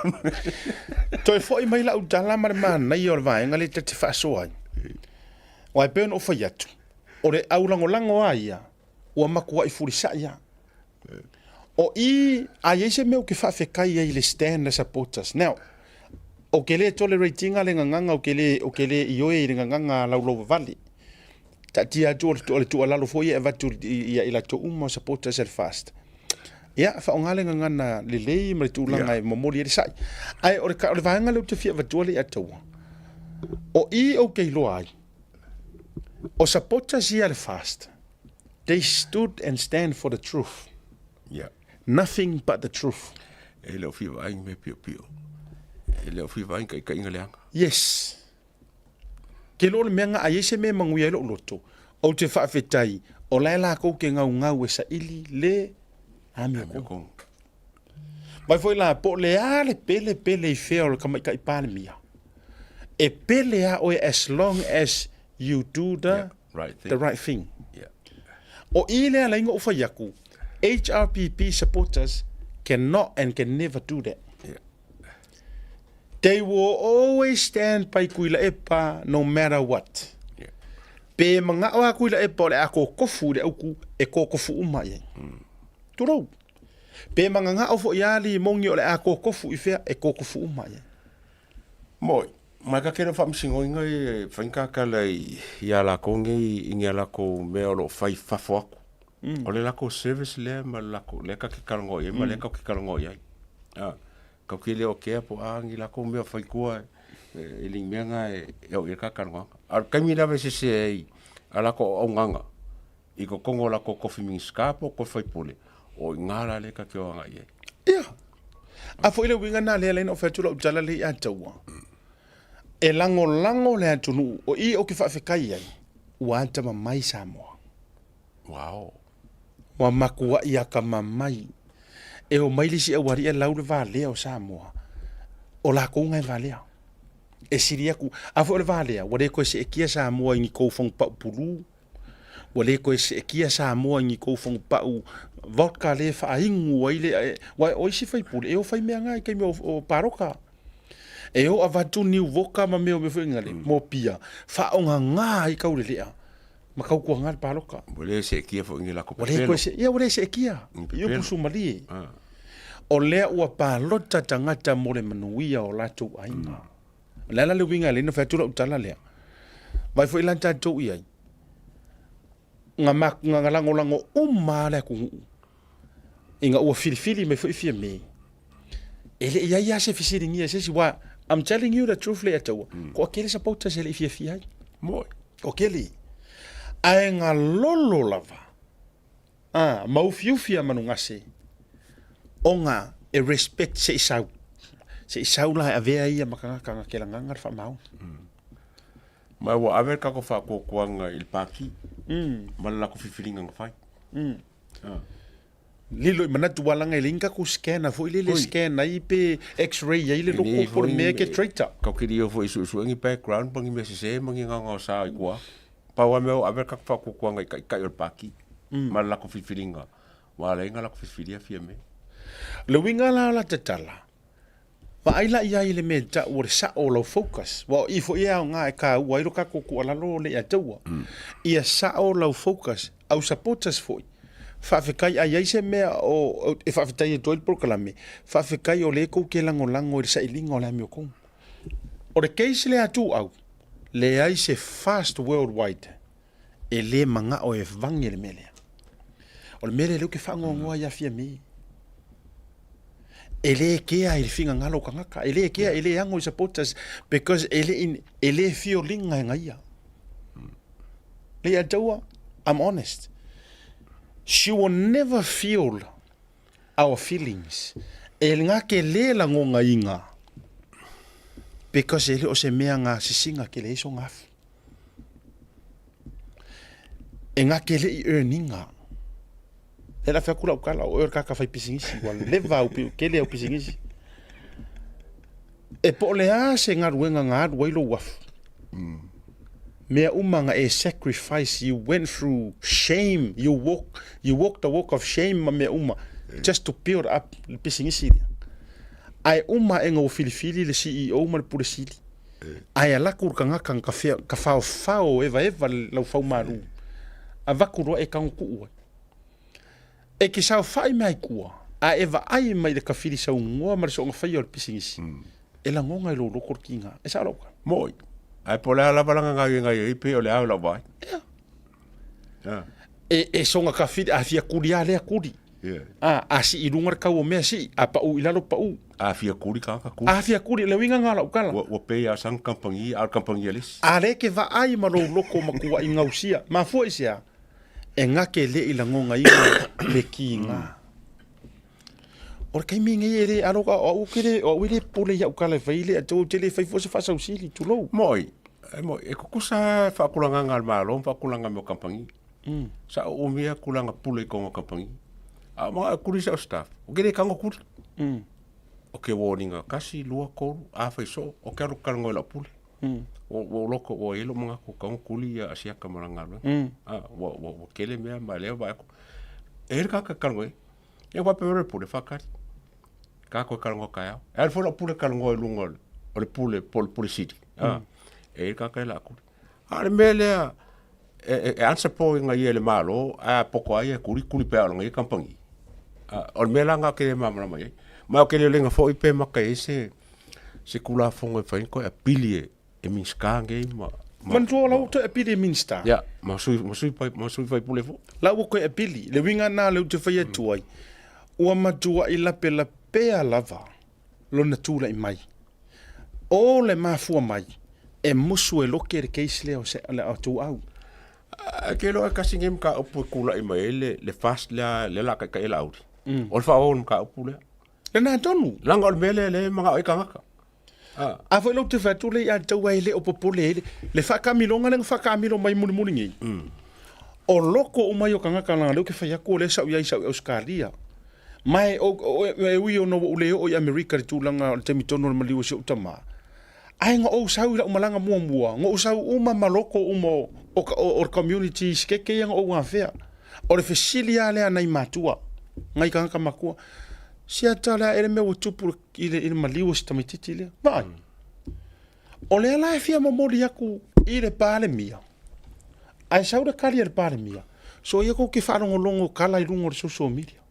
Toe foi mai lau tala ma le manaia o le vaega lea ta te faasoa ai. Aua e pei ona ou fai atu, o le aulagolago a ia, ua matuai fulisaʻi a. O i, a i ai se mea ou te faafetai ai i le stand a supporters. Now, ou te le tolerate ina le gagana, ou te le, ou te le ioe i le gagana a laulauvavale. Taatia atu o le tuualalo foi e avatu ia i latou uma o supporters a le FAST. Ia, faaaoga le gagana lelei ma le tulaga e momoli ai le saʻi. Ae o le, o le vaega lea ou te fia avatua le ia taua, o i ou te iloa ai, O supporters ia a le FAST, they stood and stand for the truth. Yeah. Nothing but the truth. E le o fia vaai ni mea piopio. E le o fia vaai ni taitaiga leaga. Yes. Ke lo le mea nga a i ai se mea e manuia ai lou loto, ou te faafetai o la e lakou ke gaugau e saili le. Amiotoga. Mai foi la po o le a le pele pele i fea o le tamaitai Palemia, e pele a oe as long as you do the, yeah, right thing. the right thing. Yeah. O i lea la inga u fai aku, HRPP supporters cannot and can never do that. Yeah. They will always stand by Tuilaepa no matter what. Yeah. Pe mangao a Tuilaepa o le a kokofu i le auku, e kokofu uma i ai. Tulou. Pe mangangao foi a li mongi o le a kokofu i fea, e kokofu uma i ai. Moi, mai ka kele faamasinoina e fai ka kala i ia lakou nei i ni a lakou mea o lo o fai i fafo atu. O le lakou service lea ma le lakou lea ka ke talanoa i ai ma lea ka ke talanoa i ai. A, kau ke le o kea po o a ni lakou mea o fai tua e le ni mea na e oo i ai ka talanoaga. A o le taimi lava e sese ai a lakou auaunaga i totonu o latou tofi Minisita po o tofi faipule, o i ina la lea ta te o agai i ai. Ia. A foi le uiga lena lea e ala ai ona ou fai atu lau tala lea ia taua. E lagolago le atunuu, o i ou te faafetai ai, ua atamamai Samoa. Wow. Ua matuai atamamai. E omai le isi aualii e lau le valea o Samoa, o latou na e valea. E sili atu, a foi o le valea, ua le toe seetia Samoa i ni tou fagupau pulu, Ua le toe seetia Samoa i ni tou fagupau vodka lea e faainu ai le, aua o isi faipule e o fai mea na i taimi o palota. E o avatu niu vodka ma mea o mea foi na le mopia, faaogaga ai taulelea ma tautuaga le palota. Ua le seetia foi i ni latou Ua le pepelo. toe se, ia ua le seetia Ni i upu pepelo. sumalie. O lea ua palota tagata mo le manuia o latou aiga. O le a la le uiga e ala ai ona fai atu lau tala lea? Vaai foi la tatou i ai, na ma, na lagolago uma lava le atunuu ina ua filifili mai foi Fiame. E le i i ai lava se fesiligia e se isi, aua I'm telling you the truth Leiataua, toatele supporters e le i fiafia ai. Moi. Toatele. Ae na lolo lava a ma ufiufi a manugase ona e respect se i sau. Se i sau la e avea ia ma tagata na ke lagaga le faamaoni. Ma ua ave le tatou faatuatuaga i le Pati ma le latou filifiliga na fai. Lilo i manatu ua laga e leai ni tatou scanner foi lele e scan ai pe x-ray ai le loko po o le mea e ke traitor. Tatou te le o foi e suesue ni background ma ni mea sese ma ni gaogaosa i tua. Pau lava mea ua ave le tatou faatuatuaga i taitai o le Pati ma le latou filifiliga ua ala ai ona latou filifilia Fiame. O le uiga la o la tatala, Vaai la i ai i le mea e tau o le sao o lau focus. Aua o i foi e aoga e kāua ai lo tatou tuualalo le ia taua. Ia sao lau focus, au supporters foi. Faafetai a i ai se mea o e faafetai atu ai le polokalame, faafetai o lea tou te lagolago i le sailiga o le amiotonu. O le case lea a Tuuau, leai se fast worldwide e le manao e vage le mea lea. O le mea lea lea ou te faanoanoa ia Fiame. E le kea i le finagalo o tagata, e le kea, e le ano i supporters because e le, e le fiolinga e ngaia. Le ia taua, I'm honest. She will never feel our feelings. E nga ke le lagogaina because e le o se mea nga sisiga ke leai so gafu. E gake le i earninga. Lea la fai atu lau tala, o oe o le tagata fai pisinisi, ua leva au tele au pisinisi. E po o le a se galuega na alu ai lou afu, mea uma na e sacrifice, you went through shame, you walk, you walk the walk of shame ma mea uma, just to build up le pisinisi lea. Ae uma aʻega ua filifili le CEO ma le Pule Sili. Ae alaku le tagata na ka faofao evaeva le laufau malu, avatu loa e tago tuu ai. E te saofai mai ai tua, a e vaai mai i le tafili saunoa ma le soona faia o le pisinisi, e lagona i lou loto le kiga. E sao lau tala? Moi. Ae po o le a lava lana galuega i ai, pei o le a o lau vaai. Ia. E, e soona tafili, a fia kuli lava lea kuli. A, a sii i luga le tau o mea sii, a pau i lalo pau. A fia kuli tagata kuli. A fia kuli, le uiga lena o lau tala. Ua, ua pei lava sana kamupani, a o le kamupani a le isi. A lea e te vaai ma lou loto matuai gausia. Mafua i se a? E gake le i lagogaina le kiga. O le taimi lenei e le alo, o au ou te le, o au e le popole i au tala e fai le ato, ou te le fai foi se faasausili, tulou. Moi, e moi, e tutusa lava faatulagaga a le Malo ma faatulagaga o kamupani. Sa ou umia tulaga pule i totonu o kamupani. A o mana'o e kuli si a'u staff, ou te le tago kuli. Ou te warn ina tasi, lua, tolu, a fai soo, ou te alu ou te talanoa i la'u pule. Ua ou loto ua i ai lou manatu e tatau ona kuli ia Asiata ma lana galuega. A, ua, ua, ua tele mea ma lea vaai atu. E i ai le tagata e talanoa i ai. Ia faapea mai le pule, faatali. Tatou e talanoa taeao. E alu foi lau pule talanoa i luga o le pule po o le pule sili. A, e i ai le tagata e laa kuli. A o le mea lea e, e, e answer po ina ia e le Malo, ae a poto lava ia e kuli, kuli pea o lana ia kamupani. A, o le mea la lena ou te le malamalama i ai. Ma ou te le iloa foi pe mata i ai se, se Tulafono e fai ai ni toe apili e, e Minisita nei ma, ma, Manatua o la ua toe apili e Minisita. Ia, ma sui, ma sui, ma sui faipule foi. La ua toe apili. Le uiga lena lea ou te fai atu ai, ua matuai lapelapea lava lona tulai mai. O le mafua mai, e musu e loke le case lea o se, le o Tuau. Ae ke iloa e tasi lenei mataupu e tulai mai ai le, le fast lea, lea o le a taitai ai Laauli. O le faaauau o le mataupu lea. Lena tonu. Leaga o le mea lea lea e manao ai tagata. A. A foi lou te fai atu le ia tau ai le o popole ai le faakamiloga lea na faakamilo mai mulimuli nei. O loko uma ia o tagata leaga lea ou te fai atu o lea sa ou i ai sa ou i Ausetalia. Ma e, o, o, e ui ona ua ou le oo i Amerika i le tulaga o le taimi tonu o le maliu o si ou tama, ae na ou sau i lau malaga muamua, na ou sau uma ma loko uma o, o, o, o le community i Sikeke ia na ou afea. O le fesili lava lea a nai matua, nai tagata matua, siata le a ea le mea ua tupu i le, i le maliu o si tamaitiiti lea. Vaai. O lea la e fia momoli atu i le Palemia, ae sau le tali a le Palemia, soia tou te faalogologo tala i luga o le social media.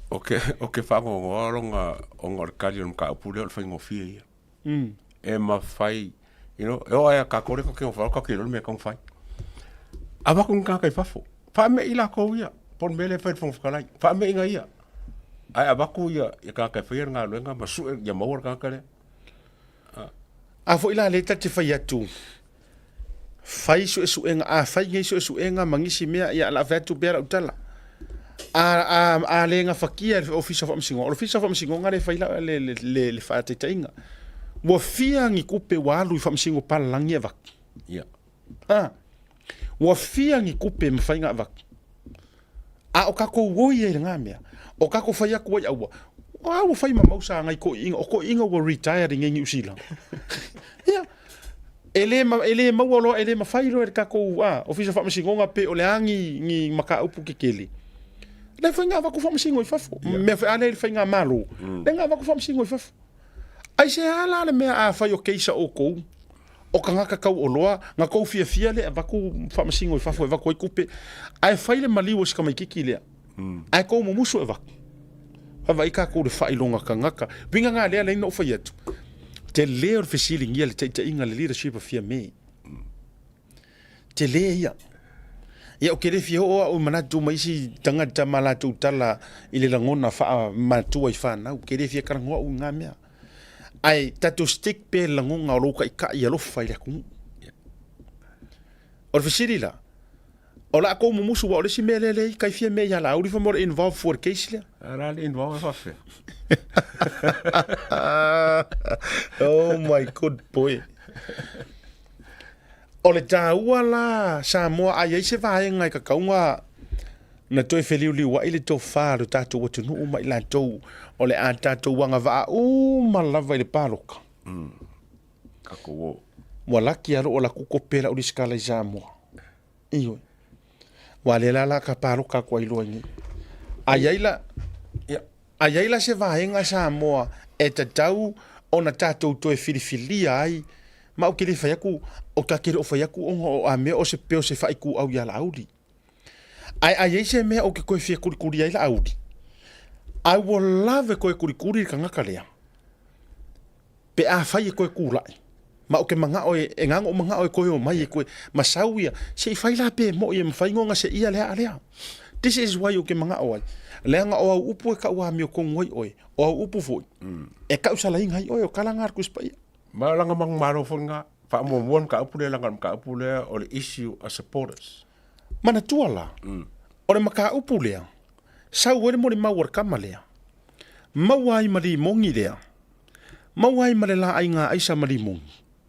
Ou te, ou te faanoanoa lona, ona o le tali o le mataupu lea o le faigofie ia. E mafai, you know, e oo lava ia tatou lea tatou te nofo tatou te iloa le mea e tatau ona fai. Avatu ni tagata i fafo, faame'i latou ia, po o le mea lea e fai e le Fofoga Fetalai, faame'iga ia. Ae avatu ia, ia tagata e faia le galuega ma sue ia maua le tagata lea. A foi la lea ta te fai atu, fai suesuega, a fai nei suesuega ma nisi mea, ia o le a fai atu pea lau tala. A, a, a le gafatia e le Ofisa o Faamasinoga, o le Ofisa o Faamasinoga lea e fai la, le, le, le, le faataitaiga. Ua fia ni tupe ua alu i faamasino palalagi e avatu? Ia. A, ua fia ni tupe e mafai ona avatu? A o tatou oi ai i lena mea, o tatou fai atu ai aua, a ua fai mamau sa nai toeaiina, o toeaiina ua retired i nei Niu Sila. Ia, e le, e le maua loa, e le mafai loa e le tatou a, Ofisa o Faamasinoga pe o le a ni, ni mataupu tetele. Lea foi na avatu faamasino i fafo. Yeah. Mea foi a lea i le faigamalo, mm. lea na avatu faamasino i fafo. Aisea la le mea afai o keisa outou, o tagata kau oloa, na tou fiafia lea e avatu faamasino i fafo e avatu ai tupe, ae fai le maliu o si tamaititi lea, ae tou mumusu e avatu. Vaavaai tatou i le faailoga tagata. Uiga na lea na ou fai atu, tele o le fesiligia le taitaiga le leadership a Fiame. Tele ia. Ia ou te le fia oo au i manatu ma isi tagata ma latou tala i le lagona faamatua i fanau. Ke le fia talanoa au i ngā mea. Ae tatou stick pea i le lagona o lou taitai alofa i le atunuu. O le fesili la, o la kou mumusu aua o le isi mea lea lea i kai fia mea ia Laauli fai mai o le involve fua i le case lea. A la le involve e faafefea? Oh my good boy. O le taua la Samoa a i ai se vaega e tatau ona na toe feliuliuai le tofa a lo tatou atunuu ma i latou o le a tatou agavaa uma lava i le paloka. Tatou o. Ua laki lava lou alu atu kope lau risikala i Samoa. Ioe. Ua lea la la ka paloka atu ai loa i nei. A i ai la, Ia. A i ai la se vaega Samoa e tatau ona tatou toe filifilia ai, ma ou te le fai atu, ou ta te le o fai atu ona o a mea o se pei o se faaituau ia Laauli. Ae a i ai se mea ou te toe fia kulikuli ai Laauli, I will love e toe kulikuli le tagata lea. Pe afai e toe tulai, ma ou te manao e, e gaga'u manao e toe omai e toe, ma sau ia, se i fai la pe mo'i e mafai ona seia le aa lea. This is why ou te manao ai, leaga o au upu e kau amiotonu ai oe, o au upu foi, e tausalaina ai oe, o tala na a le Tusi Paia. Ma o lana manumalo foi lena, faamuamua le mataupu lea leaga o le mataupu lea o le issue a supporters. Manatua la, o le mataupu lea, sau ai le molimau a le tama lea, maua ai ma limoni lea, Maua ai ma le laaiga aisa ma limoni.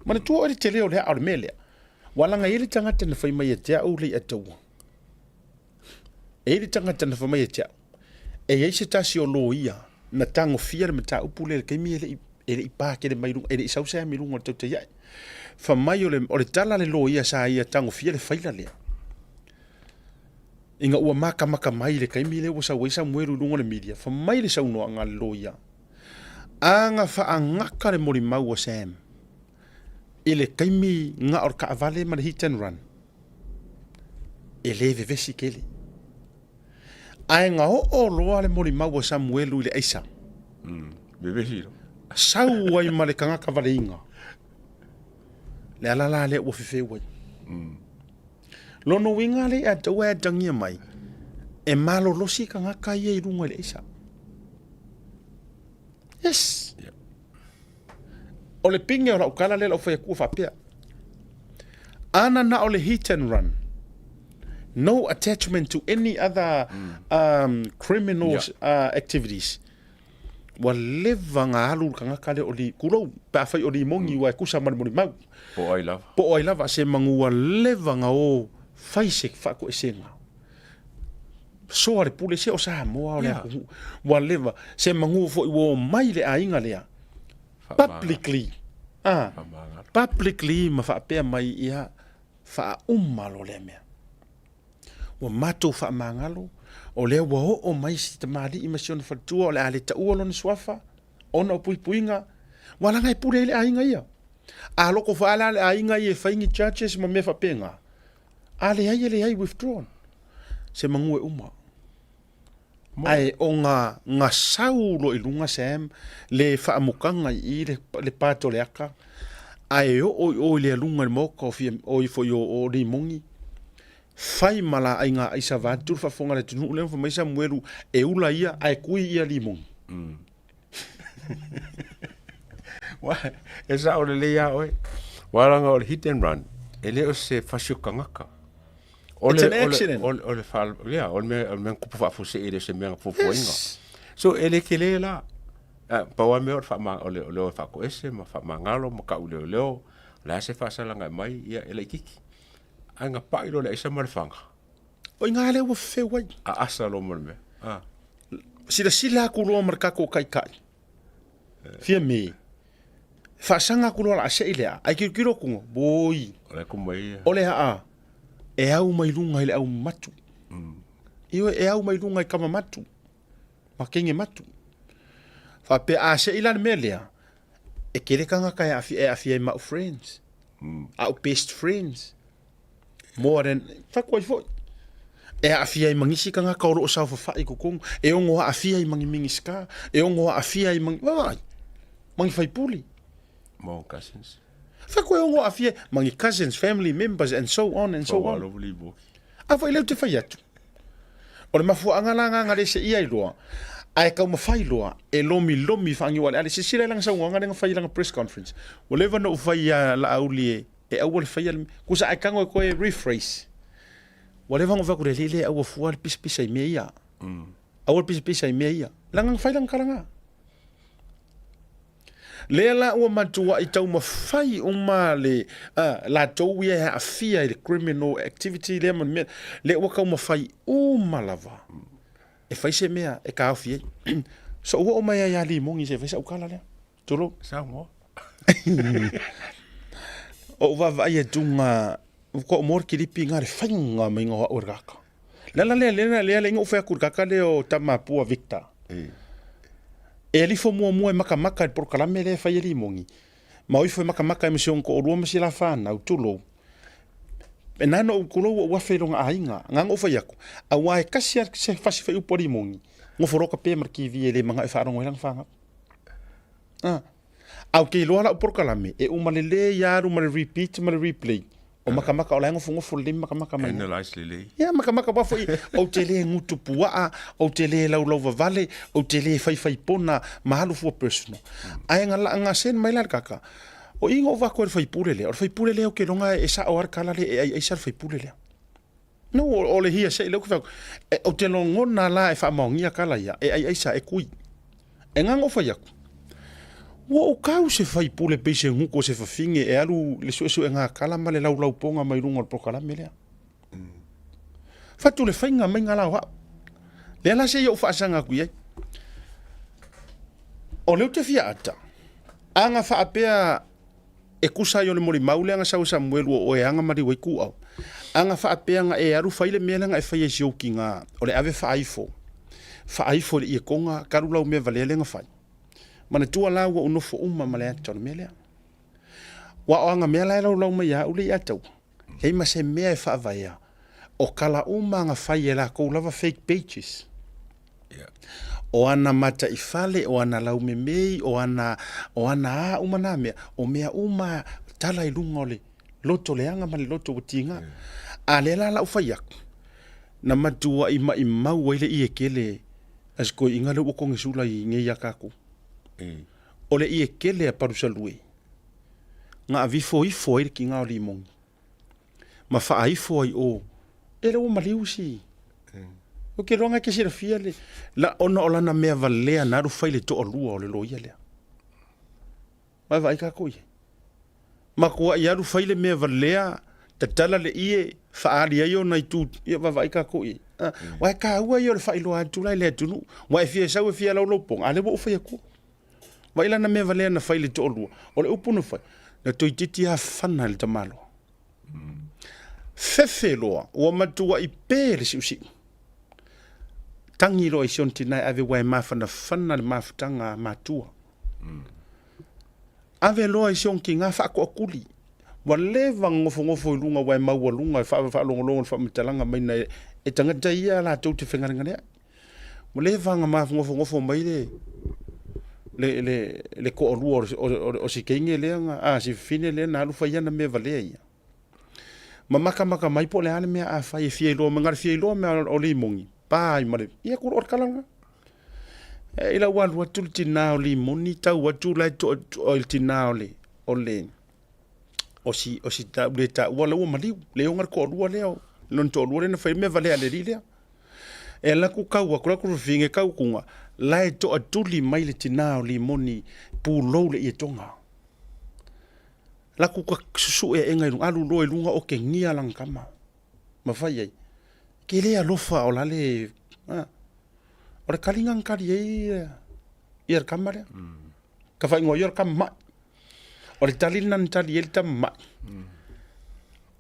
Manatua oe le tele o le aa o le mea lea. Ua laga i ai le tagata na fai mai ia te au le i'a taua. E i ai le tagata na fai mai ia te au, e i ai se tasi o loia na tagofia le mataupu lea i le taimi e le i e le i pa tele mai luga, e le i sau se ami i luga o le tautai ae. Fai mai o le, o le tala a le loia sa ia tagofia le faila lea, ina ua matamata mai i le taimi lea ua sau ai Samuelu i luga o le media, fai mai le saunoaga a le loia, A na faagata le molimau a Sam i le taimi na o le taavale ma le hit and run, e le vevesi tele. Ae na oo loa le molimau a Samuelu i le aisa. Vevesi loa. Sau ai ma le tagata valeiga. Le ala la lea ua fefeu ai. Lona uiga lea ia te oe e atagia mai, e malolosi tagata ia i luga i le aisa. Yes. Yeah. O le pine o lau tala lea lau fai atu faapea. Ana na o le hit and run. No attachment to any other criminal activities. Ua leva na alu le tagata lea o li, tulou, pe afai o Limogi ua e tusa ma le molimau. Po o ai lava. Po o ai lava, se manu ua leva na o fai se faatoesega. Soa le pule, se o Samoa o le atunuu. Ua leva, se manu foi ua omai le aiga lea, publicly, ah, publicly ma faapea mai ia, faauma loa lea mea. Ua matou faamagalo, o lea ua oo mai si tamalii ma si ona faletua o le a le taua lona suafa ona o puipuiga, ua laga e pule ai le aiga ia. A loko foi la le aiga ia e fai ni charges ma mea faapena, a leai e leai, withdrawn. Se manu e uma. Ae o nga, nga sau loa i luga Sam, le faamokaga i i le, le part o le aka, ae oo i o i le aluga i le maoka o fia, o ifo i o, o Limogi, fai ma la aiga aisa vaeatu le faafofoga a le atunuu lea ma fai mai Samuelu e ula ia ae kui ia Limogi. Ua, e sao lelei lava oe. Aua leaga o le hit and run, e le o se fasi o tagata. O It's le, an accident. O le, o le, o le, yeah, o le mea, o le mea na kupu faafuasei e le o se mea na fuafuaina. Yes. So, e le tele la. Ah, pau lava mea o le faama, o le, o le o e faatoese ma faamagalo ma tau leoleo, o le a se faasalaga e aumai, ia, e laitiiti. Ae na pai loa le aisa ma le faga. O i ina lea ua fefeu ai. Aasa loa ma le mea. Ah. Silasila atu loa ma le tatou taitai. Fia me. Faasaga atu loa o le a sei lea, ae tilotilo atu, oi. O le kuma ia. O le aa, e au mai luga i le au matu. Ioe, e au mai luga i kama matu, ma kenge matu. Faapea, a sei la le mea lea, e tele tagata e aafia, e aafia ai ma au friends, au best friends. More than, fai atu ai foi. E aafia ai ma nisi tagata o lo o saofafai i totonu, e ono aafia ai ma ni Minisita, e ono aafia ai ma ni, vaai, ma ni faipule. More cousins. Fai atu e ono aafia ai ma ni cousins, family members and so on and so on. A foi lea ou te fai atu. O le mafuaaga la na le seia ai loa, ae taumafai loa e lomilomi faaniualeale. Silasila i lana saunoaga lea na fai i lana press conference. Ua leva ona ou fai ia Laauli e e aua le faia le mea. Kusa ae tago e koe rephrase. Ua leva ona ou fai atu le alii lea aua fua le pisapisa i mea ia. Aua le pisapisa i mea ia. Leaga na fai lana tala na. Lea la ua matuai taumafai uma le latou ia e aafia i le criminal activity lea ma le mea, lea ua taumafai uma lava e fai se mea e taofi ai. So ua oo mai ai ia Limogi se i fai sau tala lea. Tulou. Saunoa. O ou vaavaai atu nga, ua ou moa le kilipi nga le faiga mai o au e le kaka. Le ala lea, lea, lea lea ou fai atu i le kaka lea o Tamapua Victor. E alifo muamua e makamaka i le polokalame lea e fai e Limogi, ma o ifo e makamaka ai ma si ona toalua ma si la fanau, tulou. E na ona ou tulou ua ou afe i lona aiga, na ona ou fai atu, aua e tasi lava se fasi faiupu a Limogi, nofo loa tape ma le TV e le manao e faalogo ai lana fanau. A, a ou te iloa lau polokalame, e uma lelei lava alu ma le repeat ma le replay. O makamaka o la e nofonofo lelei ma makamaka mai. Analyze lelei. Ia, makamaka aua foi, ou te le gutu puaa, ou te le laulauvavale, ou te le faifai pona ma alu fua personal. Ae na la, na send mai la le kaka, o i na ou vaku ai le faipule lea, o le faipule lea ou te iloga e sao lava le tala lea e aiaisa le faipule lea. No, o le hearsay lea ou te fai atu, e, ou te logona la e faamaonia tala ia, e aiaisa, e kui. E ngana ou fai atu, ua ou kau se faipule pei se gutu o se fafine e alu le suesuega tala ma le laulaupoga mai luga o le polokalame lea. Fai atu le faiga mai ngā la o au. Lea la se i ou faasaga atu i ai. O lea ou te fia ata, a na faapea e tusa ai o le molimau lea na sau e Samuelu o oe e aga maliu ai ku au, a na faapea na e alu fai le mea lea na e faia i si ou tina, o le ave faaifo, faaifo i le ietoga, talu lau mea valea lea na fai. Manatua la ua ou nofo uma ma le ata o le mea lea. Aua o aga mea la e laulau mai ia au le i ataua, leai ma se mea e faavaea, o tala uma na fai e latou lava fake pages. O ana mataifale, o ana laumemei, o ana, o ana a uma na mea, o mea uma tala i luga o le loto leaga ma le loto ua tiga. A lea la lau fai atu, na matuai maimau ai le ie kele a si toeaina lea ua konesula i nei ia tatou. O le ie kele a Palusalue, na avifo ifo ai le tiga o Limoni, ma faaifo ai o, e le ua maliu si. Ou te iloa na e te silafia le, la, ona o lana mea valea na alu fai le toalua o le loia lea. Vaavaai tatou i ai. Matuai alu fai le mea valea, tatala le ie, faaali ai ona itu, ia vaavaai tatou i ai. Ah, Aua e taua ia o le faailoa atu la i le atunuu. Ua e fia sau e fia laulau poga, a lea ua ou fai atua. Vaai lana mea valea na fai i le toalua. O le upu na fai, na toeitiiti lava fana i le tamaloa. Fefe loa, ua matuai pe le siusiu. Tagi loa i si ona tina e ave ua e mafanafana le mafutaga a matua. Ave loa i si ona tina faatoatuli. Ua leva ona nofonofo i luga ua e maualuga e faalogologo i le faamatalaga mai na e tagata ia latou te fegalegaleai. Ua leva ona manofonofo mai le le le le toalua o si teine lea na a si fafine lea na alu fai ana mea valea ia. Ma matamata mai po o le a le mea a fai e fia iloa mai, na o le fia iloa mea o Limoni, pa ai ma le, ia o le tala lena. E ila ua alu atu le tina o Limoni tau atu la e toa i le tina o le o le o si o si tau le taua la ua maliu, le ona le toalua lea o lona toalua lea na fai mea valea a le alii lea. E alu atu kau atu, alu atu fafine kau atu la e toatuli mai le tina o Limoni pulou le ietoga. Laku ka susue aʻega i luga, alu loa i luga okegia lana tama. Ma fai ai, ke le alofa o la le, a, o le kaliga na kali ai ia le tama lea. Ka faaigoa ia o le tama maʻi. O le tali lena na tali ai le tama maʻi.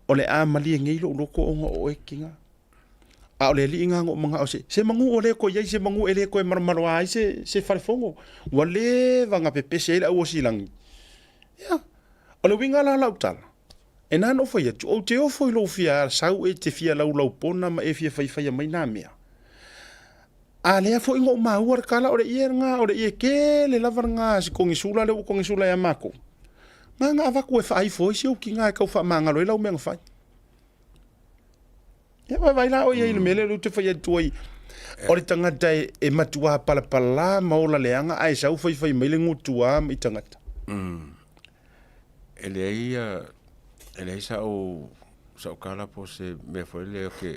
O le a malie nei lou loto ona o oe tiga. A o le alii na na ou manao se, se manu ua le toe i ai se manu e le toe malomaloa ai se, se falefono. Ua leva na pepese ai le auosilagi. Ia, o le uiga la o lau tala, e na ona ou fai atu, ou te ofo i lou fia sau e te fia laulaupona ma e fia faifaia mai nā mea. A lea foi na ou maua le tala, o le ie lena, o le ie tele lava lena a si konesula lea ua konesula ia matou. Na na avatu e faaifo ai si ou tina e tau faamagalo ai lau mea na fai. Ia vaavaai la oe i ai i le mea lea ou te fai atu ai, o le tagata e, e matuā palapalā ma ola leaga ae sau faifai mai le gutuā i tagata. E leai e leai sa'u sa'u tala po o se mea foi lea ou te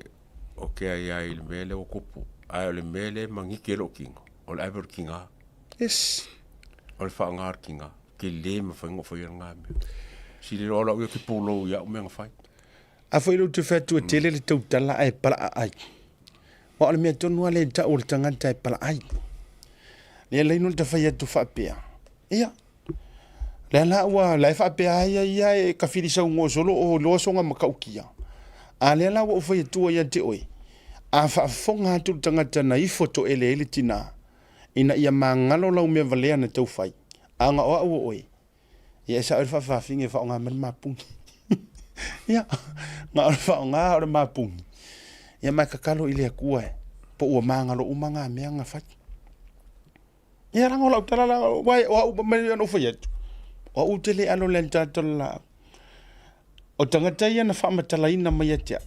ou te aia ai i le mea lea ua tupu, ae o le mea lea e maniti ai lou tino, o le ave o le tiga. Yes. O le faaaoga o le tiga, tele mafai ona ou faia lena mea. Sili loa lau ia te pulou i au mea na fai. A foi lea ou te fai atu e tele le tautala ae palaai. Aua o le mea tonu lava lea e tau o le tagata e palaai. Lea la inu ta fai atu faapea, ia, lea la ua, la e faapea ai ia ia e kafili saunoa solo o iloa soga matautia. A lea la ua ou fai atua ia te oe, a faafofoga atu le tagata na ifo toele ai le tina, ina ia magalo lau mea valea na tau fai, a na o au o oe, Ia e sao le faafafine e faaaoga mai le mapuni. Ia, na o le faaaoga o le mapuni. Ia ma e tatalo i le Atua e, po ua magalo uma ngā mea na fai. Ia leaga o lau tala la, uae o au mai ona ou fai atu, o au ou te le alo i le alitaata o le laau. O tagata ia na faamatalaina mai ia te au,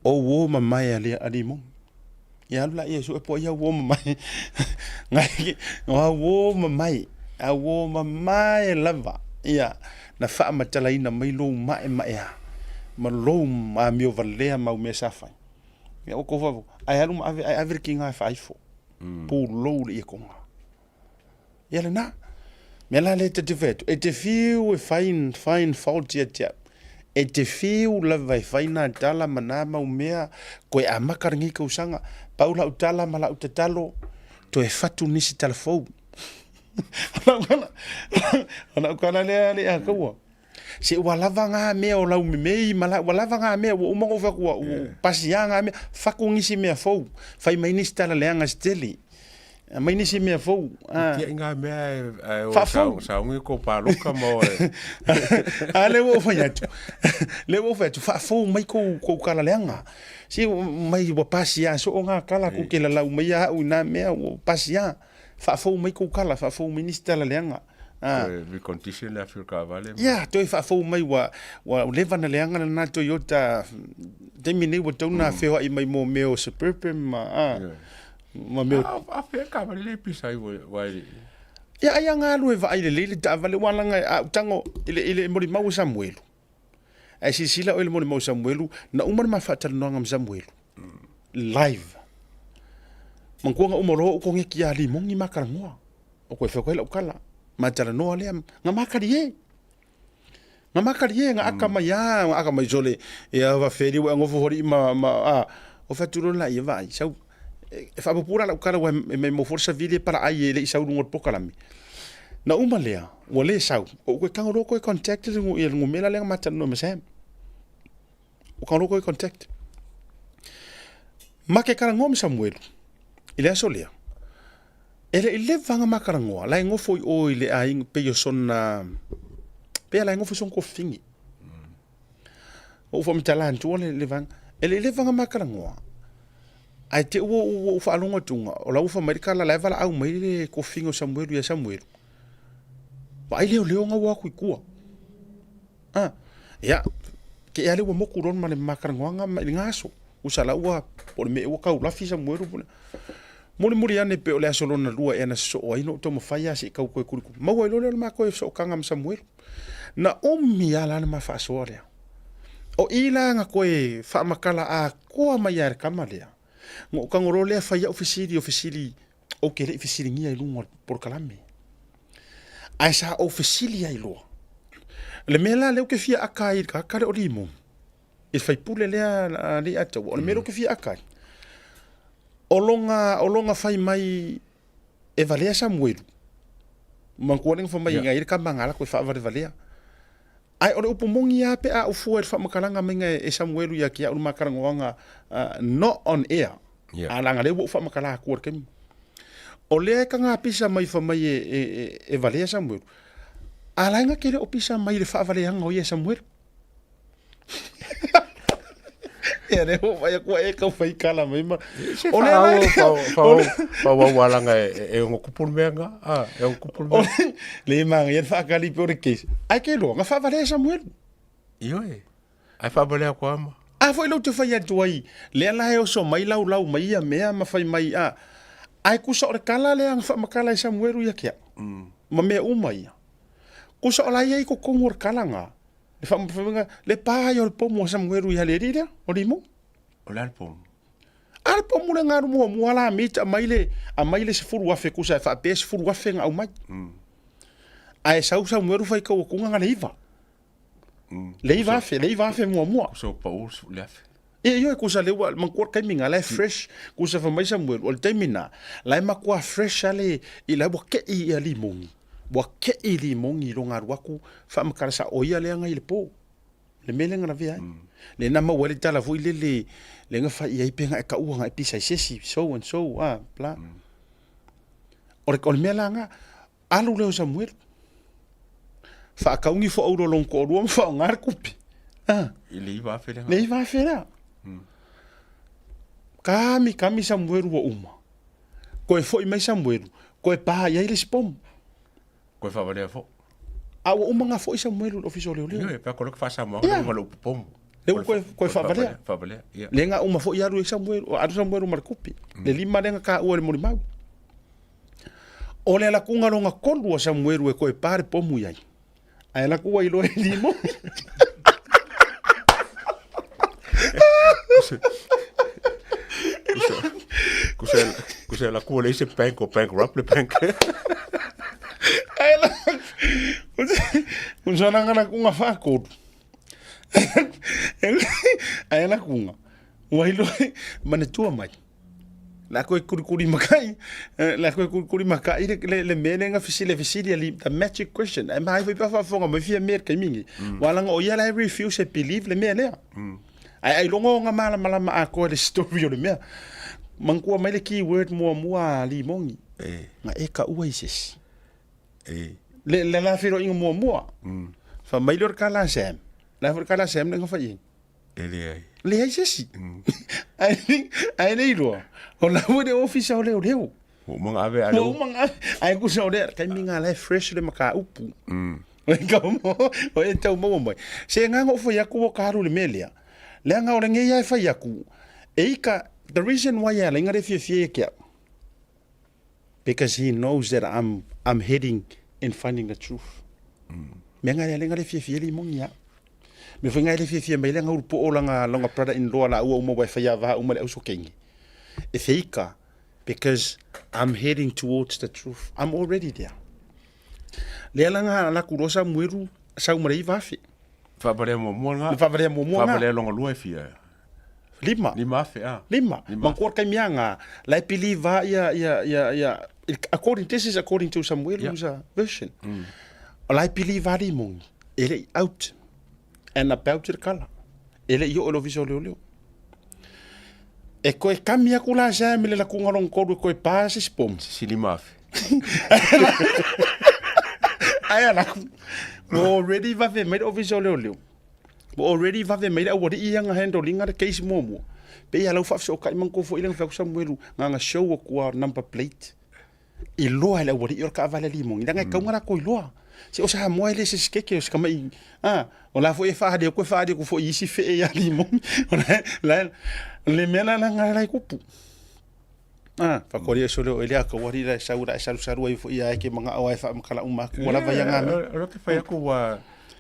o uo mamae a le alii Ia alu laia e sue po o ai au uo mamae. O au uo mamae, au uo mamae lava. Ia, na faamatalaina mai lou maemaea ma lou amio valea ma au mea sa fai. Ia ua tou faafofoga, ae alu ma ave, ae ave le tiga e faaifo, pulou le ietoga. Ia lena. Mea la lea ta te fai atu, e te fiu e find, find fault ia te au. E te fiu lava e fai nā tala ma nā mau mea, koe amata lenei tausaga. Pau lau tala ma lau tatalo, toe fatu nisi tala fou. O lau tala lea alii a kaua. Se ua lava ngā mea o lau memei ma lau, ua lava ngā mea, ua uma ona ou fai atu ua pasia ngā mea, fatu nisi mea fou, fai mai nisi tala leaga se tele. Aumai nisi mea fou. Ah. Tia i ngā mea e, e o Faafou. saungi ko pāloka ma o e. A le ua ou fai atu. Le ua ou fai atu, faafou mai kou, kou kala leaga. Si mai ua pasia soo ngā kala ku ke lalau mai a au i nā mea ua pasia. Faafou mai kou kala, faafou mai nisi tala leaga. Ah. Toe recondition le afi o le kaavale. Ia, toe faafou mai ua, ua leva na leaga lena Toyota. Taimi nei ua tau na feoai mai mo mea o Suburban ma, ah, Yeah. ma mea o A, a fea le kaavale le pisa ai ua, ua e Ia, ai a galue vaai lelei le taavale ua laga a ou tago i le, i le molimau o Samuelu. Ae silasila oe i le molimau o Samuelu, na uma le ma faatalanoaga ma Samuelu. Live. Manatua na uma loa ou koneti ia Limogi ma talanoa. O koe fai atu ai lau tala. Ma talanoa lea, na ma talie. Na ma talie, na aka mai a, na aka mai sole, ia va feli ua e nofo horii ma, ma, a. O fai atu loa laia, vaai, sau, e faapupu la lau tala ua e mai mo fo le savili e palaai e le i sau i luga o le polokalame. Na uma lea, ua le sau, ou toe tago loa toe contact le ia le numera lea na ma talanoa ma Sam. Ua tago loa toe contact. Ma ke talanoa ma Samuelu i le aso lea, e le i leva na ma talanoa, la e nofo i o i le aiga pei o sona, pei la e nofo i sona kofini. Ua ou faamatala atu le, le vaega. E le i leva na ma talanoa, ae te i ua ou faalogo atu, o la ua fai mai le tala, la e valaau mai le kofini o Samuelu ia Samuelu. Vaai leoleo na ua o atu i tua. Ah, ia, te i a lea ua motu loa ma le ma talanoaga ma i lena aso. Usa la ua, po o le mea ea ua taulafi Samuelu po o le a. Mulimuli ane pei o le aso lona lua ea na sosoo ai na ou taumafai lava se i tau toe kulikuli. Maua ai loa lea o le ma toe sootaga ma Samuelu. Na umi lava la le ma faasoa lea. O i la na toe faamatala atoa mai ai e le tama lea, na ou tago loa lea fai au fesili, o fesili ou te le i fesiligia i luga o le polokalame. Ae sa ou fesili ai loa. O le mea la lea ou te fia aka ai i le tagata lea o Limoni, i le faipule lea a Leiataua, o le mea lea ou te fia aka ai, o lona, o lona fai mai e valea Samuelu. Manatua lea na fai mai yeah. i le tama na alu atu e faavalevalea. Ae o le upu moni lava pe a ou fua i le faamatalaga maiga e Samuelu ia te au le ma talanoaga not on air. Yeah. A leaga lea ua ou faamatala atua i le taimi. O lea e taga pisa mai fai mai e valea Samuelu. A la e na te le o pisa mai i le faavaleaga o ia e Samuelu. Ia lea ua fai atu e tau fai kala mai ma. O lea la faaauau lava e ono tupu le mea lena. A, e ono tupu le mea. Le manaia le faatali pei o le case. Ae ke iloa, na faavalea e Samuelu. Ioe. Ae faavalea atu lava ma. A foi lea ou te fai atu ai, lea la e oso mai laulau mai ia mea ma fai mai a. Ae tusa o le tala lea na faamatala e Samuelu ia te au. Ma mea uma ia. Tusa o la e i ai i totonu o le tala lena. Le faamafaga, le pa ai o le pomu a Samuelu ia le alii lea, o Limo. O le a le pomu? A le pomu le galu muamua la mita aumai le, aumai le 10,000 tusa e faapea 10,000 na aumai. Ae sau Samuelu fai tau atuga na le iva. Le 9,000, le 9,000 muamua. Kusa ua pau le afe. Ia, ioe, kusa lea ua, manatua le taimi na, la e fresh, kusa fai mai Samuelu, o le taimi na, la e matua fresh lava le, i la ua kei ia Limoni. Ua kei Limoni i lona alu atu faamatala sao, o ia lea na i le po, le mea lea na lavea ai. Lea na maua ai le tala foi lele, lea na fai i ai pe na e taua na e pisa i se isi, so and so, a, bla. O le, o le mea la na, alu lea o Samuelu, faatau ni foaula o lona toalua ma faaaoga le tupe. A. I le 9,000 lea. Le 9,000 lea. Kami, kami Samuelu ua uma. Toe foi mai Samuelu, toe pa i ai le isi pomu. Toe faavalea foi. A ua uma na foi Samuelu i le Ofisa o Leoleo. Ioe, pe a koe faa-Samoa, yeah. Uma le upu pomu. Lea ua toe, toe faavalea. Faavalea, yeah. Lea na uma foi alu ai Samuelu, alu Samuelu ma le tupe. Le lima lea na taua e le molimau. O le alakuga lona tolu a Samuelu e toe pa le pomu i ai. Ae alu atu ua iloa e Limoni. Kusa la kua le se bank o bankrupt le bank. Ae la kusa na ngana kunga whakolu. Ae la kunga. Ua iloa manatua mai. La koe kulikuli makai, la koe kulikuli makai le, le, le mea lea fesili, fesili ali, the magic question. Ai mai foi pa faafofoga mai fia mea le taimi lenei. Ua laga o ia la e refuse e believe le mea lea. Ai ai logo nga malamalama atoa le story o le mea. Manatua mai le keyword muamua a Limogi. Nga e taua i se isi. Le, le la feiloaiga muamua. Fai mai lea o le tala a Sam. Le a foi le tala a Sam lea na fai i ai? E leai. Leai se isi. Ae le iloa, o la ua i le ofisa o leoleo. Ua uma ona ave a Ua uma ona ave. Ae tusa o lea taimi lena la e fresh le mataupu. O e tau maua mai. Se agaga o fai atu ua ta alu i le mea lea, leaga o lenei lava e fai atu, e ita, the reason why e ala ai ona le fiafia ia te au, because he knows that I'm, I'm heading in finding the truth. Mea nga le nga le fiafia le moni ia. Me foi nga le fiafia mai le nga uru po o langa longa brother in law la ua uma wai whai ava uma le auso kengi. E feika, because I'm heading towards the truth. I'm already there. Lea langa la kurosa mueru sau marei vafe. Whaaparia muamua nga. Whaaparia muamua nga. Whaaparia longa lua e fia. Lima. 5,000, ah. Lima. Manatua le taimi aga, la e believe lava ia, ia, ia, ia, according, this is according to Samuelu's yeah. version. O la e believe lava Limoni, e le i out and about le kala. E le i oo i le ofisa o leoleo. E koe kami aku la Sam i le lakuga lona tolu e koe pa se isi pomu. Sisi 5,000. Ae ala aku, ua already vave mai le ofisa o leoleo. Ua already vave mai le aualii ia na handle ina le case muamua. Pei a lau faafesootai manatua foi lea na fai atu Samuelu na na show atu a number plate iloa e le aualii o le taavale a Limoni leaga e tatau ona latou iloa. Se o Samoa e le se sikeke o se tamai a o la foi e faaali atu e faaali atu foi i isi fee ia Limoni. O la le mea la la e tupu. Ah, whakoria sole o elea ka wari la e sau la e sarusaru ai foi ia e ke mangao ai whaamakala uma aku ua lava ia ngā mea. O te whai aku ua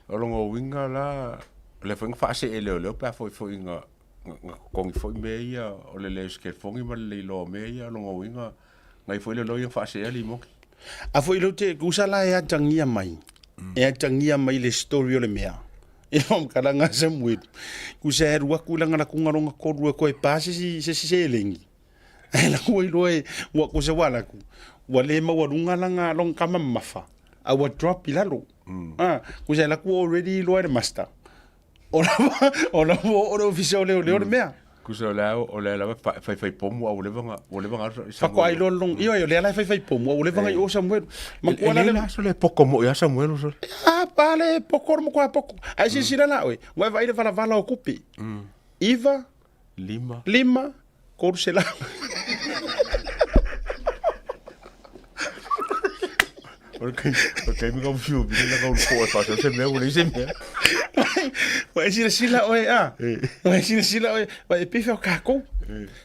o longo winga la le foi nga whaase e leo leo pe a foi foi nga nga kongi foi mea ia o le le skelfongi ma le leiloa mea ia o longo winga ngai foi le leo ia whaase e limoki. A foi leo te kusa la e atangia mai. E atangia mai le story o le mea. E whamakala ngā Samuel. Kusa e aru aku langa la kunga longa koru e koe pā se si se si selengi. Ae laku ai loa e, ua ko se wā laku, ua le maualuga lana lona kama mamafa, a ua drop i lalo. Ah, ko se laku already iloa e le master. O la o la ua oo le ofisa o leoleo le mea. Kusa o lea o lea lava e faifai pomu a ua leva ona ua leva ona alu i Faatoa iloa le lona, ioe o lea la e faifai pomu a ua leva ona i o Samuelu. Matua la le. E lei la sole poko moi ia Samuelu sole. A pa le poko le matua poko. Ae silasila la oe, ua e vaai le valavala o kupe. Iva, Lima. Lima, 300. O le taimi ka fiu vile la ka ulu e fasa se mea ua leai se mea. Ua e silasila oe a. Ua e silasila oe, ua e pefea o kākou.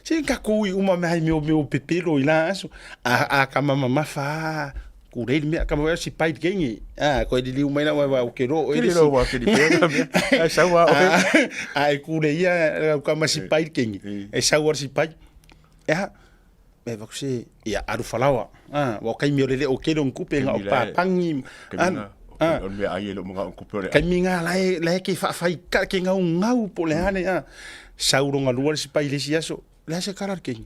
Se kākou i uma mea ai mea o pepelo i la aso. A, a ka mama mamafa a. Kulei le mea, ka mea si pai kengi. A, koe liliu mai la ua ua ke ro oe le si. Kiri kiri pea mea. Ai sau a oe. A, e kulei ia ka ma si pai kengi. E sau a si pai. Ea, me vaku se, ia aru falaoa. A, ua o kaimi o le le o kele o kupe nga o papangi. A, o le mea ai e lo mga o kupe o le. Kaimi nga la e, la e ke whaawhai ka, ke ngau ngau po le hane. A, sau ronga lua le si pai le si aso. Le ase kara le kengi.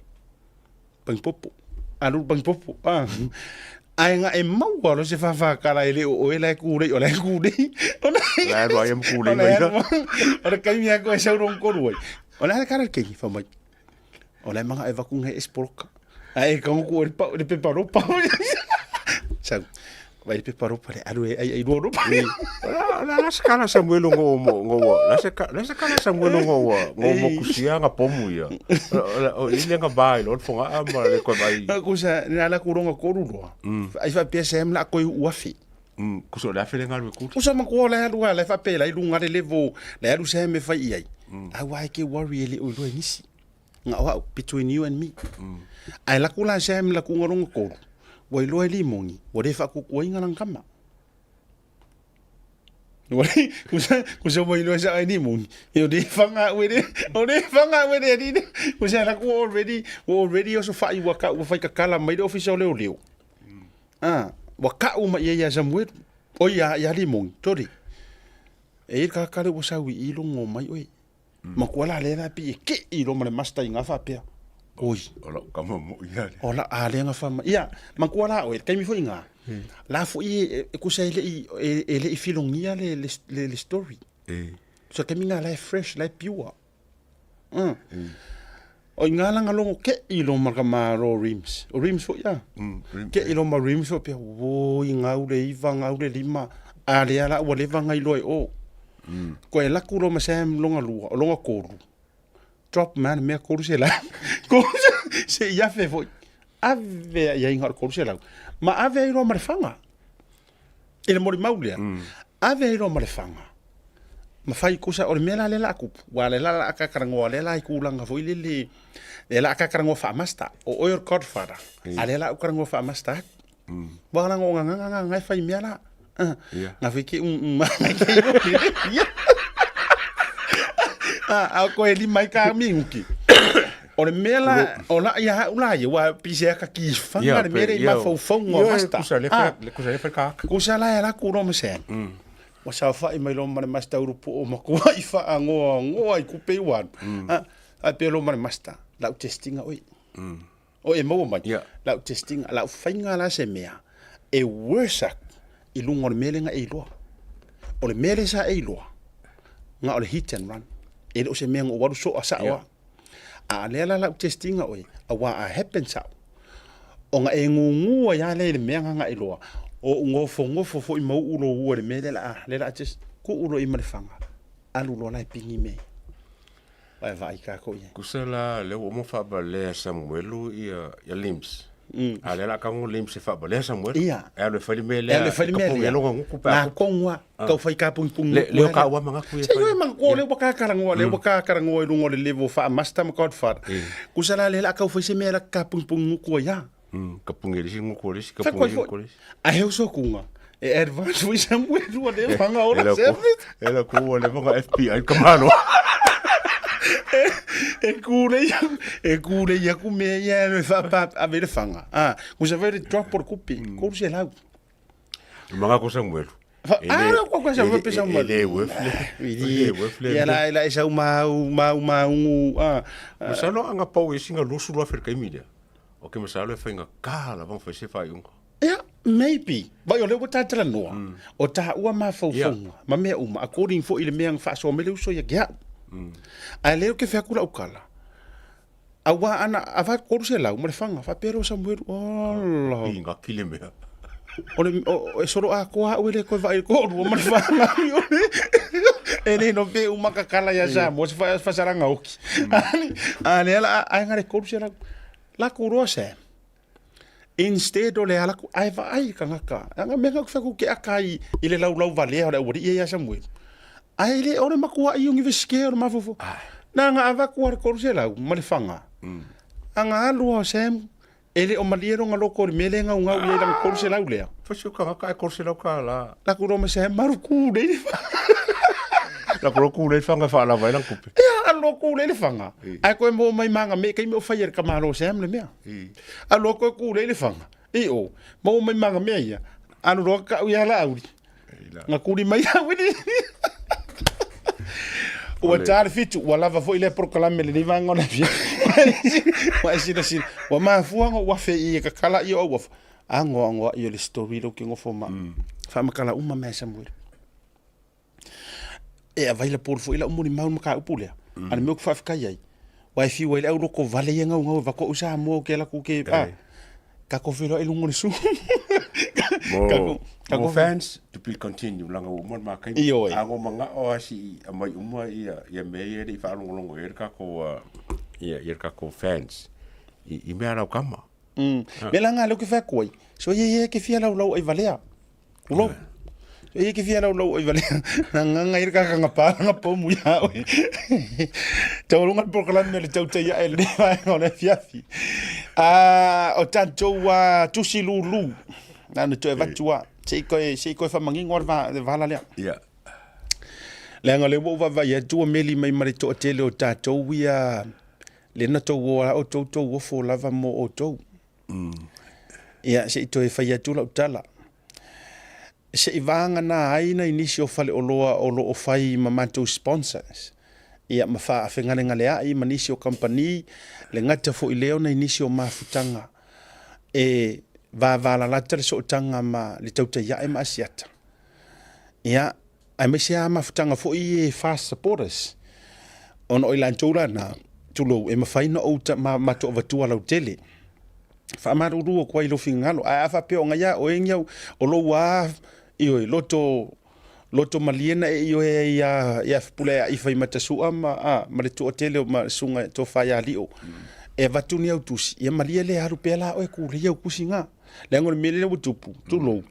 Pangipopo. Alu pangipopo. Ah. Ae nga e maua lo se whawhakara e le o oe la e kūrei, o la e kūrei. O la La e roa ia kūrei mai la. O le kaimi a koe sau rong koru ai. O la e kara le kengi, whamai. O la e manga e vaku ngai esporoka. Ae e kango ku o le pa, le pepa ropa. Sau. Vai le pepa ropa le alu e ai ai rua ropa. La la se kala Samuelu ngo mo ngo la se la se kala Samuelu ngo ngo mo kusia nga pomu ia. O ile nga vai lo fonga a ma le ko vai. Kusa na la kuronga koru loa. Ai fa pia sem la koi uafi. Kusa le afi le ngalu ku. Kusa ma ko la alu la fa pe la ilunga le levo la alu sem e fai ai. Au ai ke worry ele o lo nisi. Nga o au, between you and me. Ae laku la Sam la kunga ronga koru. Ua iloa e Limoni, ua le faakukuaina lana tama. Ua le, kusa, kusa ua iloa sa e Limoni, e o le whanga au e le, o le whanga au e le alii lea. Kusa laku ua already, ua already oso whai ua ka, ua whai kakala mai le ofisa o leo leo. Ah, ua ka'u mai ia ia Samuelu, oi ia, ia Limoni, sorry. E i le kakale ua sau i i logo mai oe. Ma kua la lea la pi e ke i lo ma le master i ngā whapea. Oi. O lau kama moʻi ia lea. O la, a lea na fama. Ia, matua la oe, le taimi foi na, la foi e, e kusa e lei, e, e lei filogia le, le, le, le story. E. So taimi na la e fresh, la e pure. Mm. O i ngā langa longo ke i lo ma ka maro rims. O rims foi ia. Mm, Ke i lo ma rims foi pia, wo i ngau le iva, ngau le lima. A le ala ua leva ngai loe o. Ko e laku lo ma Sam longa lua, o longa kolu. Drop man mea 300. Se i afe foi. Ave ia i ngā 300. Ma ave ai loa ma le fanga. I le molimau lea. Ave ai loa ma le fanga. Ma fai kusa o le mea la lea la kupu. Wa le la la akakarangoa lea la i kūlanga foi lele. Lea la akakarangoa whaamasta. O oe o le Godfather. A lea la ukarangoa whaamasta aku. Wa la ngo nga nga nga nga fai mea la. Ia. Nga fai ke un ma ngai ke i o Ia. A koe li mai ka minguki. O le mea la, o la ia hau la ia, wa pise aka ki whanga le mea le i mafaufauga o Master. Kusa le Ah. fai, kusa le fai ka aka. Kusa la e la kuro ma sen. Ua saofai mai loa ma le master uru po o makua i whaangoa ngoa i kupe i wanu. Ah, a pe lo ma le master, lau testinga oi. O e maua mai, lau testinga, lau whainga la se mea, e worse aku i lunga o le mea lenga e iloa. O le mea le sa e iloa, nga o le hit and run. E le o se mea ngo waru soa sa oa. A lea la lau testinga oi, a wā a happen sao. O nga e ngungua ia le le mea nga iloa. O ngofo ngofo fo i mau ulo ua le mea le la, le la test, ku ulo i malefanga. Alu loa lai pingi me. Vai vai ka ko ia. Kusa la le o mo fa ba le Samuelu ia ia limbs. A le la ka ngo limbs e fa ba le Samuelu. Ia. E le fali me le. E le fali me le. le. Longa nguku pa. Nga kongwa, kau fai ka pung pung. Le le o ka ua manga ku Se yo mang ko le waka karangoa le waka karangoa i runga o le level fa master ma godfather. Kusa la le la kau fai se mea la ka pung pung nguku ia. Ka pungi le si nguku le si ka Fa pungi koi le foi. nguku le si. A heu so kunga. E advance foi Samuelu o le whanga ora E la se. ku. E la ku o le manga FBI ka malo. E kule ia, e kule ia ku mea ia le fa pa a ve le whanga. Ah, kusa vai le drop por kupi. Koru se lau. Manga ko Samuelu. Ah, la kwa kwa Samuelu pe Samuelu. Le wefle. Le wefle. Ia la la isa mau mau mau ah. Masalo anga pau e singa lusu lua fel kaimi lea. O ke masalo e whainga kā la vang whai se whai unga. Yeah, maybe. Vai o le ua tātala noa. O tā ua mawhauwhaunga. Ma mea uma. According fo i le mea ngawhaasoa me le uso ia ke au. A leo ke whiakula ukala. A wā ana, a wā koru se lau, ma le whanga, wha pero Samuelu. Ola. I ngā kile mea. O le, o, e soro a koa au ele koe vai koru, ma le whanga. E le no pe umaka kala ia sa, mo se whasaranga oki. A le ala, a ngare koru se lau. La kuroa se. Instead o le ala ku ai va ai ka ngaka. Anga me nga ku ke aka i i le lau lau valea o le uri ia Samuel. Ai le ore makua i ungi veske o le mafofo. Na nga ava ku ar koru se lau ma le whanga. Anga alua o Sam e le o maliero nga loko o le mele nga unga ui langa koru se lau lea. Whai o ka ngaka e korse lau ka la. La ku roma Sam maru ku le le whanga. La koro ku le whanga wha ala vai lang kupe. Ia alo ku le le whanga. Ai koe mo mai manga me kei me o whai e ka malo Sam le mea. Alo koe ku le le whanga. I o, mo mai manga mea ia. Alo roa ka ui ala auri. Nga kuri mai au ni. Ua tāre fitu, ua lava foi le prokalame le vanga o le fia. Ua e sina sina. Ua mafuanga ua fe i e kakala i o ua. Ango ango i o le story lo ki ngofo ma. Whamakala uma mea Samuel. E a vaila pōru foi la umuri mau maka upu lea. Ana mea ku whaafika ai. Wa e whiu ai le au loko vale ia ngau ngau wako usa mua ke la ku ke. Ah, ka kowhero e lungo le su. Mo, Ka mo ko- fans to be continue langa uma ma kai. I oe. Ango manga o asi a mai uma ia ia me ia i whaalongolongo e ka ko ia ia ka ko fans. I i mea rau kama. Me la ngā leo ke whea koe. So ie ie ke whia lau lau ai valea. Ulo. So ie ke whia lau lau ai valea. Nā ngā ngā ira kakanga pāranga pōmu ia oe. Tau runga le prokalame le tau te ia e le vaenga o le fiafi. Ah, o tātou tusi lulu. Nā na toe vatua. Se i koe, se i koe whamangingo ar va, le vala lea. Ia. Le anga le wau vava ia tua meli mai mare toa tele o tātou ia le na tau o o tau tau ofo lava mo o tau. Ia, se i toe whai atu lau tala. Se i vānga nā aina i nisi o whale o loa o lo o whai ma mātou sponsors. Ia ma faafegalegalea'i ma nisi o kamupani, le gata foi lea ona i nisi o mafutaga e vavalalata le sootaga ma le tautai ae ma Asiata. Ia, aemaise lava mafutaga foi ia e fast supporters, ona o i latou la na, tulou, e mafai ona ou matou avatua lautele. Faamalulu atu ai i lou finagalo, ae a faapea o ngai a oe ni au, o lou lava, ioe, loto loto malie na e ioe ai ia ia Fepuleai Faimata-sua ma a ma le toatele o ma susuga Tofa ia Lio e avatu ni au tusi, ia malie lea alu pea la oe kulei au tusi na. Leaga o le mea lea ua tupu, tulou,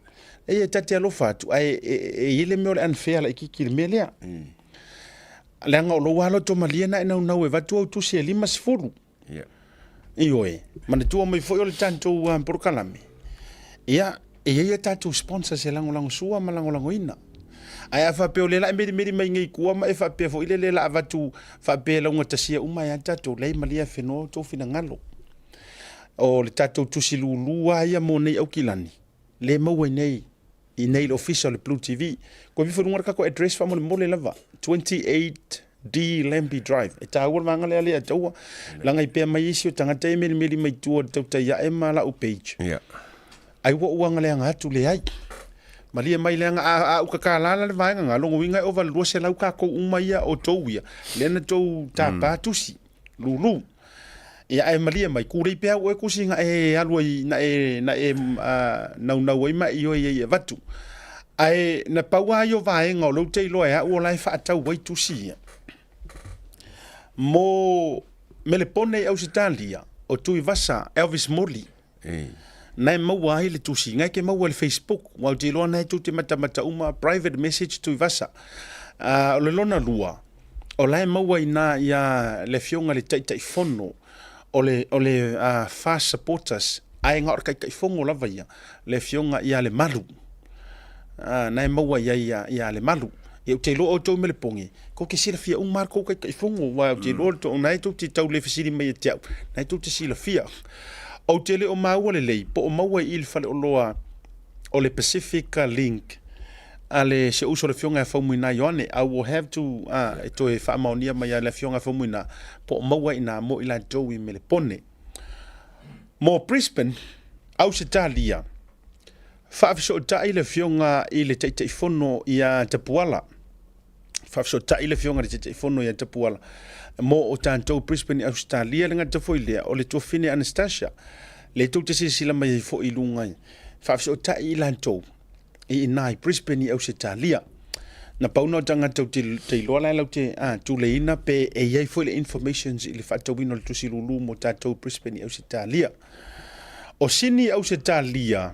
e ta te alofa atu, ae e i ai le mea o le unfair laitiiti i le mea lea. Leaga o lou lava loto malie na e naunau e avatu au tusi e 50. Yeah. Ioe, manatua mai foi o le tatou polokalame, ia, e i ai a tatou sponsors e lagolagosua ma lagolagoina. Ae a faapea o lea la e melimeli mai nei i tua ma e faapea foi lele la avatu faapea e laugatasia uma ai lava tatou, leai malie afenoa outou finagalo. O le tatou tusi lulu lava ia mo nei Aukilani, le maua i nei i nei le ofisa o le Blue TV. Koe vifo i luga o le tatou address faamolemole lava, 28D Lambie Drive. E taua le vaega lea lea taua. Leaga i pea mai isi o tagata e melimeli mai tua o le tautai ae ma lau page. Yeah. Ai ua ou agaleaga atu leai. Malie mai leaga a, a uka kālā la le vaega ngā, longa uiga e ova le 200 kākou uma ia o tou ia, lea na tou tāpā tusi. Lulu. Ia ae malie mai, kūlei pea au oe kusi na e alu ai, na e, na e naunau ai ma e ioe ai e avatu. Ae na pau lava ia o vaega o lea ou te iloa e au o la e faatau ai tusi ia. Mo Melepone i Ausetalia, o Tuivasa Elvis Moli, na e maua ai le tusi, na e ke maua i le Facebook, aua ou te iloa na e tou te matamata uma, private message Tuivasa. O le lona lua, o la e maua i ina ia le afioga i le Taitaifono o le, o le FAST Supporters, ae na o le Taitaifono lava ia, le afioga ia Lemalu. Na e maua i ai ia, ia Lemalu. Ia ou te iloa outou i Melepone, tou te silafia uma lava le tou Taitaifono, aua ou te iloa le tou, na e tou te tau le fesili mai ia te au, na e tou te silafia. Ou te le o maua lelei, po o maua i i le faleoloa o le Pacific Link a le si ou uso le afioga ia Faumuina Ioane. I will have to e toe faamaonia mai e le afioga ia Faumuina po o maua i ina mo i latou i Melepone. Mo Brisbane, Ausetalia, faafesootai le afioga i le Taitaifono ia Tapuala. Faafesootai le afioga i le Taitaifono ia Tapuala mo o tatou Brisbane i Ausetalia, le gata foi lea o le tuafafine Anastasia, lea tou te silasila mai ai foi i luga i faafesootai i latou i ina i Brisbane i Ausetalia. Na pau na o tagata ou te, te iloa la e lau te tuleina pe e i ai foi le informations i le faatauina o le tusi lulu mo tatou Brisbane i Ausetalia. O Sini i Ausetalia,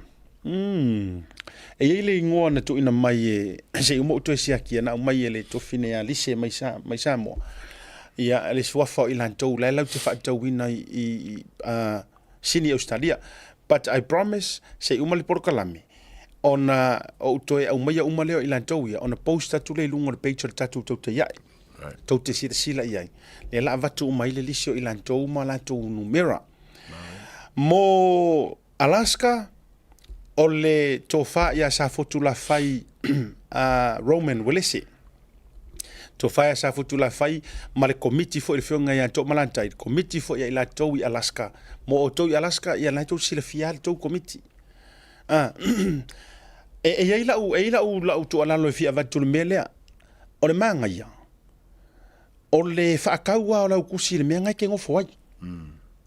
mm, e i ai le igoa na tuuina mai e, se i uma ou toe siakia, na aumai e le tuafafine ia Lise mai, Sa, mai Samoa. Ia, le suafa o i latou, la e lau te faatauina i, i, i Sini i Ausetalia. But I promise, se i uma le polokalame, ona ou toe aumaia uma lea o i latou ia, ona post atu lea i luga o le page o le tatou tautai ae. Right. Tou te silasila i ai. Lea la avatu uma ai le lisi o i latou ma latou numera. Mo Alaska, o le tofa ia Safotulafai Roman Welese. Tofa ia Safotulafai ma le komiti foi le afioga ia Toomalatai, le komiti foi ia i latou i Alaska. Mo outou i Alaska, ia la tou silafia le tou komiti. E i ai lau, e i ai lau, lau tuualalo e fia avatu i le mea lea. O le manaia, o le faatau lava o lau tusi i le mea na e te nofo ai.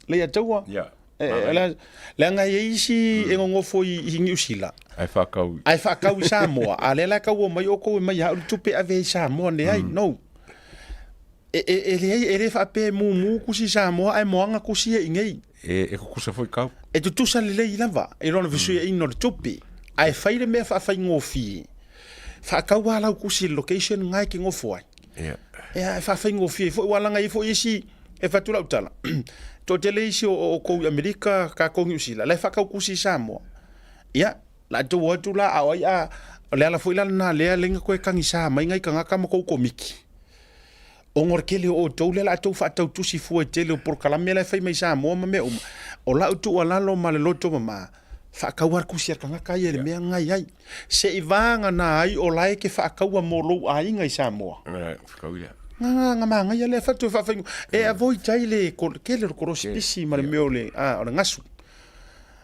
Le ia taua. Yeah. Leaga e i ai isi e nonofo i Niu Sila. Ae faatau. Ae faatau i Samoa. A lea la e tau omai outou e mai au le tupe e ave i Samoa leai. No. E leai, e le faapea e mumu tusi i Samoa ae moana tusi ia i inei. E tutusa foi kau. E tutusa lelei lava i lona fesuiaiga o le tupe. Ae fai le mea faafaigofie. Faatau lava lau tusi i le location lena e te nofo ai. Yeah. E faafaigofie foi, aua leaga e i ai foi isi, e fai atu lau tala, toatele isi o outou i Amerika, tatou i Niu Sila, la e faatau tusi i Samoa. Ia, la outou o atu la, a o ai a, o le ala foi la lena lea lea na toe tagisa mai nai tagata ma tou komiti. Ona o le tele o outou lea o le a outou faatau tusi fua i le tele o polokalame la e fai mai Samoa ma mea uma. O lau tuualalo ma le loto mama, faatau lava le tusi a le tagata ia i le mea lena e i ai. Se i vagana ai o la e te faataua mo lou aiga i Samoa. Nga nga manaia lea fatu e faafaigo e avoid ai le tele o le kolosi pisi ma le mea o le a o le gasu.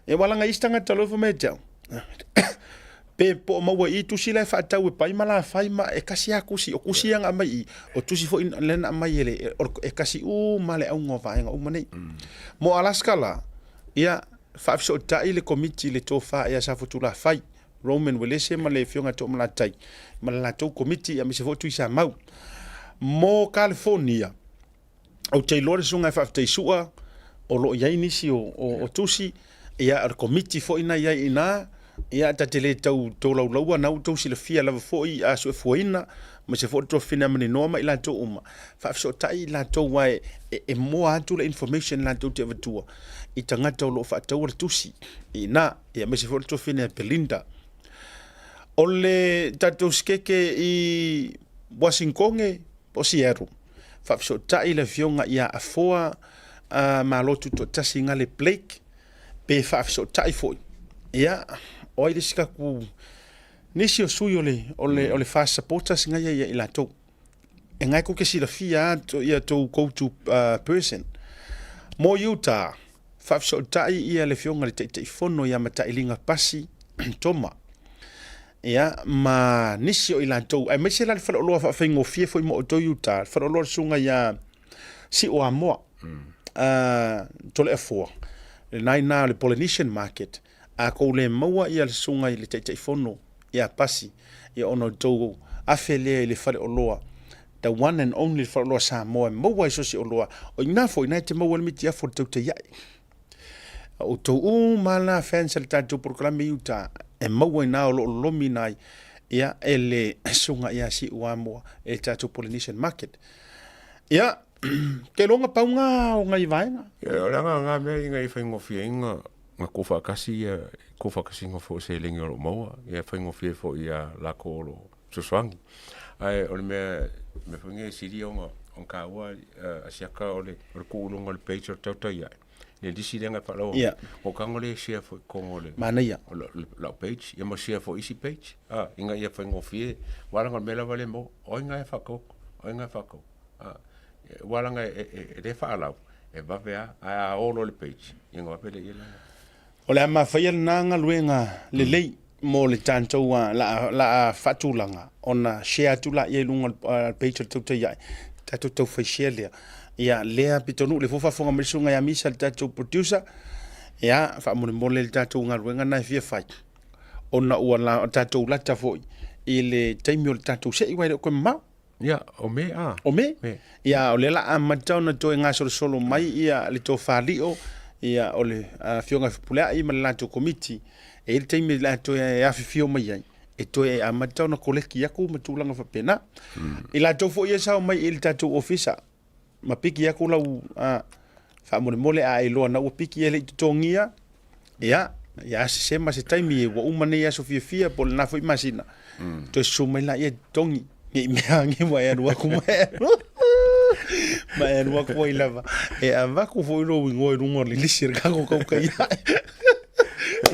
E aua leaga isi tagata loa fai mai ia te au, pe po o maua i i tusi la e faatau e pai ma lafai ma e kasi lava tusi, o tusi ia na aumai i i, o tusi foi lea na aumai e le, e kasi uma lava le auga o vaega uma nei. Mo Alaska la, ia, faafesootai le Komiti i le tofa ia Safotulafai, Roman Uelese ma le Afioga ia Toomalatai ma le latou Komiti aemaise foi Tuisamau. Mo California, ou te iloa le susuga ia Faafetaisua o lo o i ai nisi o, o, o tusi, ia o le Komiti foi na i ai i ina, ia ta te le tau tolaulaua, na ua outou silafia lava foi a suefuaina, aemaise foi le Tuafafine Maninoa ma i latou uma, faafesootai i latou aua e, e, e moa atu le information latou te avatua i tagata o lo o faataua le tusi i ina. ia aemaise foi le tuafafine a Belinda. O le tatou sikeke i Wasingtone po o Seattle, faafesootai le afioga ia Afoa uh, Malo Tutoatasi Gale Blake, pe faafesootai foi, ia, o ai le isi tatou, nisi o sui o le, o le, o le FAST supporters na ia ia i latou. E ngai tou te silafia a ia tou go to uh, person. Mo Utah, Faafesootai ia le Afioga i le Taitaifono ia Matailiga Pasi Toma ia ma nisi o i latou, aemaise la le faleoloa faafaigofie foi mo outou i uta, le faleoloa o le Susuga ia Sio Amoa, Toleafoa, lena i ina o le Polynesian Market, a tou le maua ia le Susuga i le Taitaifono ia Pasi, ia ona outou afe lea i le faleoloa the one and only faleoloa Samoa e maua ai so o se oloa. O i ina foi, na e te maua ai le mitiafu o le tautai ae. O outou uma lava na fans a le tatou polokalame i uta, e maua i ina o lo o lolomi ina ai, ia, e le susuga ia Siuamoa e le tatou Polynesian Market. Ia, ke iloa na pau nga o ngai vaega. Ia, o le agaga mea ina ia faigofie ai na na tuufaatasi ia tuufaatasiga foi o seleni o lo o maua, ia faigofie foi ia latou o lo o fesoasoani. Ae o le mea, mea foi nei e sili ona ona taua Asiata o le o le tuu i luga o le page o le tautai ae, le lisi lea na faalaua mai, o tago lea e share foi i totonu o le Manaia. o lau page, ia ma share foi i isi page, a, ina ia faigofie, aua leaga o le mea lava lea e maua, o ai na e faatau atu, o ai na e faatau, a. Aua leaga e le faalau, e vave lava, ae a o loa i le page, ia ona vave lea. O le a mafaia lena galuega lelei mo le tatou la a faatulaga ona share atu laia i luga o le page o le tautai ae tatou tau fai share lea. Ia lea pitonuu le foi faafofoga mai le susuga ia Misa le tatou producer. Ia faamolemole le tatou galuega na e fia fai ona ua la, tatou lata foi i le taimi o le tatou sei aua e le o toe mamao. Ia, o Me a. O Me? Me. Ia, o lea la amata ona toe gasolosolo mai ia le tofa lio, ia, o le Afioga ia Fepuleai ma le latou komiti, e i ai le taimi la toe afifio mai ai, e toe amata ona koleki atu ma tulaga faapena. I latou foi ia sao mai i le tatou ofisa, ma piki atu lau a, faamolemole a e iloa na ua piki e le i totogia, ia, ia sese ma se taimi ua uma nei aso fiafia po o lena foi masina, toe susu mai laia e totogi, ne i mea ane ua e alu atu ma e alu ma e alu atu ai lava e avatu foi lou igoa i luga o le lisi a le tatou tautai ae.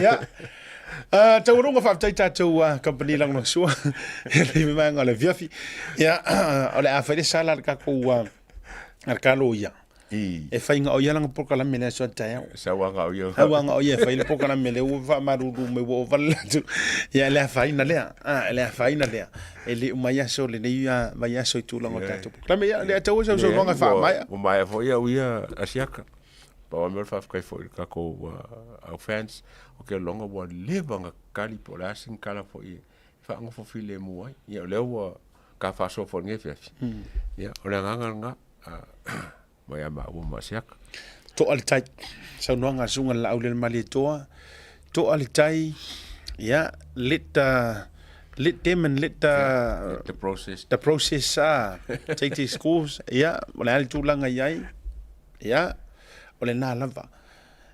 Ia, taualuga faafetai tatou kamupani lagolagosoa i le vaega o le afiafi. Ia, o le a fai le sala a le tatou a le ta loia. E fai o ia lana polokalame i le aso a taeao. Sau aga o ia. Sau aga o ia e fai le polokalame lea ua faamalulu mai ua ova le atu. Ia e le afaina lea. Ah, e le afaina lea. E le uma ai aso lenei vaiaso i tulaga o tatou polokalame. Ia, le ataua sau saunoaga e faamaea. Ua maea foi au ia Asiata. Pau lava mea o le faafetai foi i le tatou au fans o ke loga ua leva ona tali po o le a se tala foi e faanofo filemu ai. Ia o lea ua ta faasoa foi i lenei afiafi. Ia o le agaga lena mai ia maua ma Asiata. Toa le tai. Saunoaga a le Susuga i le Laaulialemalietoa. Toa le tai. Ia, let the, let them and let the, yeah, let the process, the process take its course. Ia, o le a le tulaga i ai. Ia, o lena lava.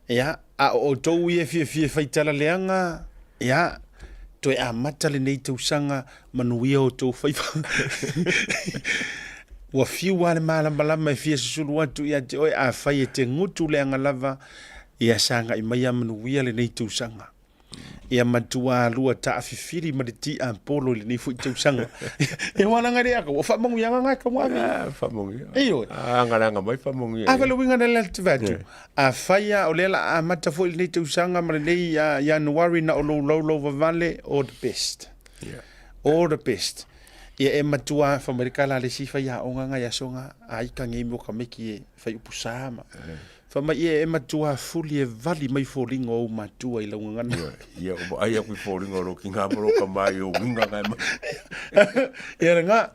Ia, a o outou ia e fiafia e fai tala leaga, ia, toe amata lenei tausaga, manuia outou faiva. Ua fiu lava le malamalama e fia susulu atu ia te oe, afai e te gutu leaga lava, ia sagai mai ia manuia lenei tausaga. Ia matua lua taafifili ma le tiapolo i lenei foi tausaga. Ia aua leaga e le aka, ua faamanuiaga na e tau ave. Ah, faamanuia. Ioe. Ah, galaga mai faamanuia. A fai le uiga lea te vaai atu. Afai lava o lea o le a amata foi lenei tausaga ma lenei Ianuari na o lou laulauvavale, all the best. Yeah. All the best. Ia e matua fai mai le tala a le isi faiaoga ngai aso nga, ai ka ngei mo ka meki e fai upu sa ma. Fai mai ia e matua fuli e vali mai foliga o ou matua i lau gagana. Ia, ua vaai aku i foliga o lou kina ma lou tama i ou uiga ngai mai. Ia lena,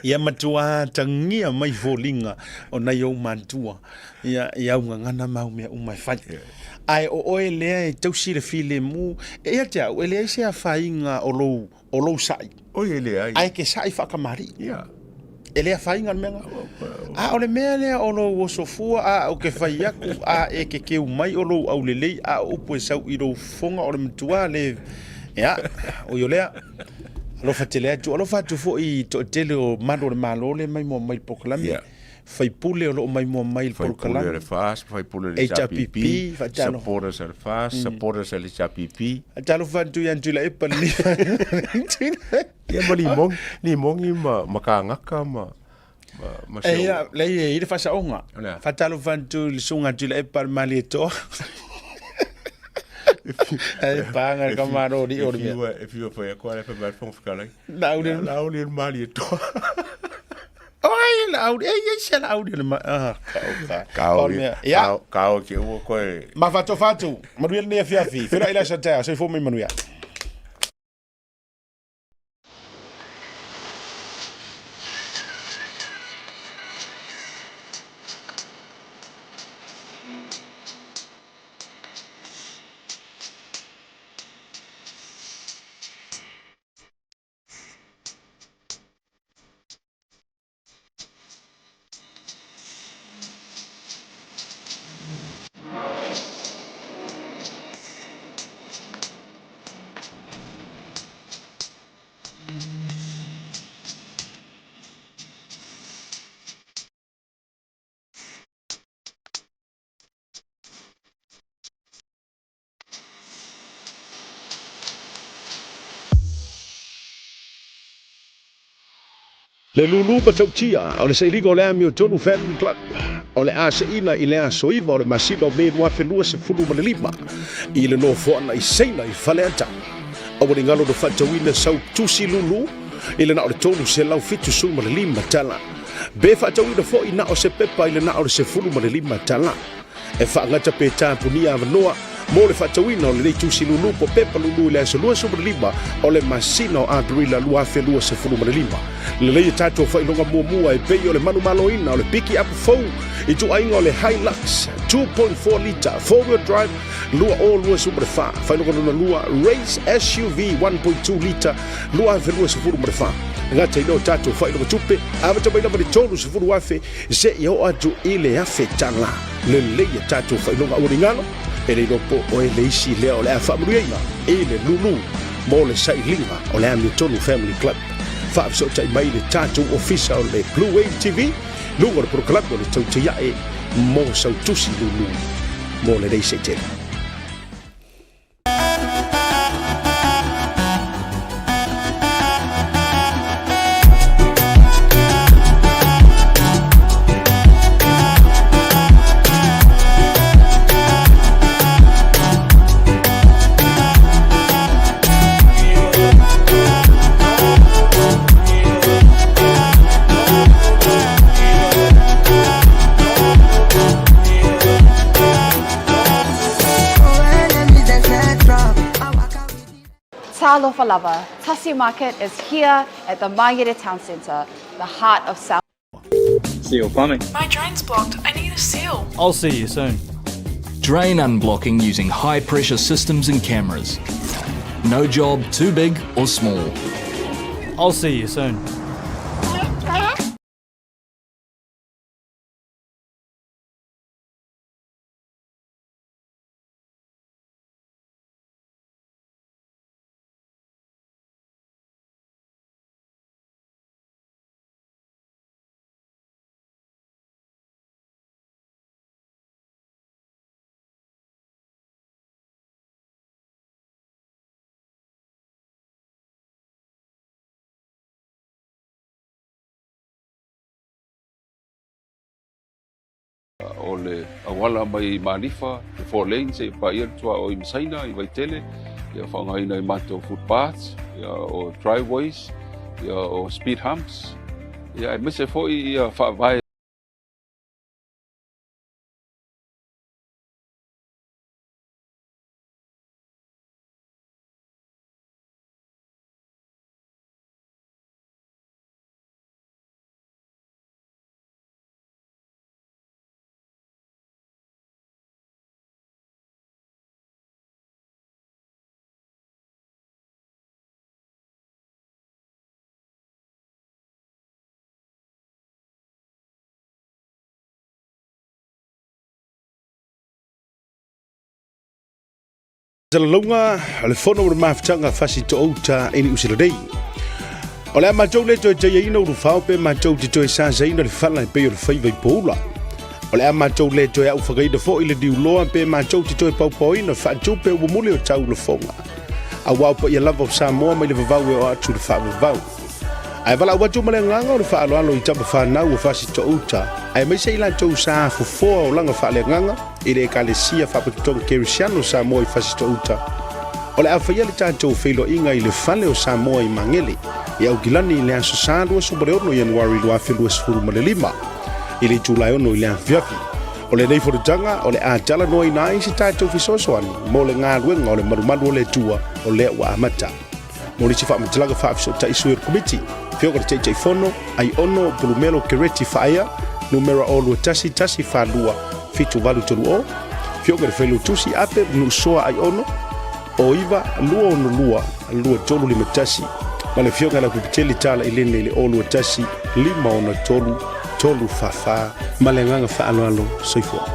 ia matua atagia mai foliga o nai ou matua ia i au gagana ma au mea uma e fai. Ae o oe lea e tausi le filemu, e ia te au, e leai se afaina o lou o lou sa'i. Oi, e leai. Ae ke sa'i faakamali'i. Ia. E le afaina le mea lena. A o le mea lea o lou oso fua, a o ke fai aku, a e kekeu mai o lou aulelei, a o upu e sau i lou fofoga o le matua le, ia, oi o lea. Alofa tele atu, alofa atu foi i toatele o malu o le Malo lea e maimoa mai i le polokalame. Ia. Faipule o lo o maimoa mai i le Faipule o polokalame. le FAST, faipule o le HRPP, HRPP, faatalofa. supporters a le FAST, supporters a le HRPP. Talofa atu ia Tuilaepa lenei. Ia ma limogi, limogi ma, ma kagaka ma, ma, ma E se ia, lei e i le faasaoga. O le a? Faatalofa atu i le susuga Tuilaepa le Malietoa. E paga le kamalo o le mea. E fiu e fai atu ala fai mai le Fofoga Fetalai. Lauli. Lauli le Malietoa. Oi, lauli, e ia se lauli le ma. Ah, kau ka. Kau, O le mea. Ia. kau, kau ke ua koe. Mafatofa atu. Manuia lenei afiafi. Feiloai i le aso a taeao. Soifua ma ia manuia. Le lulu matautia o le sailiga o le Amiotonu Family Club o le a seina i le aso 9 o le masina o Me 2025 i le nofoaga i Saina i Faleata. Aua ne i galo na faatauina sau tusi lulu i le na o le $375 tala. Pe faatauina foi na o se pepa i le na o le $15 tala. E faagata pe tapunia avanoa mo le faatauina o lenei tusi lulu po pepa lulu i le aso 25 o le masina o Aperila 2025. Lelei e tatou faailoga muamua e pei o le manumaloina o le piki apu fou i ituaiga o le Hilux 2.4 lita four wheel drive 2024, faailoga lona lua Race SUV 1.2 lita 2024. E gata i lea o tatou faailoga tupe, amata mai lava i le $30,000 seia oo atu i le $1,000. Lelei a tatou faailoga aua ne i galo, e le iloa po o e le isi lea o le a faamanuiaina i le lulu mo le sailiga o le Amiotonu Family Club. Faafesootai mai i le tatou ofisa o le Blue Wave TV, luga o le polokalame o le Tautaiae mo sau tusi lulu mo lenei seitele. Talofa lava, Tasi Market is here at the Mangere Town Centre, the heart of South. Seal plumbing. My drain's blocked. I need a seal. I'll see you soon. Drain unblocking using high pressure systems and cameras. No job too big or small. I'll see you soon. O le auala mai Malifa, le 4 lane seia paia le tuaoi ma Saina i Vaitele, ia faaaogaina i matou footpaths, ia o driveways, ia o speed humps, ia aemaise foi ia faavae. Talalauga le fono o le mafutaga fasi to'outa i Niu Sila nei. O le a matou le toe taiaina ulufao pe matou te toe sasaina le fala e pei o le faiva i poula. O le a matou le toe aufagaina foi le niuloa pe matou te toe paopaoina faatupe ua muli o tau lafoga. Auā o paia lava o Samoa mai le vavau e oo atu i le faavavau. Ae valaau atu ma le agaga o le faaaloalo i tama fanau o Fasitoo-uta, aemaise i latou sa fofoa olaga faaleagaga i le Ekalesia Faapotopotoga Kerisiano o Samoa i Fasitoo-uta. O le a faia le tatou feiloaiga i le Fale o Samoa i Magele, i Aukilani i le Aso Sa 26 Ianuari 2025, i le itula e 6 i le afiafi. O lenei fonotaga o le a talanoaina ai se tatou fesoasoani mo le galuega o le malumalu o le Atua o lea ua amata. Mo nisi faamatalaga faafesootai sui o le Komiti, Afioga i le Taitaifono, Aiono Pulumelo Kereti Faaea, numera o 21 142 7830, Afioga i le Failautusi Ape Nuusoa Aiono, o 9 262 2351, ma le Afioga i le Pipiteli Tala Ilene i le o 21 563 344. Ma le agaga faaaloalo, soifua.